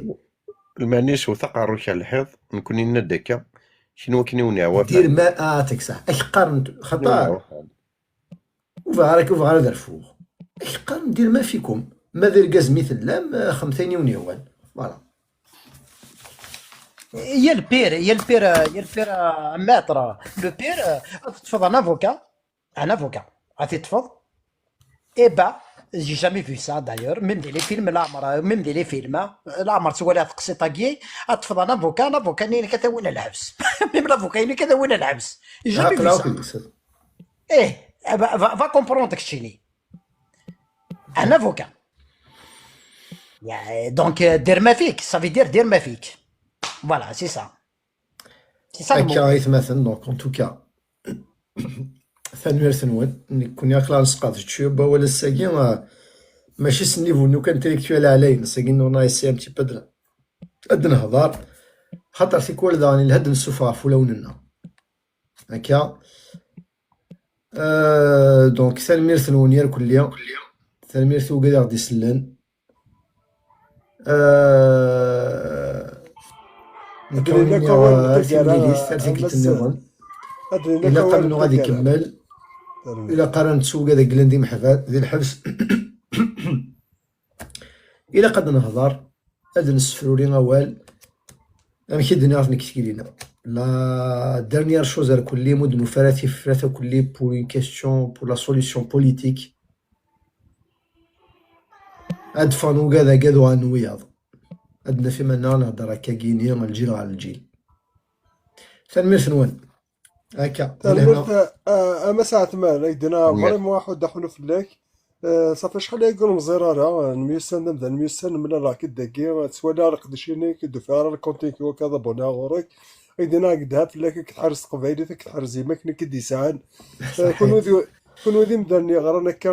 Lmeɛna-ines, wet aqerru-k ar lḥiḍ, nekkni nenna-d akka, kenwi akken i wen-iɛwa. Dir ma, ah, teksa. Ak qqaren, xaṭer. Ur bɣiɣ ara, ur bɣiɣ ara ad rfuɣ. Ak qqaren: dir ma fikum. Ma d argaz mi tellam, xemt ayen i wen-yehwan. Voilà. Il y a le pire, il y a le pire, il y a le pire, euh, maître. Le pire, euh, ad teṭṭfeḍ un avocat, un avocat. Ad t-teṭṭfeḍ. Eh ben, j'ai jamais vu ça d'ailleurs, même dans les films, leɛmer, même dans les films, hein, leɛmer twalaḍ taqsiṭ-agi, ad teṭṭfeḍ un avocat, l'avocat-nni ad k-awin ɣer lḥebs. Même l'avocat-nni ad k-awin ɣer lḥebs. J'ai jamais vu ça. Eh, va, va, va comprendre keččini. Un avocat. يعني، donc, euh, دير ما فيك, ça veut dire دير ما فيك. Voilà, c'est ça. C'est ça le mot. Akka, aytmaten, donc, en tout cas, tanemmirt-nwen. Nekkni aql-aɣ nesqerdec cwiya n wawal ass-agi, ah, mačči s nnivu-nni kan intellectuel ɛlayen, ass-agi on a essayé un petit peu de, ad nehḍer, xaṭer tikwal daɣen yelha ad nessufeɣ ɣef wulawen-nneɣ. Akka. Euh, donc, tanemmirt-nwen irkelli. Tanemmirt i wigad i ɣ-d-isellen. Euh, nekk ad iniɣ, euh, ar timlilit, ar tikkelt nniḍen. Ilaq ad nuɣ ad ikemmel. Ilaq ara nettu wigad i yellan di meḥbas, di lḥebs. Ilaq ad nehḍer, ad nessefruri awal. Amek i d-nniɣ nekk tikli-nneɣ, la dernière chose, ar kulli, mu d-nufa ara tifrat, ar kulli, pour une question, pour la solution politique. Ad ffɣen wigad-agi ad uɣalen wiyaḍ. Ad naf iman-nneɣ nehder akka gini, lǧil ɣer lǧil. Tanemmirt-nwen. Akka. Tanemmirt a, a, a Mass Ɛetman, ak-d-nna vraiment aḥuddu aḥunu fell-ak. Eh, ṣafi acḥal aya ur nemẓir ara, eh, nemyussan d amdan, nemyussan, nemlal-ak-d dagi, eh, ttwaliɣ leqdic-inek, ur d-ufiɣ ara lkunt-ik, akka d abonné ɣur-k. Ak-d-nna, ak-d-ha fell-ak, ak-tḥerz teqbaylit, ak-tḥerz yemma-k nekk i d-yesɛan. Eh, kunwi d, kunwi d imdanen yeɣran akka,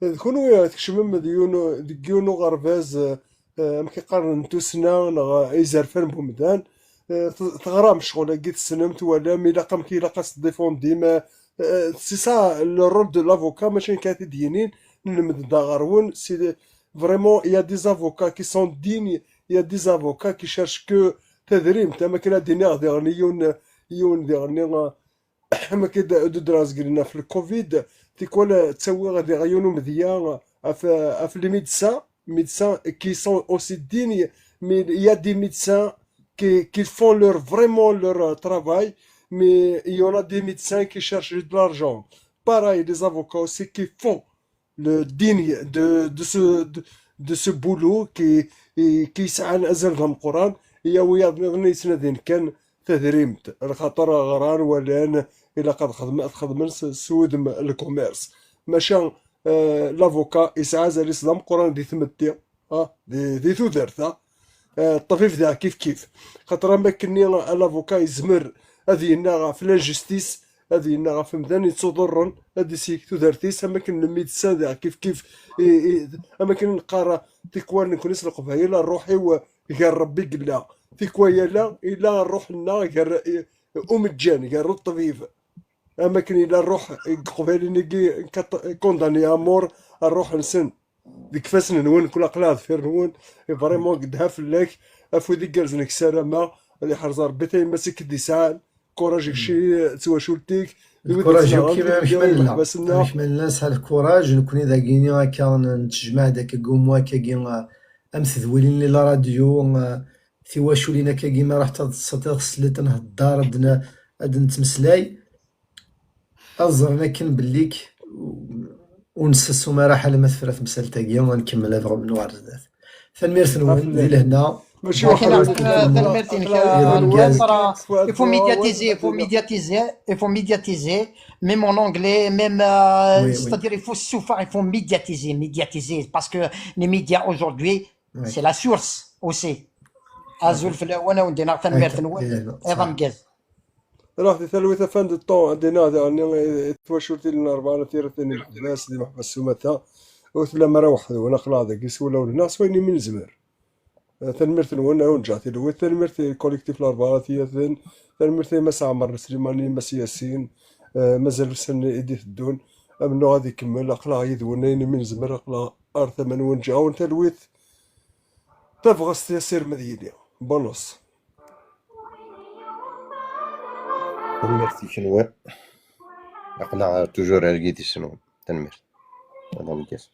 eh, d kunwi, eh, tkecmem d yiwen, deg yiwen uɣerbaz, eh, eh, amek i qqaren, n tussna, neɣ, eh, izerfan n umdan. Eh, t-, teɣram ccɣel-agi, tessnem, twalam, ilaq amek ilaq ad s-tdifundim, eh, eh, c'est ça le rôle de l'avocat, mačči nekk ara t-id-yinin, nlemmed-d aɣerwun, c'est vraiment, il y a des avocats qui sont dignes, il y a des avocats qui cherchent que tadrimt, am akken ad d-iniɣ diɣen yiwen, yiwen diɣen, eh, am akken d-, d-, d-, ɣef le covid, tikwal, eh, ttawiɣ diɣ yiwen umedya ɣef, ɣef les médecins, médecins qui sont aussi dignes, mais il y a des médecins qui, qui font leur, vraiment leur, euh, travail, mais il y en a des médecins qui cherchent de l'argent. Pareil, les avocats aussi qui font le digne de, de ce, de, de ce boulot qui, et qui yesɛan azal d ameqqran, i wiyaḍ nniḍen yettnadin kan tadrimt, lxaṭer ɣran, walan, ilaq ad xedmen, ad xedmen s, s wudem le commerce. Maca, eh, l'avocat yesɛa azal-is d ameqqran di tmetti, ah, di, di tudert, ah. Eh, ṭṭbib daɣ kif kif. Xaṭer am akkenni, l'avocat yezmer ad yennaɣ ɣef l'injustice, ad yennaɣ ɣef umdan yettuḍurren, ad d-isellek tudert-is, am akken le médecin daɣ kif kif, i, i, am akken neqqar tikwal nekkni s Leqbayel, rruḥ-iw gar Rebbi i yella. Tikwal ala, ila rruḥ-nneɣ gar, i, umejjan, gar ṭṭbib. Am akken yella rruḥ n Iqbayliyen-agi, condamné à mort, rruḥ-nsen deg ifassen-nwen, kul aql-aɣ deffir-nwen, et vraiment, gedha fell-ak, afud igerrzen, ak ssarameɣ ad iḥrez Rebbi tayemmat i k-d-isɛan, courage i kečč, d twacult-ik, d wid yettnaɣen, d imeḥbas-nneɣ. Amek ma nella, nesɛa lkuraj, nekkni dagini akka n-, nettejmaɛ-d akka deg umu akkagi, ah, am tedwilin n la radio, ah, tiwaculin akkagi ma ruḥet ad teṭṭseḍ tesliḍ, nhedder, ad n-, ad nettmeslay, ad ẓren akken belli-k ur nessasum ara ḥala ma tefra temsalt-agi, ad nkemmel ad ɣemnu ɣer zdat. Tanemmirt-nwen, di lehna. Mačči waḥed. Tanemmirt-inek, euh, il faut médiatiser, il faut médiatiser, il faut médiatiser, même en anglais, même, euh, c'est-à-dire, il faut souffrir, il faut médiatiser, médiatiser, parce que les médias aujourd'hui, c'est la source aussi. Azul fell-awen, a wen-d-iniɣ tanemmirt-nwen, iḍ ameggaz. Ruḥ di talwit a fan de temps, ad d-iniɣ daɣen i twacult-nni n Rebɛa n At Yiraten, di Meḥbas, di Meḥbas s umata. Ur tellam ara weḥd-wen, aql-aɣ dagi s wulawen-nneɣ, s wayen imi nezmer. Eh, tanemmirt-nwen, a wen-ǧǧeɣ tilwit, tanemmirt i kolektif Rebɛa n At Yiraten, tanemmirt i Mass Ɛmer Slimani, Mass Yasin, eh, mazal ussan i d-iteddun, amennuɣ ad ikemmel, aql-aɣ yid-wen ayen imi nezmer, aql-aɣ ar tama-nwen, ǧǧeɣ-awen talwit. Tabɣest i asirem ad yili. Bonus. Tanemmirt i kenwi. Aql-aɣ toujours ar yidis-nwen. Tanemmirt. Ad ameggaz.